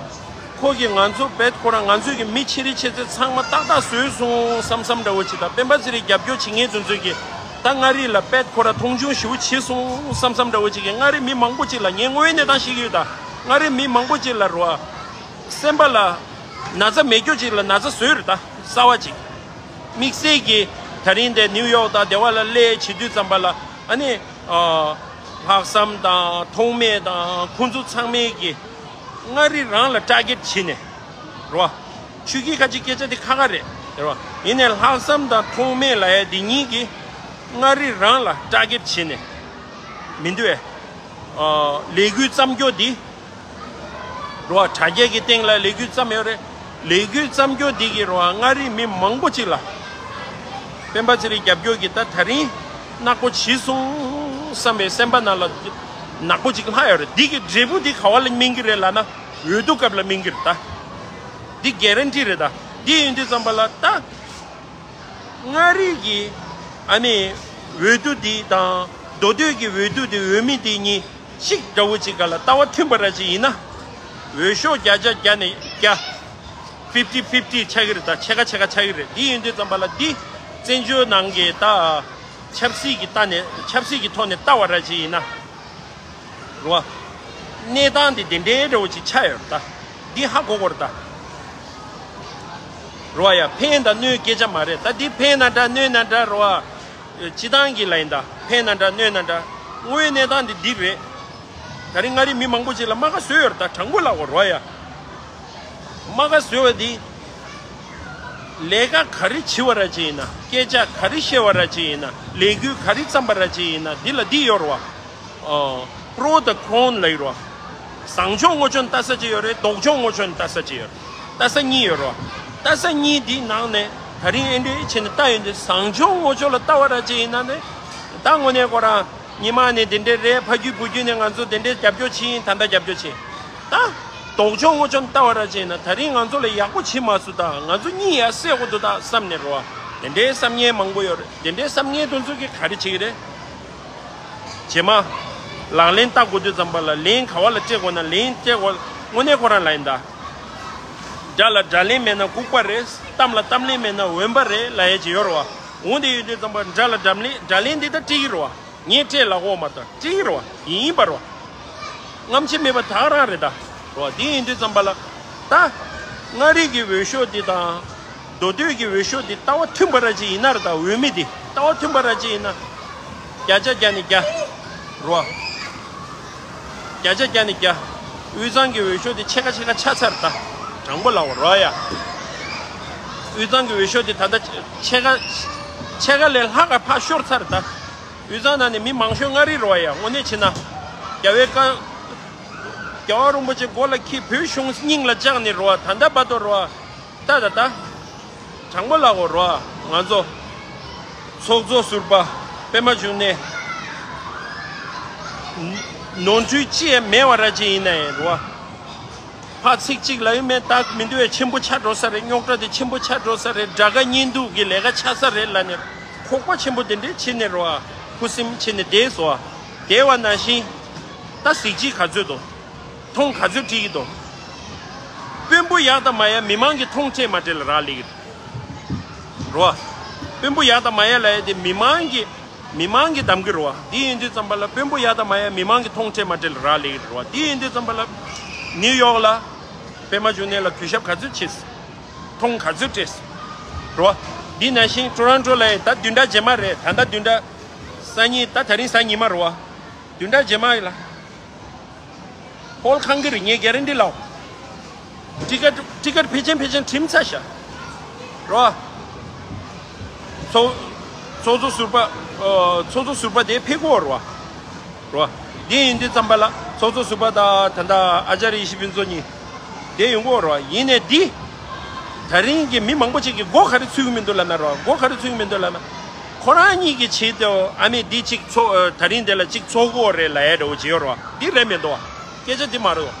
ཁོ་གིས་ང་ཚོ་བེད་ཁོ་རང་ང་ཚོའི་གི་མི་ཆེ་རིགས་ཆེ་ཚད་ཚང་མ་ཏག་ཏག་བཟོས་སོང་བསམ་བསམ་འདྲ་བོ་ཅིག་དང་། སྤེན་པ་ཚེ་རིང་རྒྱབ་སྐྱོར་བྱེད་མཁན་དེ་ཚོས་གི་ད་མངའ་རིས་ལ་བེད་ཁོ་རང་མཐོང་ཆུང་ཞེ་པོ་བྱས་སོང་བསམ་བསམ་འདྲ་བོ་ཅིག་གིས། མངའ་རིས་མི་མང་པོ་ཅིག་ལ་ངས་དངོས་ཡོད་གནས་སྟངས་བཤད་ཀྱི་ཡོད་ད། མངའ་རིས་མི་མང་པོ་ཅིག་ལ་རེད་བ། སེམས་པ་ལ་ན་ཚ་མེད་རྒྱུ་ཅིག་ལ་ན་ཚ་བཟོས་རེད་ད། གསར་པ་ཅིག་དམིགས་བསལ་གྱིས་ད་རིང་འདི་ནིའུ་ཡོག་དང་དེ་བ་ལ་སླེབས་བྱེད་དུས་ཙམ་པ་ལ། ཨ་ནི་ཨ། ལྷག་བསམ་དང་ཐོགས་མེད་དང་ཁོང་ཚོ་ཚང་མས་ཀྱི་མངའ་རིས་རང་ལ་ཊར་གེཊ་བྱས་ནས་རེད་བ། ཆོས་སྐྱིད་ཁ་ཅིག་སྐད་ཆ་དེ་ཁ་ཁ་རེད། རེད་བ། ཡིན་ནའི་ལྷག་བསམ་དང་ཐོགས་མེད་ལབ་ཡ་འདི་གཉིས་ཀྱིས་མངའ་རིས་རང་ལ་ཊར་གེཊ་བྱས་ནས་མི་འདུག་ཨེ། ཨ། ལས་འགུལ་བརྩམས་རྒྱུ་འདི་རེད་བ། དྲ་རྒྱའི་གི་སྟེང་ལ་ལས་འགུལ་བརྩམས་ཡོད་རེད། ལས་འགུལ་བརྩམས་རྒྱུ་འདི་གིས་རེད་བ། མངའ་རིས་མི་མང་པོ་ཅིག་ལ་སྤེན་པ་ཚེ་རིང་རྒྱབ་སྐྱོར་གྱི་ད་ད་རིང་ནག་པོ་བྱས་སོང་བསམ་པའི་སེམས་པ་ནང་ལ་ནག་པོ་ཅིག་ལྷག་ཡོད་རེད། འདི་གི་འབྲས་བུ་འདི་ག་བ་ལ་སྨིན་གྱི་རེད་ལབ་ན། འོས་བསྡུ་སྐབས་ལ་སྨིན་གྱི་རེད་ད། འདི་གྷ་རན་ཊི་རེད་ད། འདི་ཡིན་དུས་ཙམ་པ་ལ་ད། མངའ་རིས་ཀྱི་ཨ་ནི་འོས་བསྡུ་འདི་དང་མདོ་སྟོད་ཀྱི་འོས་བསྡུ་འདི་འོས་མི་འདི་གཉིས་གཅིག་འདྲ་བོ་གཅིག་ག་ལ་ལྟ་བ་མཐུན་པ་ར་ཅིག་ཡིན་ན། འོས་ཤོག་བརྒྱ་ཆ་བརྒྱ་ནས་བརྒྱ། ཕིབ་ཊི་ཕིབ་ཊི་ཆགས་ཀྱི་རེད་ད། ཕྱེད་ཀ་ཕྱེད་ཀ་ཆགས་ཀྱི་རེད། འདི་ཡིན་དུས་ཙམ་པ་ལ་འདི་བཙན་བྱོལ་ནང་གི་ད་ཆབ་སྲིད་ཀྱི་ལྟ་ནས་ཆབ་སྲིད་ཀྱི་ཐོག་ནས་ལྟ་བ་ར་ཅིག་ཡིན་ན། རེད་བ། གནས་སྟངས་འདི་དེ་འདྲའི་འདྲ་བོ་ཅིག་ཆགས་ཡོད་རེད་ད། འདི་ཧ་གོ་དགོས་རེད་ད། རེད་བ་ཡ། ཕན་དང་གནོད་སྐད་ཆ་མ་རེད་ད། འདི་ཕན་ན་འདྲ་གནོད་ན་འདྲ་རེད་བ། སྤྱིར་བཏང་གི་ལ་ཡིན་ད། ཕན་ན་འདྲ་གནོད་ན་འདྲ། དངོས་ཡོད་གནས་སྟངས་འདི་འདི་རེད། ད་རིང་མངའ་རིས་མི་མང་པོ་ཅིག་ལ་རྨ་ཁ་བཟོས་ཡོད་རེད་ད། དྲང་པོ་ལབ་དགོས་རེད་བ་ཡ། རྨ་ཁ་བཟོས་པ་འདི། ལས་ཀ་ག་རེ་བྱེད་པ་ར་ཅིག་ཡིན་ན། སྐད་ཆ་ག་རེ་བཤད་པ་ར་ཅིག་ཡིན་ན། ལས་འགུལ་ག་རེ་བརྩམས་པ་ར་ཅིག་ཡིན་ན། འདི་ལ་འདི་ཡོད་རེད་བ། ཨོ། པྲོ་དང་ཀོན་ལབ་ཡོད་རེད་བ། བཟང་ཕྱོགས་ངོ་སྤྲོད་ལྟ་ས་ཅིག་ཡོད་རེད། ལྡོག་ཕྱོགས་ངོ་སྤྲོད་ལྟ་ས་ཅིག་ཡོད་རེད། ལྟ་ས་གཉིས་ཡོད་རེད་བ། ལྟ་ས་གཉིས་འདིའི་ནང་ནས་ད་རིང་ཨེ་འདྲའི་བྱས་ནས་ལྟ་ཡོང་དུས། བཟང་ཕྱོགས་ངོ་སྤྲོད་ལ་ལྟ་བ་ར་ཅིག་ཡིན་ན་ནི། ད་དངོས་གནས་ཁོ་རང་ཉི་མ་ནས་དེ་འདྲས་རེད། ཕ་རྒྱུད་བུ་རྒྱུད་ནས་ང་ཚོ་དེ་འདྲས་རྒྱབ་སྐྱོར་བྱས་ཡིན། ད་ལྟ་རྒྱབ་སྐྱོར་བྱས་ཡིན། ད་ལྡོག་ཕྱོགས་ངོ་སྤྲོད་ལྟ་བ་ར་ཅིག་ཡིན་ན། ད་རིང་ང་ཚོ་ལ་ཡག་པོ་བྱེད་མ་སོང་ད། ང་ཚོ་གཉིད་ཡར་སད་དགོས་འདུག་ད་བསམ་ནས་རེད་བ། དེ་འདྲའི་བསམ་མཁན་མང་པོ་ཡོད་རེད། དེ་འདྲའི་བསམ་མཁན་དེ་ཚོ་གིས་ག་རེ་བྱེད་ཀྱི་རེད། རྗེས་མ་ལག་ལེན་བསྟར་དགོས་དུས་ཙམ་པ་ལ་ལན་ག་བ་ལ་སྤྲད་དགོས་ན་ལན་སྤྲད་དགོས། དངོས་གནས་ཁོ་རང་ལ་ཡིན་ད། དགྲ་ལ་དགྲ་ལན་མེད་ན་ལྐུགས་པ་རེད། གཏམ་ལ་གཏམ་ལན་མེད་ན་འོན་པ་རེད་ལབ་ཡས་ཅིག་ཡོད་རེད་བ། འོ་དེ་ཡོད་དུས་ཙམ་པ་དགྲ་ལ་དགྲ་ལན། དགྲ་ལན་འདི་ད་སྤྲད་ཀྱི་རེད་བ། ངས་སྤྲད་ལབ་ཀྱི་ཡོད་མ་རེད་ད། སྤྲད་ཀྱི་རེད་བ། ཡིན་ཡིན་པ་རེད་བ། རྔམ་བརྗིད་མེད་པ་ད་ག་རང་རེད་ད། རེད་བ། དེ་ཡིན་དུས་ཙམ་པ་ལ་ད། མངའ་རིས་ཀྱི་འོས་ཤོག་འདི་དང་། མདོ་སྟོད་ཀྱི་འོས་ཤོག་འདི་ལྟ་བ་མཐུན་པ་ར་ཅིག་ཡིན་ན་རེད་ད། འོས་མི་འདི་ལྟ་བ་མཐུན་པ་ར་ཅིག་ཡིན་ན། བརྒྱ་ཆ་བརྒྱ་ནས་བརྒྱ། རེད་བ། བརྒྱ་ཆ་བརྒྱ་ནས་བརྒྱ། དབུས་གཙང་གི་འོས་ཤོག་འདི་ཕྱེད་ཀ་ཕྱེད་ཀ་ཆགས་ཚར་ད། དྲང་པོ་ལབ་པ་རེད་བ་ཡ། དབུས་གཙང་གི་འོས་ཤོག་འདི་ད་ལྟ་ཕྱེད་ཀ་ཕྱེད་ཀ་ལས་ལྷག་ག་ཕར་ཤོར་ཚར་ད། དབུས་གཙང་ནང་ནས་མི་མང་ཤོས་མངའ་རིས་རེད་བ་ཡ། དངོས་གནས་བྱས་ན། རྒྱ་བལ་ཀ་རྒྱལ་བ་རིན་པོ་ཆེ་མགོ་ལ་འཁྱེར་བོད་གཞུང་སྙིང་ལ་བཅངས་ནས་རོ། ད་ལྟ་བར་དུ་རོ། ད་ད་ད། དྲང་པོ་ལབ་དགོས་རོ། ང་ཚོ་ཚོགས་གཙོ་ཟུར་པ་པད་མ་འབྱུང་གནས་ནོར་འཁྲུལ་ཅི་ཡང་མེད་པ་ར་ཅིག་ཡིན་ན་ཡང་རོ། ཕར་ཚིག་གཅིག་ལབ་ཡོད་མེད་ད་མི་འདུག་བས། ཆེན་པོ་ཆགས་འགྲོ་ས་རེད། རྙོག་དྲ་དེ་ཆེན་པོ་ཆགས་འགྲོ་ས་རེད། དགྲ་དགའ་གཉེན་སྡུག་གི་ལས་ཀ་ཆགས་ས་རེད་ལབ་ནས་ཁོག་པ་ཆེན་པོ་དེ་འདྲས་བྱས་ནས་རོ། ཁུ་སིམ་བྱས་ནས་བསྡད་སོང་བ། བསྡད་པ་ནང་བཞིན་ད་གཟི་བརྗིད་ག་ཚོད་འདུག་མཐོང་ག་ཚོད་ཁྲིད་ཀྱི་འདུག་དཔོན་པོ་ཡག་དང་མ་ཡག་མི་མང་གིས་མཐོང་སྤྲད་མ་སྤྲད་ལ་རག་ལས་ཀྱི་རེད། རོ། དཔོན་པོ་ཡག་དང་མ་ཡག་ལབ་ཡ་དེ་མི་མང་གིས་མི་མང་གིས་གདམ་གྱི་རོ། འདི་ཡིན་དུས་ཙམ་པ་ལ་དཔོན་པོ་ཡག་དང་མ་ཡག་མི་མང་གིས་མཐོང་སྤྲད་མ་སྤྲད་ལ་རག་ལས་ཀྱི་རོ། འདི་ཡིན་དུས་ཙམ་པ་ལ་ནིའུ་ཡོག་ལ་པད་མ་འབྱུང་གནས་ལ་གུས་ཞབས་ག་ཚོད་བྱས། མཐོང་ག་ཚོད་སྤྲད། རོ། འདི་ནང་བཞིན་ཊོ་རོན་ཊོ་ལ་ཡ་ད་བདུན་ཕྲག་རྗེས་མ་རེད། ད་ལྟ་བདུན་ཕྲག་སང་ཉིན་ད་དེ་རིང་གཟའ་ཉི་མ་རོ། བདུན་ཕྲག་རྗེས་མ་ཡིན་ལ། ཧོལ་ཁང་གི་རིགས་ངས་གྷ་རན་ཊི་ལའོ། ཊི་ཀེ་ཊི་ཊི་ཀེ་ཊི་ཕལ་ཆེར་ཕལ་ཆེར་ཁྲིམས་ཚར་ཤག་རོ། ཚོགས་ཚོགས་གཙོ་ཟུར་པ། ཨ། ཚོགས་གཙོ་ཟུར་པ་དེ་ཕེབས་ཀྱི་ཡོད་རེད་བ། རོ། འདི་ཡིན་དུས་ཙམ་པ་ལ་ཚོགས་གཙོ་ཟུར་པ་དང་ད་ལྟ་ཨ་ཅཱརྱ་ཡེ་ཤེས་ཕུན་ཚོགས་གཉིས་དེ་ཡོང་གི་ཡོད་རེད་བ། ཡིན་ནའི་འདི་ད་རིང་གི་མི་མང་པོ་ཅིག་གིས་མགོ་ག་རེ་ཚོད་ཀྱི་མི་འདུག་ལབ་ན་རོ། མགོ་ག་རེ་ཚོད་ཀྱི་མི་འདུག་ལབ་ན། ཁོ་རང་གཉིས་ཀྱི་ཆེད་དུ་ཨ་ནི་འདི་གཅིག་ཚོགས་ཨ། ད་རིང་འདི་ལ་གཅིག་ཚོགས་ཀྱི་ཡོད་རེད་ལབ་ཡ་འདྲ་བོ་ཅིག་ཡོད་རེད་བ། འདི་རེད་མི་འདུག་བ། སྐད་ཆ་འདི་མ་རེད་བ།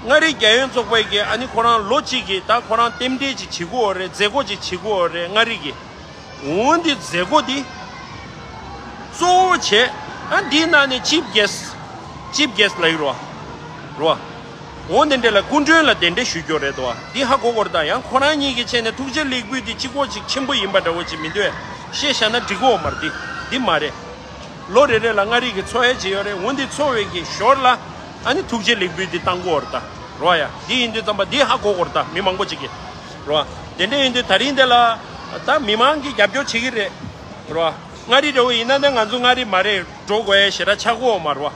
མངའ་རིས་རྒྱལ་ཡོངས་ཚོགས་པའི་གི་ཨ་ནི་ཁོ་རང་ལོ་གཅིག་གི་ད་ཁོ་རང་རྟེན་འབྲེལ་ཅིག་བྱེད་དགོས་རེད། མཛད་སྒོ་ཅིག་བྱེད་དགོས་རེད་མངའ་རིས་ཀྱི། འོ་འདི་མཛད་སྒོ་འདི་གཙོ་བོ་བྱས། ཨ་འདིའི་ནང་ནས་ཅིབ་གེ་སི་ཅིབ་གེ་སི་ལབ་ཡོད་རེད་བ། རེད་བ། འོ་འདི་འདྲ་ལ་སྐུ་མགྲོན་ལ་གདན་འདྲེན་ཞུ་རྒྱུ་རེད་དོ། འདི་ཧ་གོ་དགོས་རེད། ད་ཡང་ཁོ་རང་གཉིས་ཀྱི་ཆེད་ནས་ཐུགས་རྗེ་ལེགས་འབུལ་འདི་གཅིག་པོ་ཅིག་ཆེན་པོ་ཡིན་པ་འདྲ་བོ་ཅིག་མི་འདུག་བཤད་བཞག་ན་འགྲིག་གི་ཡོད་མ་རེད། འདི་འདི་མ་རེད། ལོ་རེ་རེ་ལ་མངའ་རིས་ཀྱི་འཚོགས་ཡ་ཅིག་ཡོད་རེད། འོ་འདི་འཚོགས་པའི་གི་ཞོར་ལ་ཨ་ནི་ཐུགས་རྗེ་ལེགས་འབུལ་འདི་བཏང་གི་ཡོད་རེད་ད། རེད་བ། ཡ་འདི་ཡིན་དུས་ཙམ་པ་འདི་ཧ་གོ་དགོས་རེད་ད། མི་མང་པོ་ཅིག་གིས། རེད་བ། དེ་འདྲ་ཡིན་དུས་ད་རིང་འདི་ལ་ད་མི་མང་གིས་རྒྱབ་སྐྱོར་བྱེད་ཀྱི་རེད། རེད་བ། མངའ་རིས་འདྲ་བོ་ཡིན་ན་ནི་ང་ཚོ་མངའ་རིས་མ་རེད། འགྲོ་དགོས་ཡ་ཞེ་དྲག་ཆགས་ཀྱི་ཡོད་མ་རེད་བ།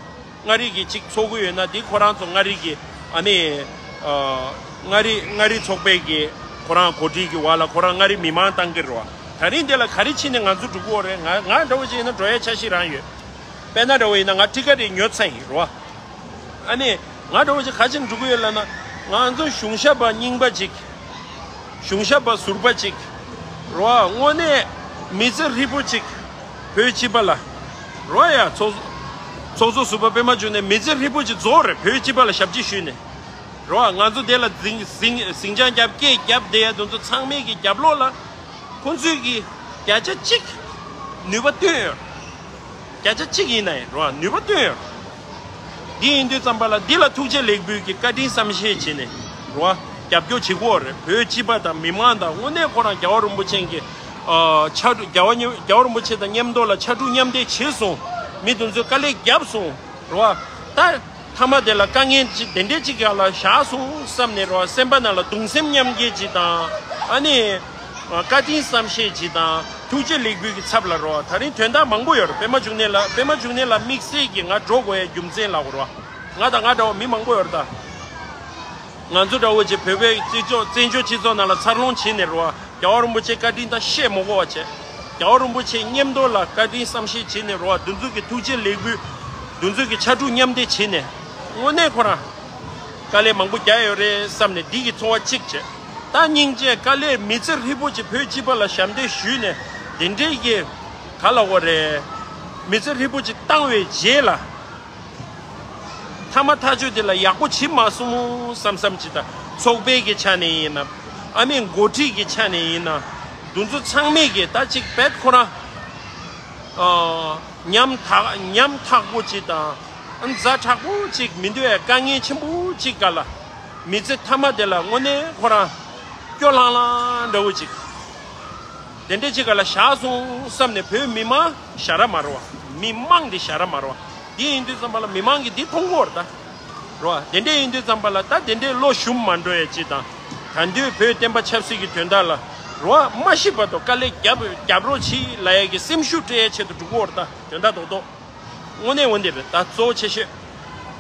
མངའ་རིས་ཀྱི་གཅིག་ཚོགས་ཀྱི་ཡོད་ན་འདི་ཁོ་རང་ཚོ་མངའ་རིས་ཀྱི་ཨ་ནི་ཨ། མངའ་རིས་མངའ་རིས་ཚོགས་པའི་གི་ཁོ་རང་གོ་སྒྲིག་གི་འོག་ལ་ཁོ་རང་མངའ་རིས་མི་མང་བཏང་གི་རེད་བ། ད་རིང་འདི་ལ་ག་རེ་བྱས་ནས་ང་ཚོ་འགྲོ་གི་ཡོད་རེད། ང་ང་འདྲ་བོ་ཅིག་ཡིན་ན་འགྲོ་ཡ་འཆར་གཞི་རང་ཡོད། དཔེར་ན་འདྲ་བོ་ཡིན་ན་ང་ཊི་ཀེ་ཊི་ཉོ་ཚར་ཡིན་རེད་བ། ཨ་ནི་ང་འདྲ་བོ་ཅིག་ག་ཅིག་འགྲོ་གི་ཡོད་ལབ་ན། ང་ཚོ་གཞུང་ཞབས་པ་རྙིང་པ་ཅིག་གཞུང་ཞབས་པ་ཟུར་པ་ཅིག་རེད་བ། དངོས་གནས་མི་ཚེ་ཧྲིལ་པོ་ཅིག་བོད་སྤྱི་པ་ལ་རེད་བ། ཡ་ཚོགས་ཚོགས་གཙོ་ཟུར་པ་པད་མ་འབྱུང་གནས་མི་ཚེ་ཧྲིལ་པོ་ཅིག་རྫོགས་རེད། བོད་སྤྱི་པ་ལ་ཞབས་ཕྱི་ཞུས་ནས་རེད་བ། ང་ཚོ་དེ་ལ་ཟིང་ཟིང་ཟིང་ཆ་རྒྱབ་སྐད་རྒྱབ་བསྡད་ཡ་དེ་ཚོ་ཚང་མས་ཀྱི་རྒྱབ་ལོགས་ལ་ཁོང་ཚོས་ཀྱི་བརྒྱ་ཆ་གཅིག་ནུས་པ་བཏོན་ཡོད། བརྒྱ་ཆ་གཅིག་ཡིན་ན་ཡང་རེད་བ། ནུས་པ་བཏོན་ཡོད། འདི་ཡིན་དུས་ཙམ་པ་ལ་འདི་ལ་ཐུགས་རྗེ་ལེགས་འབུལ་གྱི་བཀའ་དྲིན་བསམ་ཤེས་བྱས་ནས་རེད་བ། རྒྱབ་སྐྱོར་བྱེད་དགོས་རེད། བོད་སྤྱི་པ་དང་མི་མང་དང་དངོས་གནས་ཁོ་རང་རྒྱལ་བ་རིན་པོ་ཆེ་གི་ཨ། ཕྱག་དྲུག་རྒྱལ་བ་རྒྱལ་བ་རིན་པོ་ཆེ་དང་མཉམ་དུ་ལ་ཕྱག་དྲུག་མཉམ་འདེགས་བྱས་སོང་། མི་དེ་ཚོས་དཀའ་ལས་བརྒྱབ་སོང་། རེད་བ། ད་མཐའ་མ་དེ་ལ་དཀའ་ངལ་ཅིག་དེ་འདྲས་ཅིག་ཡར་ལ་བཞག་སོང་བསམ་ནས་རེད་བ། སེམས་པ་ནང་ལ་གདུང་སེམས་མཉམ་སྐྱེད་ཅིག་དང་། ཨ་ནི་བཀའ་དྲིན་བསམ་ཤེས་ཅིག་དང་ཐུགས་རྗེ་ལེགས་འབུལ་གྱི་ཚབ་ལ་རེད་བ། ད་རིང་དོན་དག་མང་པོ་ཡོད་རེད། པད་མ་འབྱུང་གནས་ལ་པད་མ་འབྱུང་གནས་ལ་དམིགས་བསལ་གྱི་ང་འགྲོ་དགོས་ཡའི་རྒྱུ་མཚན་ལབ་དགོས་རེད་བ། ང་དང་ང་འདྲ་བ་མི་མང་པོ་ཡོད་རེད་ད། ང་ཚོ་འདྲ་བོ་ཅིག་བོད་པའི་སྤྱི་ཚོགས་བཙན་བྱོལ་སྤྱི་ཚོགས་ནང་ལ་འཚར་ལོངས་བྱས་ནས་རེད་བ། རྒྱལ་བ་རིན་པོ་ཆེ་བཀའ་དྲིན་དང་བཤད་མི་དགོས་པ་བྱས། རྒྱལ་བ་རིན་པོ་ཆེ་མཉམ་དུ་ལ་བཀའ་དྲིན་བསམ་ཤེས་བྱས་ནས་རེད་བ། འདི་ཚོ་གི་ཐུགས་རྗེ་ལེགས་འབུལ། འདི་ཚོ་གི་ཕྱག་དྲུག་མཉམ་འདེགས་བྱས་ནས། དངོས་གནས་ཁོ་རང་དཀའ་ལས་མང་པོ་རྒྱག་ཡོད་རེད་བསམ་ནས་འདི་གི་ཚོར་བ་གཅིག་བྱས། ད་སྙིང་རྗེ་དཀའ་ལས་མི་ཚེ་ཧྲིལ་པོ་ཅིག་བོད་སྤྱི་པ་ལ་ཞབས་འདེགས་ཞུས་ནས་དེ་འདྲའི་གི་ག་ལབ་དགོས་རེད། མི་ཚེ་ཧྲིལ་པོ་ཅིག་བཏང་བའི་རྗེས་ལ། མཐའ་མ་ཐག་གཅོད་དེ་ལ་ཡག་པོ་བྱེད་མ་སོང་བསམ་བསམ་ཅིག་དང་། ཚོགས་པའི་གི་ཆ་ནས་ཡིན་ན། ཨ་མའི་འགོ་ཁྲིད་ཀྱི་ཆ་ནས་ཡིན་ན། འདི་ཚོ་ཚང་མས་གི་ད་ཅིག་བེད་ཁོ་རང་ཨ། ཉམ་ཐག་ཉམ་ཐག་པོ་ཅིག་དང་། ཛ་དྲག་པོ་ཅིག་མི་འདུག་ཨེ། དཀའ་ངལ་ཆེན་པོ་ཅིག་སྒང་ལ། མི་ཚེ་མཐའ་མ་དེ་ལ་དངོས་གནས་ཁོ་རང་སྐྱོ་ལྷང་ལྷང་འདྲ་བོ་ཅིག་དེ་འདྲ་ཅིག་སྒང་ལ་བཞག་སོང་བསམ་ནས། བོད་མི་མང་ཞེ་དྲག་མ་རེད་བ། མི་མང་འདི་ཞེ་དྲག་མ་རེད་བ། འདི་ཡིན་དུས་ཙམ་པ་ལ་མི་མང་གིས་འདི་མཐོང་གི་ཡོད་རེད་ད། རེད་བ། དེ་འདྲ་ཡིན་དུས་ཙམ་པ་ལ་ད་དེ་འདྲའི་བློ་ཞུམ་མ་འགྲོ་ཡ་ཅིག་དང་། ད་དུང་བོད་བསྟན་པ་ཆབ་སྲིད་ཀྱི་དོན་དག་ལ་རེད་བ། མ་ཤི་བར་དུ་དཀའ་ལས་རྒྱབ་རྒྱབ་རོགས་གྱིས་ལབ་ཡ་གི་སེམས་ཤུགས་སྤྲད་ཡའི་ཆེད་དུ་འགྲོ་གི་ཡོད་རེད་ད། དོན་དག་རྡོག་རྡོག་དངོས་གནས་འོན་ཏེ་རེད་ད། གཙོ་བོ་ཆེ་ཤོས་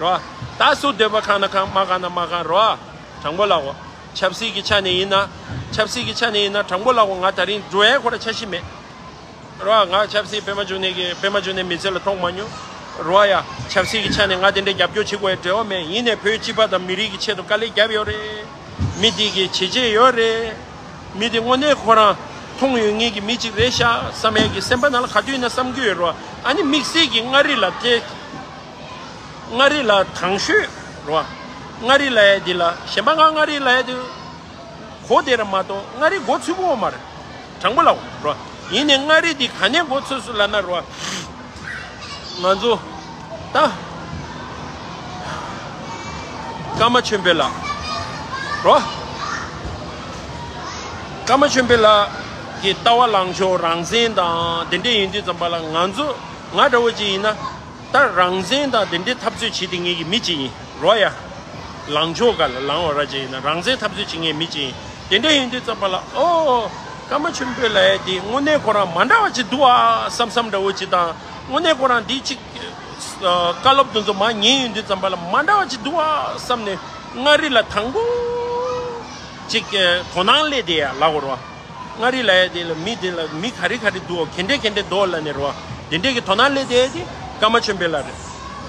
རེད་བ། ད་སུ་འདོད་པ་ཁེངས་ན་ཁེངས། མ་ཁེངས་ན་མ་ཁེངས་རེད་བ། དྲང་པོ་ལབ་དགོས། ཆབ་སྲིད་ཀྱི་ཆ་ནས་ཡིན་ན། ཆབ་སྲིད་ཀྱི་ཆ་ནས་ཡིན་ན་དྲང་པོ་ལབ་དགོས། ང་ད་རིང་འགྲོ་ཡའི་ཁོ་ར་འཆར་གཞི་མེད་རེད་བ། ང་ཆབ་སྲིད་པད་མ་འབྱུང་གནས་ཀྱི་པད་མ་འབྱུང་གནས་མི་ཚེ་ལ་མཐོང་མ་མྱོང་། རོ་ཡ། ཆབ་སྲིད་ཀྱི་ཆ་ནས་ང་དེ་འདྲའི་རྒྱབ་སྐྱོར་བྱེད་དགོས་ཡ་འབྲེལ་བ་མེད། ཡིན་ནའི་བོད་སྤྱི་པ་དང་མི་རིགས་ཀྱི་ཆེད་དུ་དཀའ་ལས་བརྒྱབ་ཡོད་རེད། མི་དེ་གི་བྱས་རྗེས་ཡོད་རེད། མི་དེ་དངོས་གནས་ཁོ་རང་མཐོང་ཡོད་མཁན་གྱི་མི་གཅིག་རེད་ཤག་བསམ་ཡ་གི་སེམས་པ་ནང་ལ་ག་དུས་ཡིན་ན་བསམ་གྱི་ཡོད་རེད་བ། ཨ་ནི་དམིགས་བསལ་གྱི་མངའ་རིས་ལ་དེ། མངའ་རིས་ལ་དང་ཤོས་རེད་བ། མངའ་རིས་ལབ་ཡ་དེ་ལ་གཞན་པ་ང་མངའ་རིས་ལབ་ཡ་དེ། གོ་བདེ་ར་མ་གཏོགས་མངའ་རིས་མགོ་ཚོས་ཀྱི་ཡོད་མ་རེད། དྲང་པོ་ལབ་རོ། ཡིན་ནའི་མངའ་རིས་འདི་ག་ནས་མགོ་ཚོས་སོང་ལབ་ན་རོ། ང་ཚོ་ད་ཀརྨ་ཆོས་འཕེལ་ལགས་རོ། ཀརྨ་ཆོས་འཕེལ་ལགས་ཀྱི་ལྟ་བ་ལངས་ཕྱོགས་རང་བཙན་དང་དེ་འདྲས་ཡིན་དུས་ཙམ་པ་ལ། ང་ཚོ་ང་འདྲ་བོ་ཅིག་ཡིན་ན། ད་རང་བཙན་དང་དེ་འདྲའི་འཐབ་རྩོད་བྱེད་དེ་ངེད་ཀྱི་མི་གཅིག་ཡིན་རོ་ཡ། ལངས་ཕྱོགས་ག་ལ་ལངས་བ་ར་ཅིག་ཡིན་ན། རང་བཙན་འཐབ་རྩོད་བྱེད་ངེད་མི་གཅིག་ཡིན། དེ་འདྲ་ཡིན་དུས་ཙམ་པ་ལ། ཨོ། ཀརྨ་ཆོས་འཕེལ་ལབ་ཡ་དེ་དངོས་གནས་ཁོ་རང་མ་འདྲ་བ་ཅིག་འདུག་ཨ་བསམ་བསམ་འདྲ་བོ་ཅིག་དང་། དངོས་གནས་ཁོ་རང་འདི་ཅིག་བཀའ་སློབ་དེ་ཚོ་མར་ཉན་ཡོང་དུས་ཙམ་པ་ལ་མ་འདྲ་བ་ཅིག་འདུག་ཨ་བསམ་ནས། མངའ་རིས་ལ་དང་པོ་ཅིག་དོ་སྣང་སླེབས་བསྡད་ཡ་ལབ་དགོས་རེད་བ། མངའ་རིས་ལབ་ཡ་དེ་ལ་མི་དེ་ལ་མི་ག་རེ་ག་རེ་འདུག་ག་འདྲས་ག་འདྲས་འདུག་ལབ་ནས་རེད་བ། དེ་འདྲས་ཀྱི་དོ་སྣང་སླེབས་བསྡད་ཡ་དེ་ཀརྨ་ཆོས་འཕེལ་ལགས་རེད།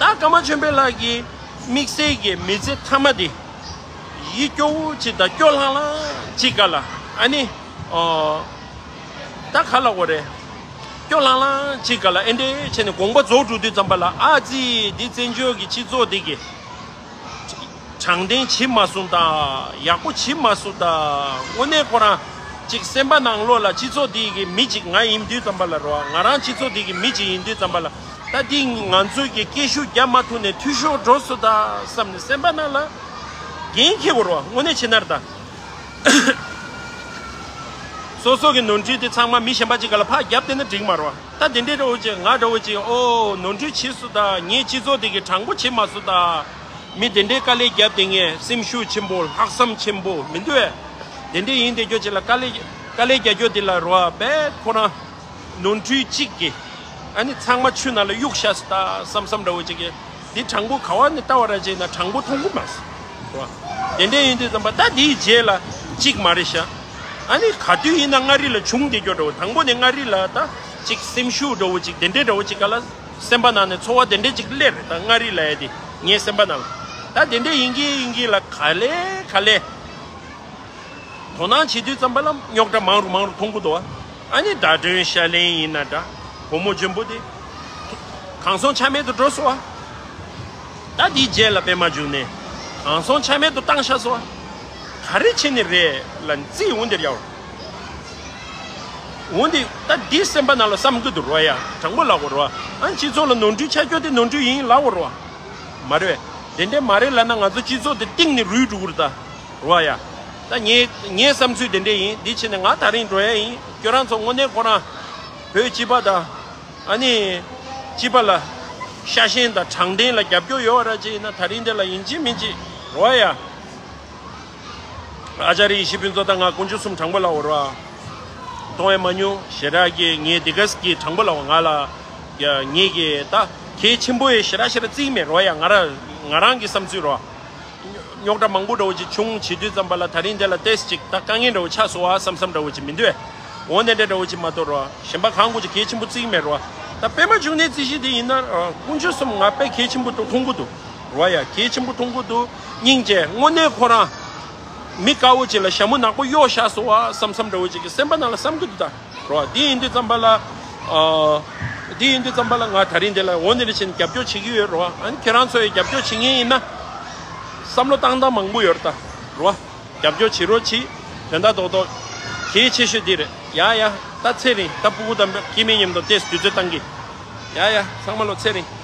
ད་ཀརྨ་ཆོས་འཕེལ་ལགས་ཀྱི་དམིགས་བསལ་གྱི་མི་ཚེ་མཐའ་མ་དེ་ཡིད་སྐྱོ་བོ་ཅིག་དང་སྐྱོ་ལྷང་ལྷང་ཅིག་ག་ལ། ཨ་ནི། ཨོ། ད་ག་ལབ་དགོས་རེད། སྐྱོ་ལྷང་ལྷང་ཅིག་ག་ལ། ཨེ་འདྲས་བྱས་ནས་དགོངས་པ་རྫོགས་འགྲོ་དུས་ཙམ་པ་ལ། ཨ་ཙི། འདི་བཙན་བྱོལ་གྱི་སྤྱི་ཚོགས་འདི་གི་དྲང་བདེན་བྱེད་མ་སོང་ད། ཡག་པོ་བྱེད་མ་སོང་ད། དངོས་གནས་ཁོ་རང་ཅིག་སེམས་པ་ནང་ལོགས་ལ་སྤྱི་ཚོགས་འདི་གི་མི་ཅིག་ང་ཡིན་དུས་ཙམ་པ་ལ་རོ། ང་རང་སྤྱི་ཚོགས་འདི་གི་མི་ཅིག་ཡིན་དུས་ཙམ་པ་ལ། ད་འདི་ང་ཚོས་ཀྱི་སྐད་ཤུགས་རྒྱབ་མ་ཐུབ་ནས་འཐུས་ཤོར་འགྲོ་སོང་ད་བསམ་ནས་སེམས་པ་ནང་ལ་འགན་འཁྱེར་དགོས་རེད་བ། དངོས་གནས་བྱས་ན་རེད་ད། སོ་སོ་གི་ནོར་འཁྲུལ་དེ་ཚང་མ་མི་གཞན་པ་ཅིག་ག་ལ་ཕར་རྒྱབ་བསྡད་ན་འགྲིག་མ་རེད་བ། ད་དེ་འདྲའི་འདྲ་བོ་ཅིག་ང་འདྲ་བོ་ཅིག་ཨོ་ནོར་འཁྲུལ་བྱས་སོང་ད། ངའི་སྤྱི་ཚོགས་དེ་གི་དྲང་པོ་བྱེད་མ་སོང་ད། མི་དེ་འདྲའི་དཀའ་ལས་རྒྱབ་བསྡད་མཁན་སེམས་ཤུགས་ཆེན་པོ་ལྷག་བསམ་ཆེན་པོ་མི་འདུག་གས། དེ་འདྲའི་ཡིན་བསྡད་རྒྱུ་ཅིག་ལ་དཀའ་ལས་དཀའ་ལས་རྒྱག་རྒྱུ་དེ་ལ་རེད་བ། རྦད་ཁོ་རང་ནོར་འཁྲུལ་གཅིག་གིས་ཨ་ནི་ཚང་མ་ཆུ་ནང་ལ་གཡུགས་བཞག་སོང་ད་བསམ་བསམ་འདྲ་བོ་ཅིག་གི། འདི་དྲང་པོ་ག་བ་ནས་ལྟ་བ་ར་བྱས་ན་དྲང་པོ་མཐོང་གི་མ་སོང་། རེད་བ། དེ་འདྲ་ཡིན་དུས་ཙམ་པ་ད་འདིའི་རྗེས་ལ་གཅིག་མ་རེད་ཤག་ཨ་ནི་ག་དུས་ཡིན་ན་མངའ་རིས་ལ་བྱུང་བསྡད་རྒྱུ་འདྲ་བོ། དང་པོ་ནས་མངའ་རིས་ལ་ད་ཅིག་སེམས་ཤུགས་འདྲ་བོ་ཅིག་དེ་འདྲའི་འདྲ་བོ་ཅིག་ག་ལ་སེམས་པ་ནང་ནས་ཚོར་བ་དེ་འདྲ་ཅིག་སླེབས་རེད། ད་མངའ་རིས་ལབ་ཡ་དེ་ངའི་སེམས་པ་ནང་ལ། ད་དེ་འདྲ་ཡིན་གྱི་ཡིན་གྱི་ལ་ག་ལེ་ག་ལེ། དོ་སྣང་བྱེད་དུས་ཙམ་པ་ལ་རྙོག་དྲ་མང་རུ་མང་རུ་མཐོང་གི་འདུག་བ། ཨ་ནི་ཟླ་སྒྲོན་ཤར་གླིང་ཡིན་ན་འདྲ། བུ་མོ་འཇོན་པོ་དེ་གང་སོང་ཆ་མེད་དུ་འགྲོ་སོང་བ། ད་དེའི་རྗེས་ལ་པད་མ་འབྱུང་གནས་གང་སོང་ཆ་མེད་དུ་བཏང་བཞག་སོང་བ། ག་རེ་བྱས་ནས་རེད་ལ་རྩིས་འོང་དེར་ཡར་འོང་དེ། ད་འདི་སེམས་པ་ནང་ལ་བསམ་གི་འདུག་རོ་ཡ། དྲང་པོ་ལབ་དགོས་རོ། ཨ་སྤྱི་ཚོགས་ལ་ནོར་འཁྲུལ་ཆགས་རྒྱུ་དེ་ནོར་འཁྲུལ་ཡིན་ལབ་དགོས་རོ། མ་རེད། དེ་འདྲས་མ་རེད་ལབ་ན་ང་ཚོ་སྤྱི་ཚོགས་དེ་གཏིང་ནས་རུལ་འགྲོ་གི་རེད་ད། རོ་ཡ། ད་ངའི་ངའི་བསམ་ཚུལ་དེ་འདྲས་ཡིན། འདི་བྱས་ནས་ང་ད་རིང་འགྲོ་ཡ་ཡིན། ཁྱོད་རང་ཚོ་དངོས་གནས་ཁོ་རང་བོད་སྤྱི་པ་དང་། ཨ་ནི། སྤྱི་པ་ལ་ཤ་ཞེན་དང་དྲང་བདེན་ལ་རྒྱབ་སྐྱོར་ཡོད་པ་ར་ཅིག་ཡིན་ན། ད་རིང་འདི་ལ་ཡིན་གཅིག་མིན་གཅིག་རོ་ཡ། ཨ་ཅཱརྱ་ཡེ་ཤེས་ཕུན་ཚོགས་དང་ང་དཀོན་མཆོག་གསུམ་དྲང་པོ་ལབ་དགོས་རེད་བ། མཐོང་ཡ་མ་མྱོང་ཞེ་དྲག་གི་ངས་འདི་ག་ཟེ་གི་དྲང་པོ་ལབ་དགོས། ང་ལ་ཡ་ངས་གི་ད་གལ་ཆེན་པོ་ཡི་ཞེ་དྲག་ཞེ་དྲག་བརྩི་གི་མེད་རོ་ཡ། ང་ར་ང་རང་གི་བསམ་ཚུལ་རོ། རྙོག་དྲ་མང་པོ་འདྲ་བོ་ཅིག་བྱུང་བྱེད་དུས་ཙམ་པ་ལ་ད་རིང་འདི་ལ་ཏོག་ཙམ་ཅིག་ད་དཀའ་ངལ་འདྲ་བོ་ཆགས་སོང་བ་བསམ་བསམ་འདྲ་བོ་ཅིག་མི་འདུག་གས། འོ་འདི་འདྲ་འདྲ་བོ་ཅིག་མ་གཏོགས་རོ། གཞན་པ་གང་དགོས་ཅིག་གལ་ཆེན་པོ་བརྩི་གི་མེད་རོ། ད་པད་མ་འབྱུང་གནས་རྩིས་གཞི་དེ་ཡིན་ན་དཀོན་མཆོག་གསུམ་ང་དཔེ་གལ་ཆེན་པོ་འདུག་མཐོང་གི་འདུག་རོ་ཡ། གལ་ཆེན་པོ་མཐོང་གི་འདུག་སྙིང་རྗེ། དངོས་གནས་ཁོ་རང་མི་དཀར་པོ་ཅིག་ལ་ཞྭ་མོ་ནག་པོ་གཡོགས་བཞག་སོང་བ་བསམ་བསམ་འདྲ་བོ་ཅིག་གི་སེམས་པ་ནང་ལ་བསམ་གི་འདུག་ད་རོ། འདི་ཡིན་དུས་ཙམ་པ་ལ། ཨ། འདི་ཡིན་དུས་ཙམ་པ་ལ་ང་ད་རིང་འདི་ལ་འོ་འདི་འདྲ་བྱས་ནས་རྒྱབ་སྐྱོར་བྱེད་ཀྱི་ཡོད་རོ། ཨ་ནི་ཁྱེད་རང་ཚོ་ཡི་རྒྱབ་སྐྱོར་བྱེད་མཁན་ཡིན་ན། བསམ་བློ་བཏང་སྟངས་མང་པོ་ཡོད་རེད་ད་རོ། རྒྱབ་སྐྱོར་བྱེད་རོགས་གྱིས། དོན་དག་རྡོག་རྡོག་གལ་ཆེ་ཤོས་འདི་རེད། ཡ་ཡ། ད་ཚེ་རིང་། ད་ཕྲུ་གུ་དང་སྐྱེ་དམན་མཉམ་དུ་ཏོག་ཙམ་དུས་ཚོད་བཏང་གི། ཡ་ཡ། ཚང་མ་ལོ་ཚེ་རིང་།